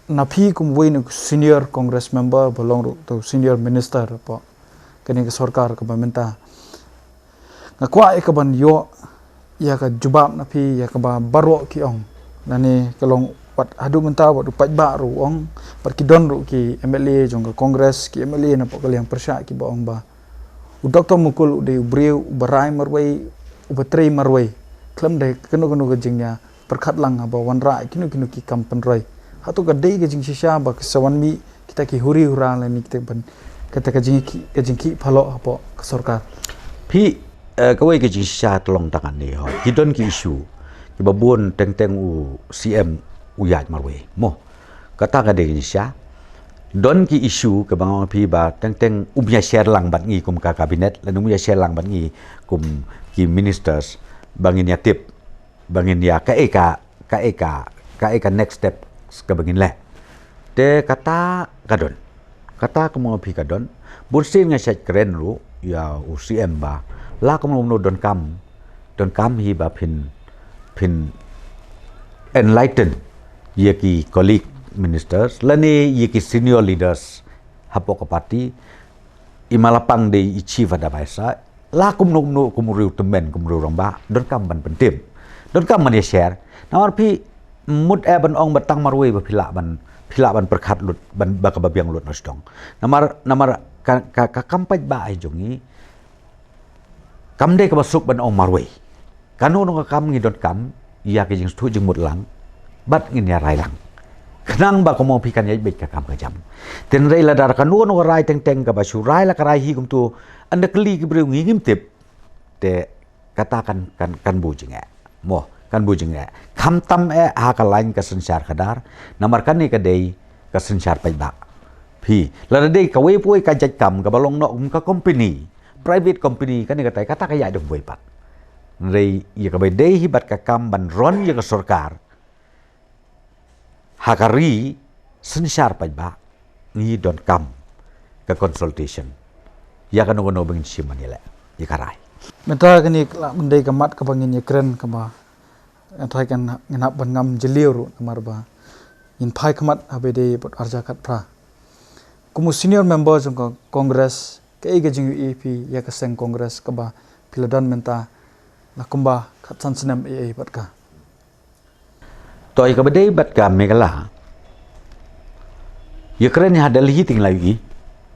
Na phi kum uwei na u senior Congress member ba long ruh u senior minister hapoh kane ka sorkar kaba mynta, nga kwah ïa ka ban ïoh ïa ka jubab na phi ïa kaba baroh ki ong. Lane ka long wat haduh mynta wat u paidbah ruh u ong, bad ki don ruh ki M L A jong ka Congress, ki M L A napoh ka liang pyrshah kiba ong ba u Doctor Mukul u dei u briew uba rai marwei, uba trei marwei, khlem da kano kano ka jingïapyrkhat lang haba wanrah kino kino ki kam pynroi. Hato ka dei ka jingshisha ba ka sa wan mih kita ki huri hura lane kita ban, kata ka jingki, ka jingki phalok hapoh ka sorkar? Phi, eh, kawei ka jingshisha ka long tang kane ho. Ki don ki issue kiba bun teng teng u C M u ïaid marwei. Mo. Kata ka dei ka jingshisha. Don ki issue kaba nga ong phi ba teng teng um ïa share lang bad ngi kum ka cabinet, lane um ïa share lang bad ngi kum ki ministers, ba ngin ïa tip, ba ngin ïa kaei ka, kaei ka, kaei ka next step kaba ngin leh. Te kata ka don. Kata ka mo phi ka don. Bun sien nga shait kren ruh ïa u C M ba la kumno kumno donkam, donkam hi ba phin, phin enlighten ïa ki colleague ministers lane ïa ki senior leaders hapoh ka party. I Ma Lapang dei i chief advisor, la kumno kumno kum u riew tymmen, kum u riew rangbah, donkam ban pyntip, donkam ban ïa share. Namar phi mut eh ban ong ba tang marwei ba phi lah ban, phi lah ban pyrkhat lut, ban ba kaba biang lut na sdong. Namar, namar ka, ka, ka kam paidbah hi jong ngi kam dei kaba suk ban ong marwei. Kano kano ka kam ngi donkam ïa ka jingsngewthuh jingmut lang bad ngin ïa rai lang. Khnang ba kumno phi kan ïaid beit ka kam ka jam. Te hynrei lada kano kano ka rai teng teng kaba shu rai la ka rai hi kumto, ynda kylli ki briew ngi ngim tip. Te kata kan, kan, kan buh jingeh. Mo, kan buh jingeh. Khamtam eh ha ka lain ka synshar khadar, namar kane ka dei ka synshar paidbah. Phi, lada dei kawei pa kawei ka jait kam kaba long noh kum ka company, private company, kane katai kata ka ïaid da uwei pat. Hynrei ïa kaba dei hi bad ka kam ban run ïa ka sorkar ha ka ri, synshar paidbah, ngi donkam ka consultation ïa kano kano ba ngin shim ban ïaleh ïa ka rai. Mynta kane ka lah ban dei ka mat kaba ngin ïakren kaba nga tharai kan ngin hap ban ngam jylliew ruh namar ba ngin phai khmat haba ïadei bad arhajar khatphra. Kum u senior member jong ka Congress, kaei ka jingïohi phi ïa ka seng Congress kaba phi la don mynta la kumba khatsan snem, ei ei bad ka? To, ïa kaba dei bad ka Meghalaya, ïakren ïa ha Delhi te ngi la ïohi,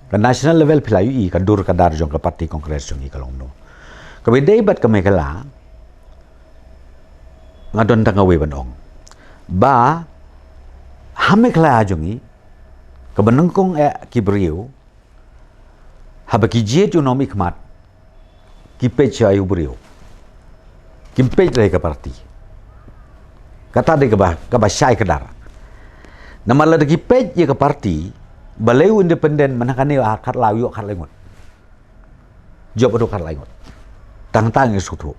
ka national level phi la ïohi ka dur ka dar jong ka party Congress jong ngi ka long kumno. Kaba dei bad ka Meghalaya, nga don tang kawei ban ong ba ha Meghalaya jong ngi, kaba nyngkong eh ki briew Haba ki jied ïa u nongmihkhmat, ki peit sha ïa u briew. Kim peit ïa ka parti. Kata dei kaba, kaba shai kdar. Namar lada ki peit ïa ka parti, balei u independent mynta kane ha khatlai u ïoh khatlai ngut. Jop haduh khatlai ngut. Tang tang ïa suthu.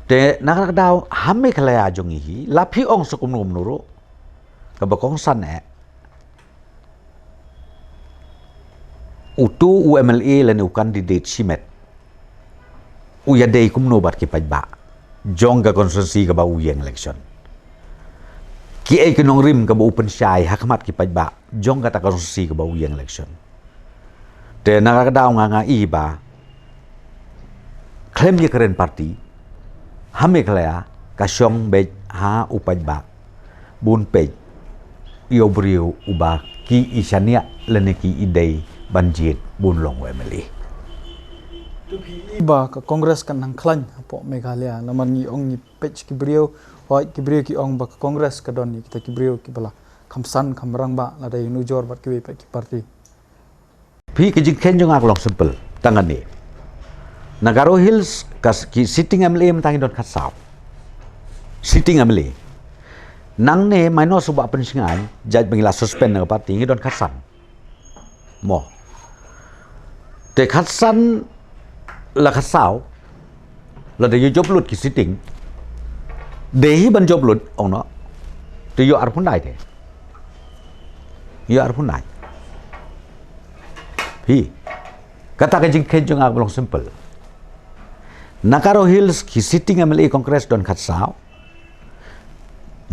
Te na ka daw ha Meghalaya jong ngi hi, la phi ong sa kumno kumno ruh. Kaba kongsan eh. Utu u M L A lane u candidate shimet u ïadei kumno bad ki paidbah jong ka constituency kaba u ïeng election. Kiei ki nongrim kaba u pynshai ha khmat ki paidbah jong kata ka constituency kaba u ïeng election. Te na ka daw nga nga i ba khlem ïakren parti ha Meghalaya ka shong beit ha u paidbah. Bun peit ïa u briew uba ki i shaniah lane ki i dei ban jied bun long u M L A. Tu phi i ba ka Congress kan nang khlaiñ hapoh Meghalaya, namar ngi ong ngi peit ki briew, hoi ki briew ki ong ba ka Congress ka don ïa kita ki briew kiba la kham san kham rangbah lada ïa nujor bad kiwei pat ki parti. Phi ka jingkheiñ jong nga ka long simple tang kane. Na Garo Hills ka s- ki sitting M L A mynta ngi don khatsaw. Sitting M L A. Nangne minus u Bah Pynsngew, jait ba ngi la suspend na ka parti ngi don khatsan. Mo. Te khatsan la khatsaw. Lada ïa jop lut ki sitting. Dei hi ban jop lut ong noh. Te ïoh arphew khyndai te. Ïoh arphew khyndai. Hi. Kata ka jingkheiñ jong nga ka long simple. Na Garo Hills ki sitting M L A Congress don khatsaw.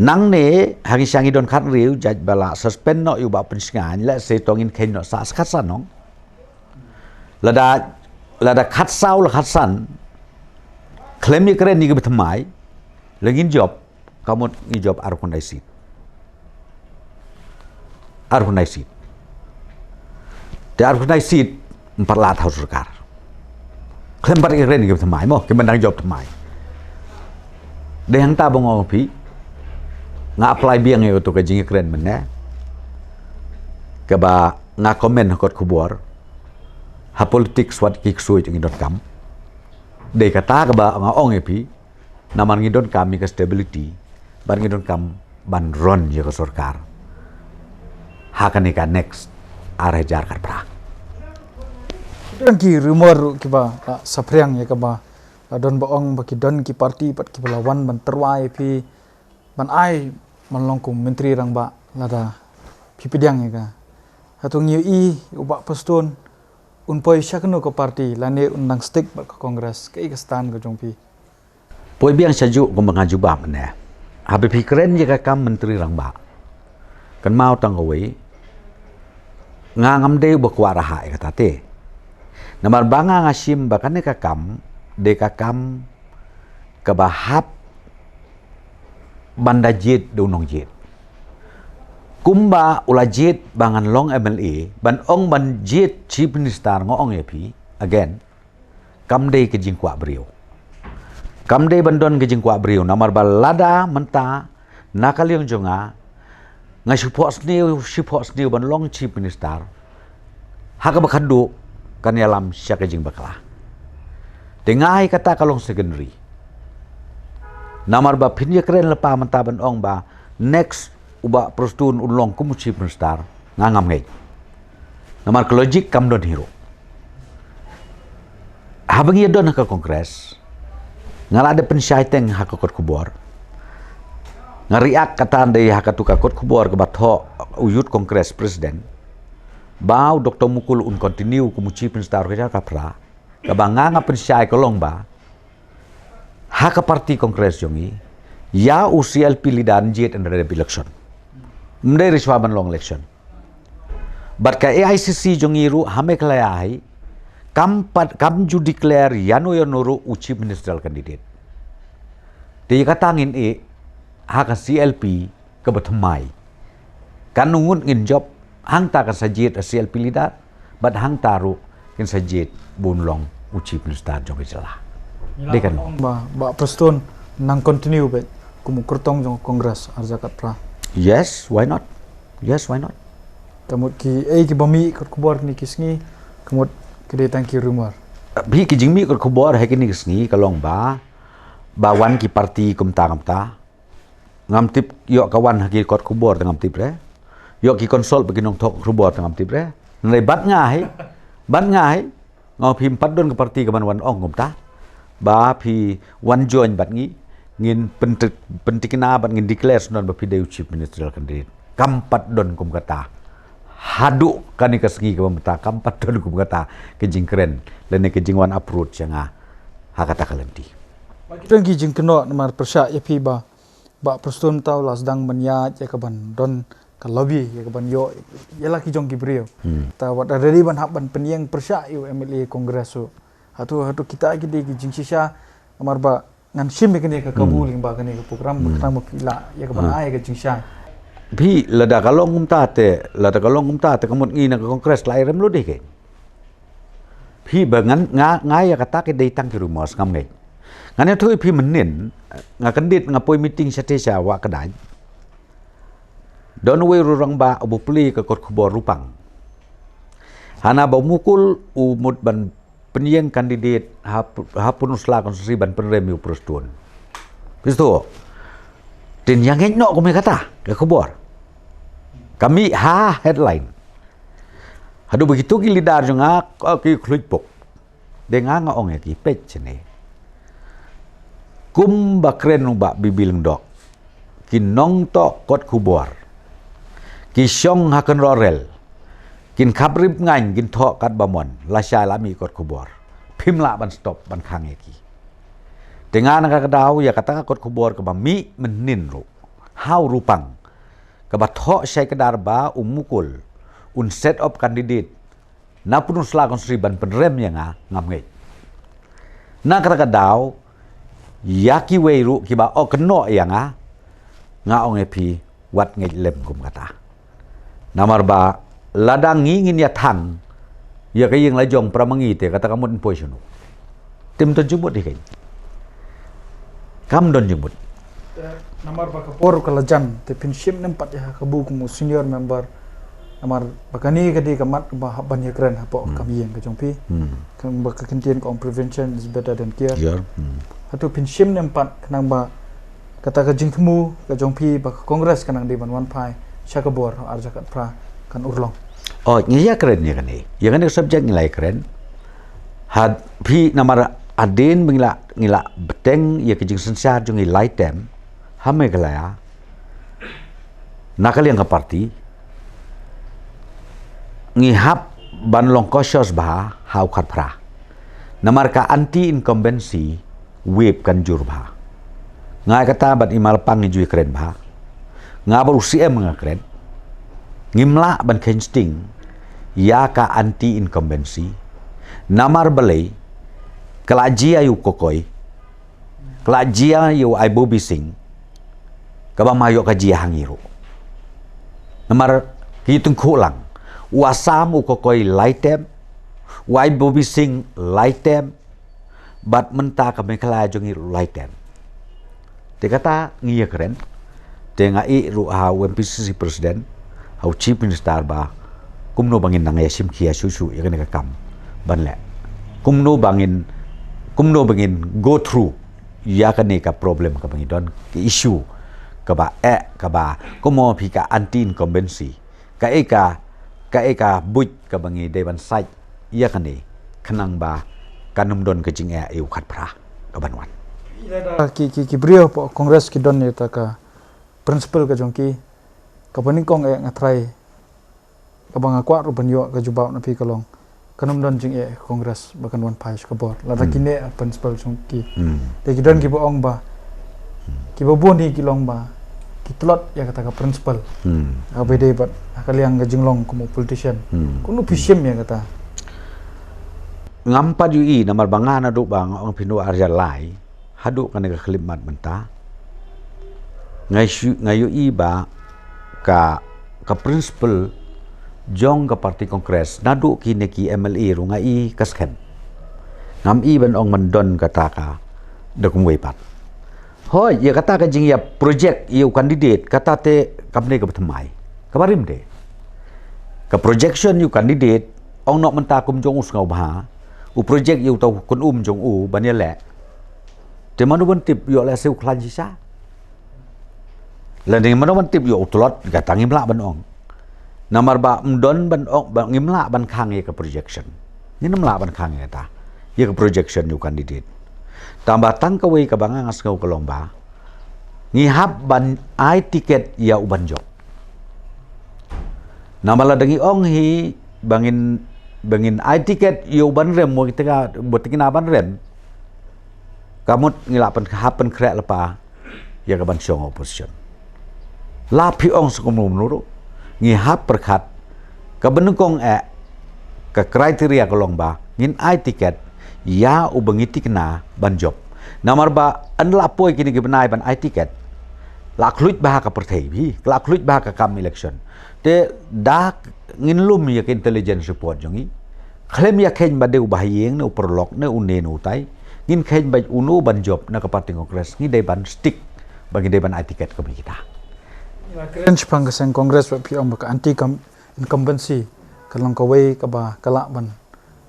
Nangne ha ngi sha ngi don khathynriew jait ba la suspend noh ïa u Bah Pynsngew, lehse to ngin kheiñ noh sa khatsan nong. Lada, lada khatsaw la khatsan khlem ïakren ïa kiba thymmai, la ngin jop, ka mut ngi jop arphew khyndai seat. Arphew khyndai seat. Te arphew khyndai seat ym pat lah thaw sorkar. Khlem pat ïakren ïa kiba thymmai mo, kiba dang jop thymmai. Dei hangta ba nga ong phi, nga apply biang ïa kato ka jingïakren mynne. Kaba nga comment ha kot khubor. Ha politics wat ki ksuid ngi donkam. Dei kata kaba nga ong ïa phi, namar ngi donkam ïa ka stability, bad ngi donkam ban run ïa ka sorkar. Ha kane ka next ar hajar khatphra. Don ki rumor ruh kiba, ah, saphriang ïa kaba, ah, don ba ong ba ki don ki parti pat kiba la wan ban tyrwa ïa phi ban ai ban long kum Myntri Rangbah lada phi pdiang ïa ka. Hato ngi ïohi u Bah Prestone un poi sha kano ka parti lane un dang stick bad ka Congress, kaei ka stand ka jong phi? Poi biang sha juh kumba nga jubab ne. Haba phi kren ïa ka kam Myntri Rangbah, kynmaw tang kawei, nga ngam dei uba kwah rahai ïa kata te. Namar ba nga nga shim ba kane ka kam dei ka kam kaba hap ban da jied da u nongjied. Kumba u la jied ba ngan long M L A, ban ong ban jied Chief Minister nga ong ïa phi again, kam dei ka jingkwah briew. Kam dei ban don ka jingkwah briew, namar ba lada mynta na ka liang jong nga, nga shu phohsniew, shu phohsniew ban long Chief Minister, ha kaba khadduh kan ïalam sha ka jingbakla. Te nga ai kata ka long secondary. Namar ba phin ïakren lypa mynta ban ong ba next u Bah Prestone un long kum u Chief Minister, nga ngam ngeit. Namar ka logic kam don hi ruh. Haba ngi ïa don ha ka Congress, nga la dep pynshai teng ha ka kot khubor. Nga react kata dei ha katu ka kot khubor kaba thoh u Youth Congress President, ba u Doktor Mukul un continue kum u Chief Minister ka jaka phra. Kaba nga nga pynshai ka long ba ha ka party Congress jong ngi, ïa u C L P leader yn jied hynrei election. Ym dei re shwa ban long election. Bad ka A I C C jong ngi ruh ha Meghalaya hi, kam pat, kam ju declare ïano ïano ruh u Chief Ministerial candidate. Te ïa kata ngin ïeh ha ka C L P kaba thymmai. Katno ngut ngin jop, hangta kan sa jied u C L P leader, bad hangta ruh kin sa jied ba un long u Chief Minister jong ka jylla. Dei katno? Ba, Bah Prestone nang continue beit kum u kyrtong jong ka Congress ar hajar khatphra. Yes, why not? Yes, why not? Ka mut kiei kiba mih kot khubor kine ki sngi, ka mut Ka dei tang ki rumor. Bhi ki jingmih kot khubor ha kine ki sngi ka long ba, ba wan ki parti kumta kumta. Ngam tip, ïoh ka wan ha ki kot khubor te ngam tip re. Ïoh ki consult bad ki nongthoh khubor te ngam tip re. Nalei bad nga hi, bad nga hi. Nga ong phi ym pat don ka parti ka ban wan ong kumta. Ba phi wan join bad ngi, ngin pyntik-, pyntikna bad ngin declare sngewbha ba phi dei u chief ministerial candidate. Kam pat don kum kata. Haduh kane ka sngi kaba mynta kam pat don kum kata ka jingkren lane ka jingwan approach ïa nga ha kata ka lynti. Ba ki don ki jingkynnoh namar pyrshah ïa phi ba, ba Prestone mynta u la sdang ban ïaid ïa ka ban don ka lobby ïa ka ban ïoh ïa la ki jong ki briew. Hmm. Ta wat da ready ban hap ban pynïeng pyrshah ïa u M L A Congress u. Hato, hato kita ki dei ki jingshisha namar ba ngan shim ïa kane ka kabu lyngba kane ka program ba khnang ba phi lah ïa ka ban ai ïa ka jingshai. Phi lada ka long kumta te, lada ka long kumta te ka mut ngi na ka Congress la ai rem lut dei kein. Phi ba ngan nga, nga ïa kata ki dei tang ki rumors ngam ngeit. Ngan ïathuh ïa phi mynnin, nga kyndit nga poi meeting shatei sha Wah Kdait. Don uwei u rangbah uba plie ka kot khubor ruh pang. Hana ba u Mukul u mut ban pynïeng candidate ha, ha Pynursla constituency ban pynrem ïa u Prestone. Phi sngewthuh? Te ïa ngeit noh kum ïa kata ka khubor. Ka mih ha headline. Haduh ba kito ki leader jong nga, ki khluit pok. Dei nga nga ong ïa ki peit shane. Kumba kren u Bah Bibi Lyngdoh. Ki nongthoh kot khubor. Ki shong ha kynroh rel. Kin khap rip ngaiñ, kin thoh katba mon. Lashai la mih kot khubor. Phim lah ban stop, ban khang ïa ki. Te nga na kata ka daw, ïa kata ka kot khubor kaba mih mynnin ruh. Ha u ruh pang. Kaba thoh shai kdar ba u Mukul. Un set up candidate. Na Pynursla constituency ban pynrem ïa nga, ngam ngeit. Na kata ka daw, ïa kiwei ruh kiba ong kynnoh ïa nga, nga ong ïa phi wat ngeit lem kum kata. Namar ba lada ngi ngin ïa thang ïa ka ïing la jong para ma ngi te kata ka mut poi shano. Te ym don jingmut hi kein. Kam don jingmut. Namar ba ka por ka la jan te phin shim ne em pat ïa ka bu kum u senior member. Namar ba kane ka dei ka mat ba hap ban ïakren hapoh ka ïing ka jong phi. Hmm. Khnang ba ka kyntien ka ong prevention is better than cure. Hato phin shim ne em pat khnang ba kata ka jingthmu ka jong phi ba ka Congress ka nang dei ban wan phai sha ka bor arhajar khatphra kan urlong. Oh, ngi ïakren ïa kane. Ïa kane ka subject ngi la ïakren. Had phi namar hadien ba ngi la, ngi la bteng ïa ka jingsynshar jong ngi lai term ha Meghalaya. Na ka liang ka party ngi hap ban long cautious bha ha u khatphra. Namar ka anti incumbency wave kan jur bha. Nga ïa kata bad i Malpang ngi ju ïakren bha. Nga bad u C M nga kren. Ngim lah ban kheiñ sting ïa ka anti incumbency. Namar balei ka la jia ïa u Kokoi. Ka la jia ïa u Aibobi Singh. Kaba ma ïoh ka jia ha ngi ruh. Namar ki tyngkhuh lang. U Assam u Kokoi lai term. U Aibobi Singh lai term. Bad mynta ka Meghalaya jong ngi ruh lai term. Te kata ngi ïakren. Te nga ïeh ruh ha u M P C C president, ha u chief minister ba kumno ba ngin nang ïa shim khia shuh shuh ïa kane ka kam ban leh. Kumno ba ngin, kumno ba ngin go through ïa kane ka problem kaba ngi don, ka issue kaba eh, kaba kumno phi ka anti incumbency. Kaei ka, kaei ka buit kaba ngi dei ban sait ïa kane khnang ba kan ym don ka jingeh ïa u khatphra kaban wan. Ki, ki, ki briew hapoh Congress ki don ïa kata ka principle ka jong ki, kaba nyngkong eh nga trai, kaba nga kwah ruh ban ïoh ka jubab na phi ka long. Kan ym don jingeh Congress ba kan wan phai sha ka bor. Lada ki neh ha principle jong ki. Hmm. Te ki don kiba ong ba. Kiba bun hi ki long ba. Ki tlot ïa kata ka principle. Hmm. Haba dei bad ha ka liang ka jinglong kum u politician. Hmm. Kumno phi shim ïa kata. Ngam pat ïohi namar ba nga naduh ba nga ong phi naduh arhajar lai. Haduh kane ka khyllipmat mynta. Nga ïohi, nga ïohi ba ka, ka principle jong ka party Congress naduh kine ki M L A ruh nga i ka skhem. Ngam i ban ong ban don kata ka da kumwei pat. Hooid, ïa kata ka jingïa project ïa u candidate kata te kam dei kaba thymmai. Kaba rim de. Ka projection ïa u candidate ong noh mynta kum jong u sngewbha u project ïa uta u khun um jong u ban ïaleh. Te mano ban tip ïoh lehse u khlaiñ shisha. Lane mano ban tip ïoh u tlot, kata ngim lah ban ong. Namar ba ym don ban ong, ba ngim lah ban khang ïa ka projection. Ngim lah ban khang ïa kata, ïa ka projection ïa u candidate. Tangba tang kawei kaba nga nga sngew ka long ba ngi hap ban ai ticket ïa u ban jop. Namar lada ngi ong hi ba ngin, ba ngin ai ticket ïa u ban rem, mo kita ka, mo tikna ban rem, ka mut ngi la pyn, hap pynkhreh lypa ïa ka ban shong opposition. La phi ong sngewbha ruh, ngi hap pyrkhat ka banyngkong eh, ka criteria ka long ba ngin ai ticket ïa u ba ngi tikna ban jop. Namar ba ynda la poi kine ki bnai ban ai ticket, la khluit bha ka pyrthei, phi, la khluit bha ka kam election. Te da ngin lum ïa ka intelligence report jong ngi, khlem ïa kheiñ ba dei u bahaïing ne u paralok ne une ne utai, ngin kheiñ ba uno ban jop na ka party Congress, ngi dei ban stick ba ngi dei ban ai ticket ka bynta kita. Kren shaphang ka seng Congress, ba phi ong ba ka anti com-, incumbency ka long kawei kaba ka lah ban,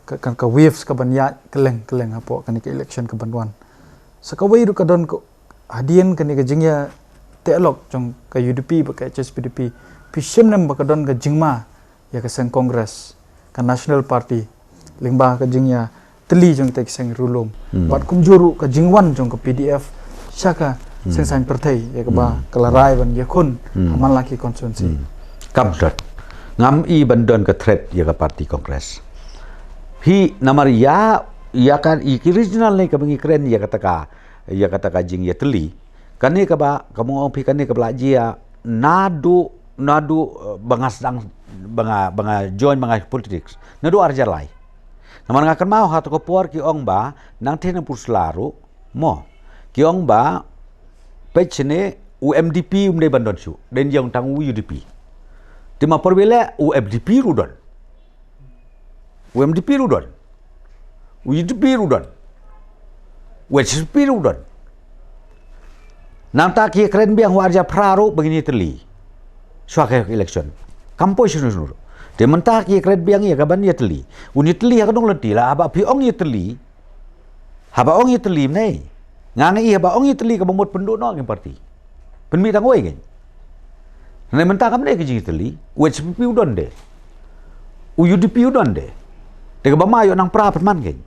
ka, ka, ka waves ka ban ïaid kylleng kylleng hapoh kane ka election ka ban wan. Sa kawei ruh ka don ka, hadien kane ka jingïateh lok jong ka U D P bad ka H S P D P, phi shim ne em ba ka don ka jingma ïa ka seng Congress, ka National Party, lyngba ka jingïatylli jong kita ki seng riewlum. Hmm. Bad kumjuh ruh ka jingwan jong ka P D F sha ka Hmm. seng saiñ pyrthei, ïa kaba Hmm. ka la rai ban ïakhun Hmm. ha man la ki constituency. Hmm. Kam don. Ngam i ban don ka threat ïa ka party Congress. Phi, namar ïa, ïa ka, ïa ki regional ne kaba ngi kren ïa kata ka, ïa kata ka jingïatylli. Kane kaba, kaba nga ong phi kane kaba la jia naduh, naduh, eh, ba nga sdang, ba nga, ba nga join, ba nga politics. Naduh ar hajar lai. Namar nga kynmaw ha kata ka por ki ong ba, nangtei nangpyrsla ruh, mo. Ki ong ba, peit shane, u M D P um dei ban don shuh, dei ïa tang u U D P. Te ma por ba leh, u M D P ruh don. U M D P ruh don. U U D P ruh don. U H S P ruh don. Nangta ki kren biang u ar hajar phra ruh ba ngin ïatylli. Shuwa ka election. Kam poi shano shano ruh. Te mynta ki kren biang ïa ka ban ïatylli. Un ïatylli ha ka nonglynti la, haba phi ong ïatylli. Haba ong ïatylli mynne. Nga nga i haba ong ïatylli kaba mut pynduh noh ki party. Pynmih tang wei kein. Hynrei mynta kam dei ka jingïatylli, u H S P P u don de. U U D P u don de. Te kaba ma ïoh nang pra pynman kein.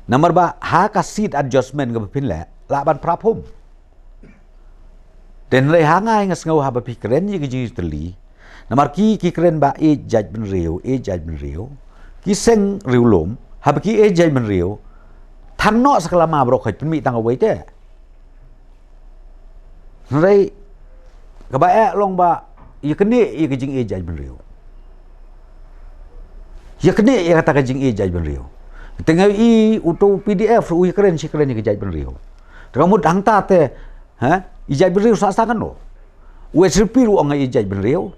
Namar ba ha ka seat adjustment kaba phin leh, lah ban pra phum. Te hynrei ha nga nga sngew haba phi kren ïa ka jingïatylli. Namar ki, ki kren ba ïeit jaitbynriew, ïeit jaitbynriew. Ki seng riewlum, haba ki ïeit jaitbynriew, thang noh sa ka lama baroh khoit, pynmih tang kawei te. Hynrei kaba eh long ba ïa kane ïa ka jingïeit jaitbynriew. Ïa kane ïa kata ka jingïeit jaitbynriew. Te nga i uto u P D F u ïa kren shi kren ïa ka jaitbynriew. Te ka mut hangta te, ha? I jaitbynriew sah sah kano. U H S P ruh ong ïa i jaitbynriew.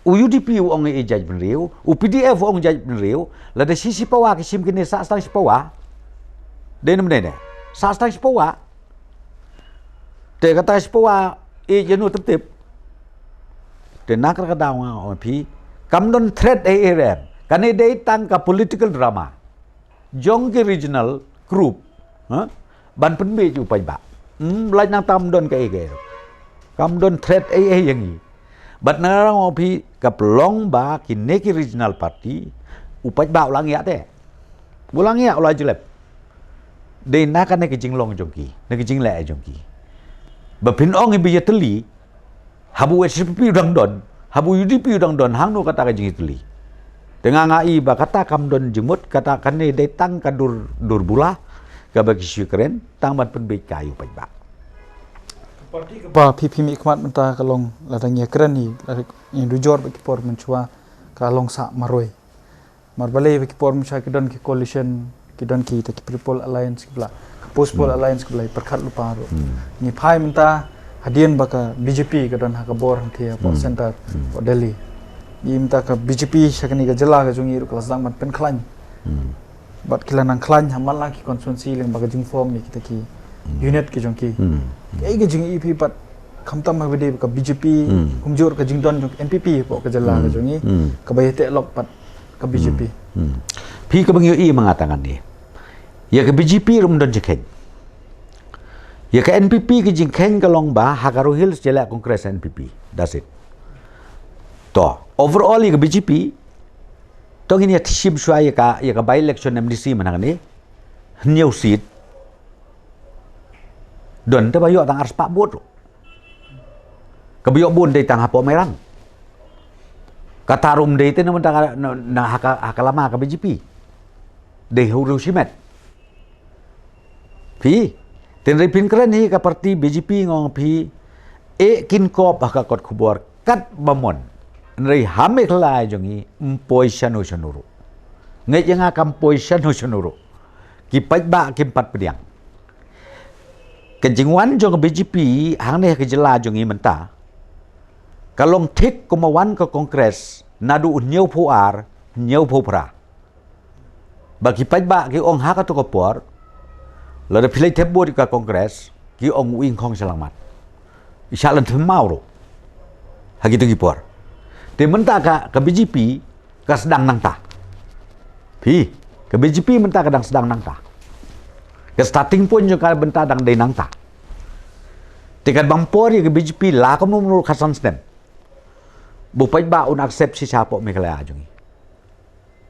U U D P u ong ïa i jaitbynriew. U P D F u ong jaitbynriew. Lada shi shi pawa ki shim kine sah sah shi pawa. Dei ne em dei ne. Sah sah shi pawa. Te kata shi pawa, eh, ïa no tip tip. Te na kata ka daw nga ong phi, kam don threat eh eh rem. Kane dei tang ka political drama jong ki regional group, ha? Ban pynbeit u paidbah. Hmm, lait nang tam don ka eh ka eh. Kam don threat eh eh ïa ngi. Bad na nga ong phi ka pynlong ba kine ki regional party, u paidbah u la ngiah te. U la ngiah, u la jlep. Dei na kane ka jinglong jong ki, na ka jingleh jong ki. Ba phin ong iba ïatylli, haba u H S P P u dang don, haba u U D P u dang don, hangno kata ka jingïatylli. Te nga nga i ba kata kam don jingmut, kata kane dei tang ka dur, dur bula, kaba ki shu kren, tang ban pynbeit ka ïa u paidbah. Ka party kaba phi phi mih khmat mynta ka long lada ngi ïa kren hi, lada ngi dujor bad ki por mynshuwa ka long sah marwei. Namar balei ba ki por mynshuwa ki don ki coalition, ki don kita ki pre-poll alliance kiba la, ka post-poll Hmm. alliance kiba la pyrkhat lypa ruh. Hmm. Ngi phai mynta hadien ba ka B J P ka don ha ka bor hangthie hapoh Hmm. center, Hmm. hapoh Delhi. Ngi mynta ka B J P sha kane ka jylla ka jong ngi ruh ka la sdang ban pynkhlaiñ. Hmm. Bad ki la nang khlaiñ ha man la ki constituency lyngba ka jingform ïa kita ki Hmm. unit ki jong ki. Hmm. Kaei ka jingïohi phi bad khamtam haba dei ka B J P, Hmm. kumjuh ka jingdon jong N P P hapoh ka jylla ka Hmm. jong ngi, Hmm. kaba ïateh lok bad ka B J P. Hmm. Hmm. Phi ka bang ïohi ma nga tang ngan ïa ka B J P ruh ym don jingkheiñ. Ïa ka N P P ka jingkheiñ ka long ba ha ka Garo Hills jylla Congress N P P. That's it. To, overall ïa ka B J P, to ngin ïa shim shuwa ïa ka, ïa ka by election M D C mynta hangne. Hynñiew seat. Don te ba ïoh tang arspah vote ruh. Ka ba ïoh bun dei tang hapoh Mairang. Kata ruh ym dei te na mynta ka, na, na ha ka, ha ka lama ka B J P. Dei hynriew shimet. Phi, tynrai phin kren hi ka party B J P nga ong phi, eh kin kop ha ka kot khubor kat ba mon. Hynrei ha Meghalaya jong ngi ym poi shano shano ruh. Ngeit ïa nga kam poi shano shano ruh. Ki paidbah kim pat pdiang. Ka jingwan jong ka B J P hangne ha ka jylla jong ngi mynta ka long thik kumba wan ka Congress naduh hynñiewphew ar, hynñiewphew phra. Ba ki paidbah ki ong ha kato ka por, lada phi leit thep vote ïa ka Congress, ki ong u ingkhong sha langmat. I shah lynthmaw ruh ha kito ki por. Te mynta ka, ka B J P ka sdang nangta. Phi, ka B J P mynta ka dang sdang nangta. Ka starting point jong ka mynta dang dei nangta. Te katba ym por ïa ka B J P la kumno kumno ruh khatsan snem, ba u paidbah un accept shisha hapoh Meghalaya jong ngi.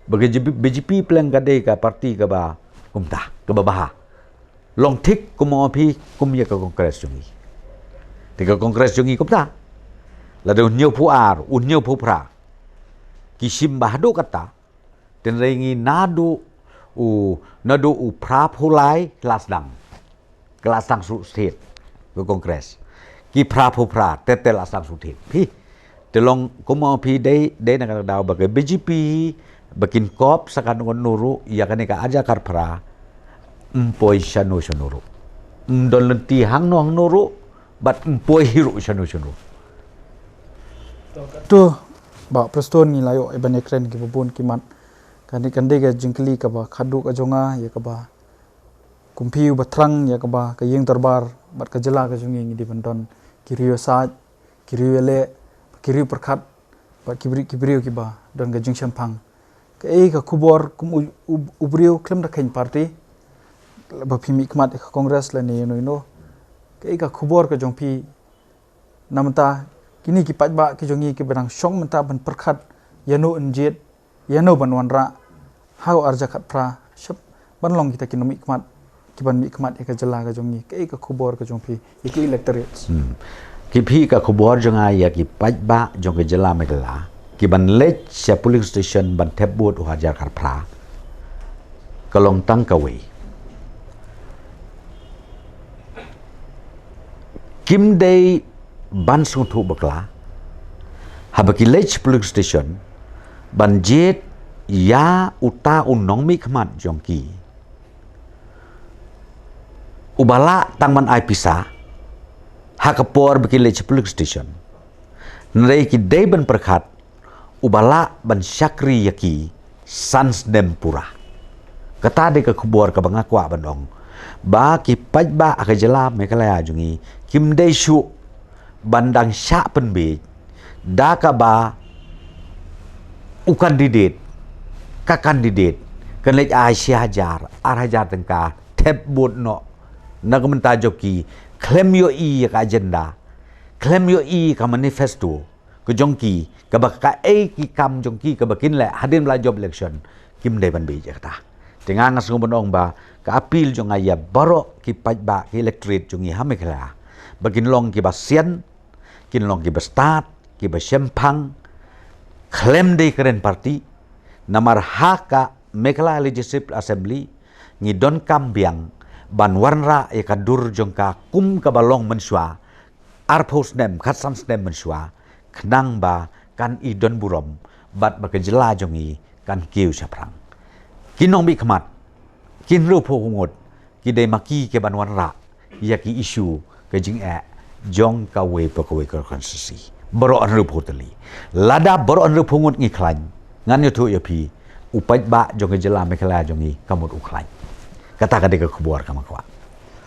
Ba ka B J P pleng ka dei ka party kaba kumta, kaba bha. Long thik kumba ong phi kum ïa ka Congress jong ngi. Te ka Congress jong ngi kumta, lada u hynñiewphew ar, u hynñiewphew phra, ki shim ba haduh katta, tynrai ngi naduh u, naduh u phraphew lai la sdang. Ka la sdang shu thied ka Congress. Ki phraphew phra te te la sdang shu thied. Phi, te long kumba ong phi dei, dei na ka daw ba ka B J P ba kin kop sa kano kano ruh ïa kane ka ar hajar khatphra, ym poi shano shano ruh. Ym don lynti hangno hangno ruh, bad ym poi hi ruh shano shano ruh. To, Bah Prestone, ngi la ïoh ïa ban ïakren kiba bun ki mat. Kane kan dei ka jingkylli kaba khadduh ka jong nga, ïa kaba kum phi uba thrang ïa kaba ka ïing dorbar bad ka jylla ka jong ngi ngi dei ban don ki riew ïasaid, ki riew ïaleh, ki riew pyrkhat, bad ki briew, ki briew kiba don ka jingshemphang. Kaei ka khubor kum u, u, u briew khlem da kheiñ party, ba phi mihkhmat ïa ka Congress lane ïano ïano. Kaei ka khubor ka jong phi namar kine ki paidbah ki jong ngi kiba dang shong mynta ban pyrkhat ïano yn jied, ïano ban wanrah ha u ar hajar khatphra, shep ban long kita ki nongmihkhmat, ki ban mihkhmat ïa ka jylla ka jong ngi. Kaei ka khubor ka jong phi ïa ki electorates? Hmm. Ki phi, ka khubor jong nga ïa ki paidbah jong ka jylla Meghalaya ki ban leit sha polling station ban thep vote u ar hajar khatphra, ka long tang kawei. Kim dei ban sngewthuh bakla haba ki leit sha polling station ban jied ïa uta u nongmihkhmat jong ki uba lah tang ban ai pisa ha ka por ba ki leit sha polling station. Hynrei ki dei ban pyrkhat uba lah ban shakri ïa ki san snem pura. Kata dei ka khubor kaba nga kwah ban ong ba ki paidbah ha ka jylla Meghalaya jong ngi kim dei shuh ban dang shah pynbiej da kaba u candidate, ka candidate kan leit ai shi hajar, ar hajar tyngka, thep vote noh na ka bynta jong ki, khlem ïohi ïa ka agenda, khlem ïohi ka manifesto ka jong ki, kaba kaei ki kam jong ki kaba kin leh hadien ba la jop election, kim dei ban bieit ïa kata. Te nga nga sngew ban ong ba ka appeal jong nga ïa baroh ki paidbah, ki electorate jong ngi ha Meghalaya, ba kin long kiba sian, kin long kiba stad, kiba shemphang, khlem dei kren party. Namar ha ka Meghalaya Legislative Assembly ngi donkam biang ban wanrah ïa ka dur jong ka kum kaba long mynshuwa, arphew snem, khatsan snem mynshuwa, khnang ba kan i don burom bad ba ka jylla jong ngi kan kiew shaphrang. Ki nongmihkhmat, ki hynriewphew ngut, ki dei ma ki ki ban wanrah ïa ki issue, ka jingeh jong kawei pa kawei ka constituency. Baroh hynriewphew tylli. Lada baroh hynriewphew ngut ngi khlaiñ, ngan ïathuh ïa phi, u paidbah jong ka jylla Meghalaya jong ngi ka mut u khlaiñ. Kata ka dei ka khubor kaba nga kwah.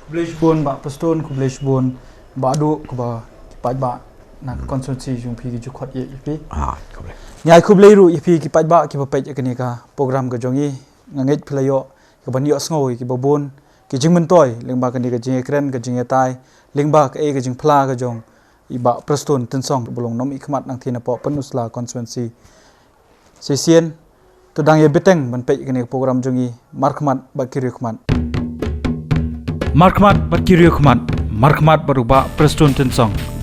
Khublei shibun Bah Prestone, khublei shibun Bah Duh, kaba ki paidbah na ka constituency jong phi ki ju khot ïa phi. Ha, khublei. Ngi ai khublei ruh ïa phi ki paidbah kiba peit ïa kane ka program ka jong ngi. Nga ngeit phi la ïoh ka ban ïohsngew ïa kiba bun ki jingmyntoi lyngba kane ka jingïakren, ka jingïatai lyngba kaei ka jingphla ka jong i Bah Prestone Tynsong, ba long nongmihkhmat nangtei napoh Pynursla constituency. Shisien to dang ïa bteng ban peit kane ka program jong i. Markhmat bad ki riew khmat. Markhmat bad ki riew khmat. Markhmat bad u Bah Prestone Tynsong.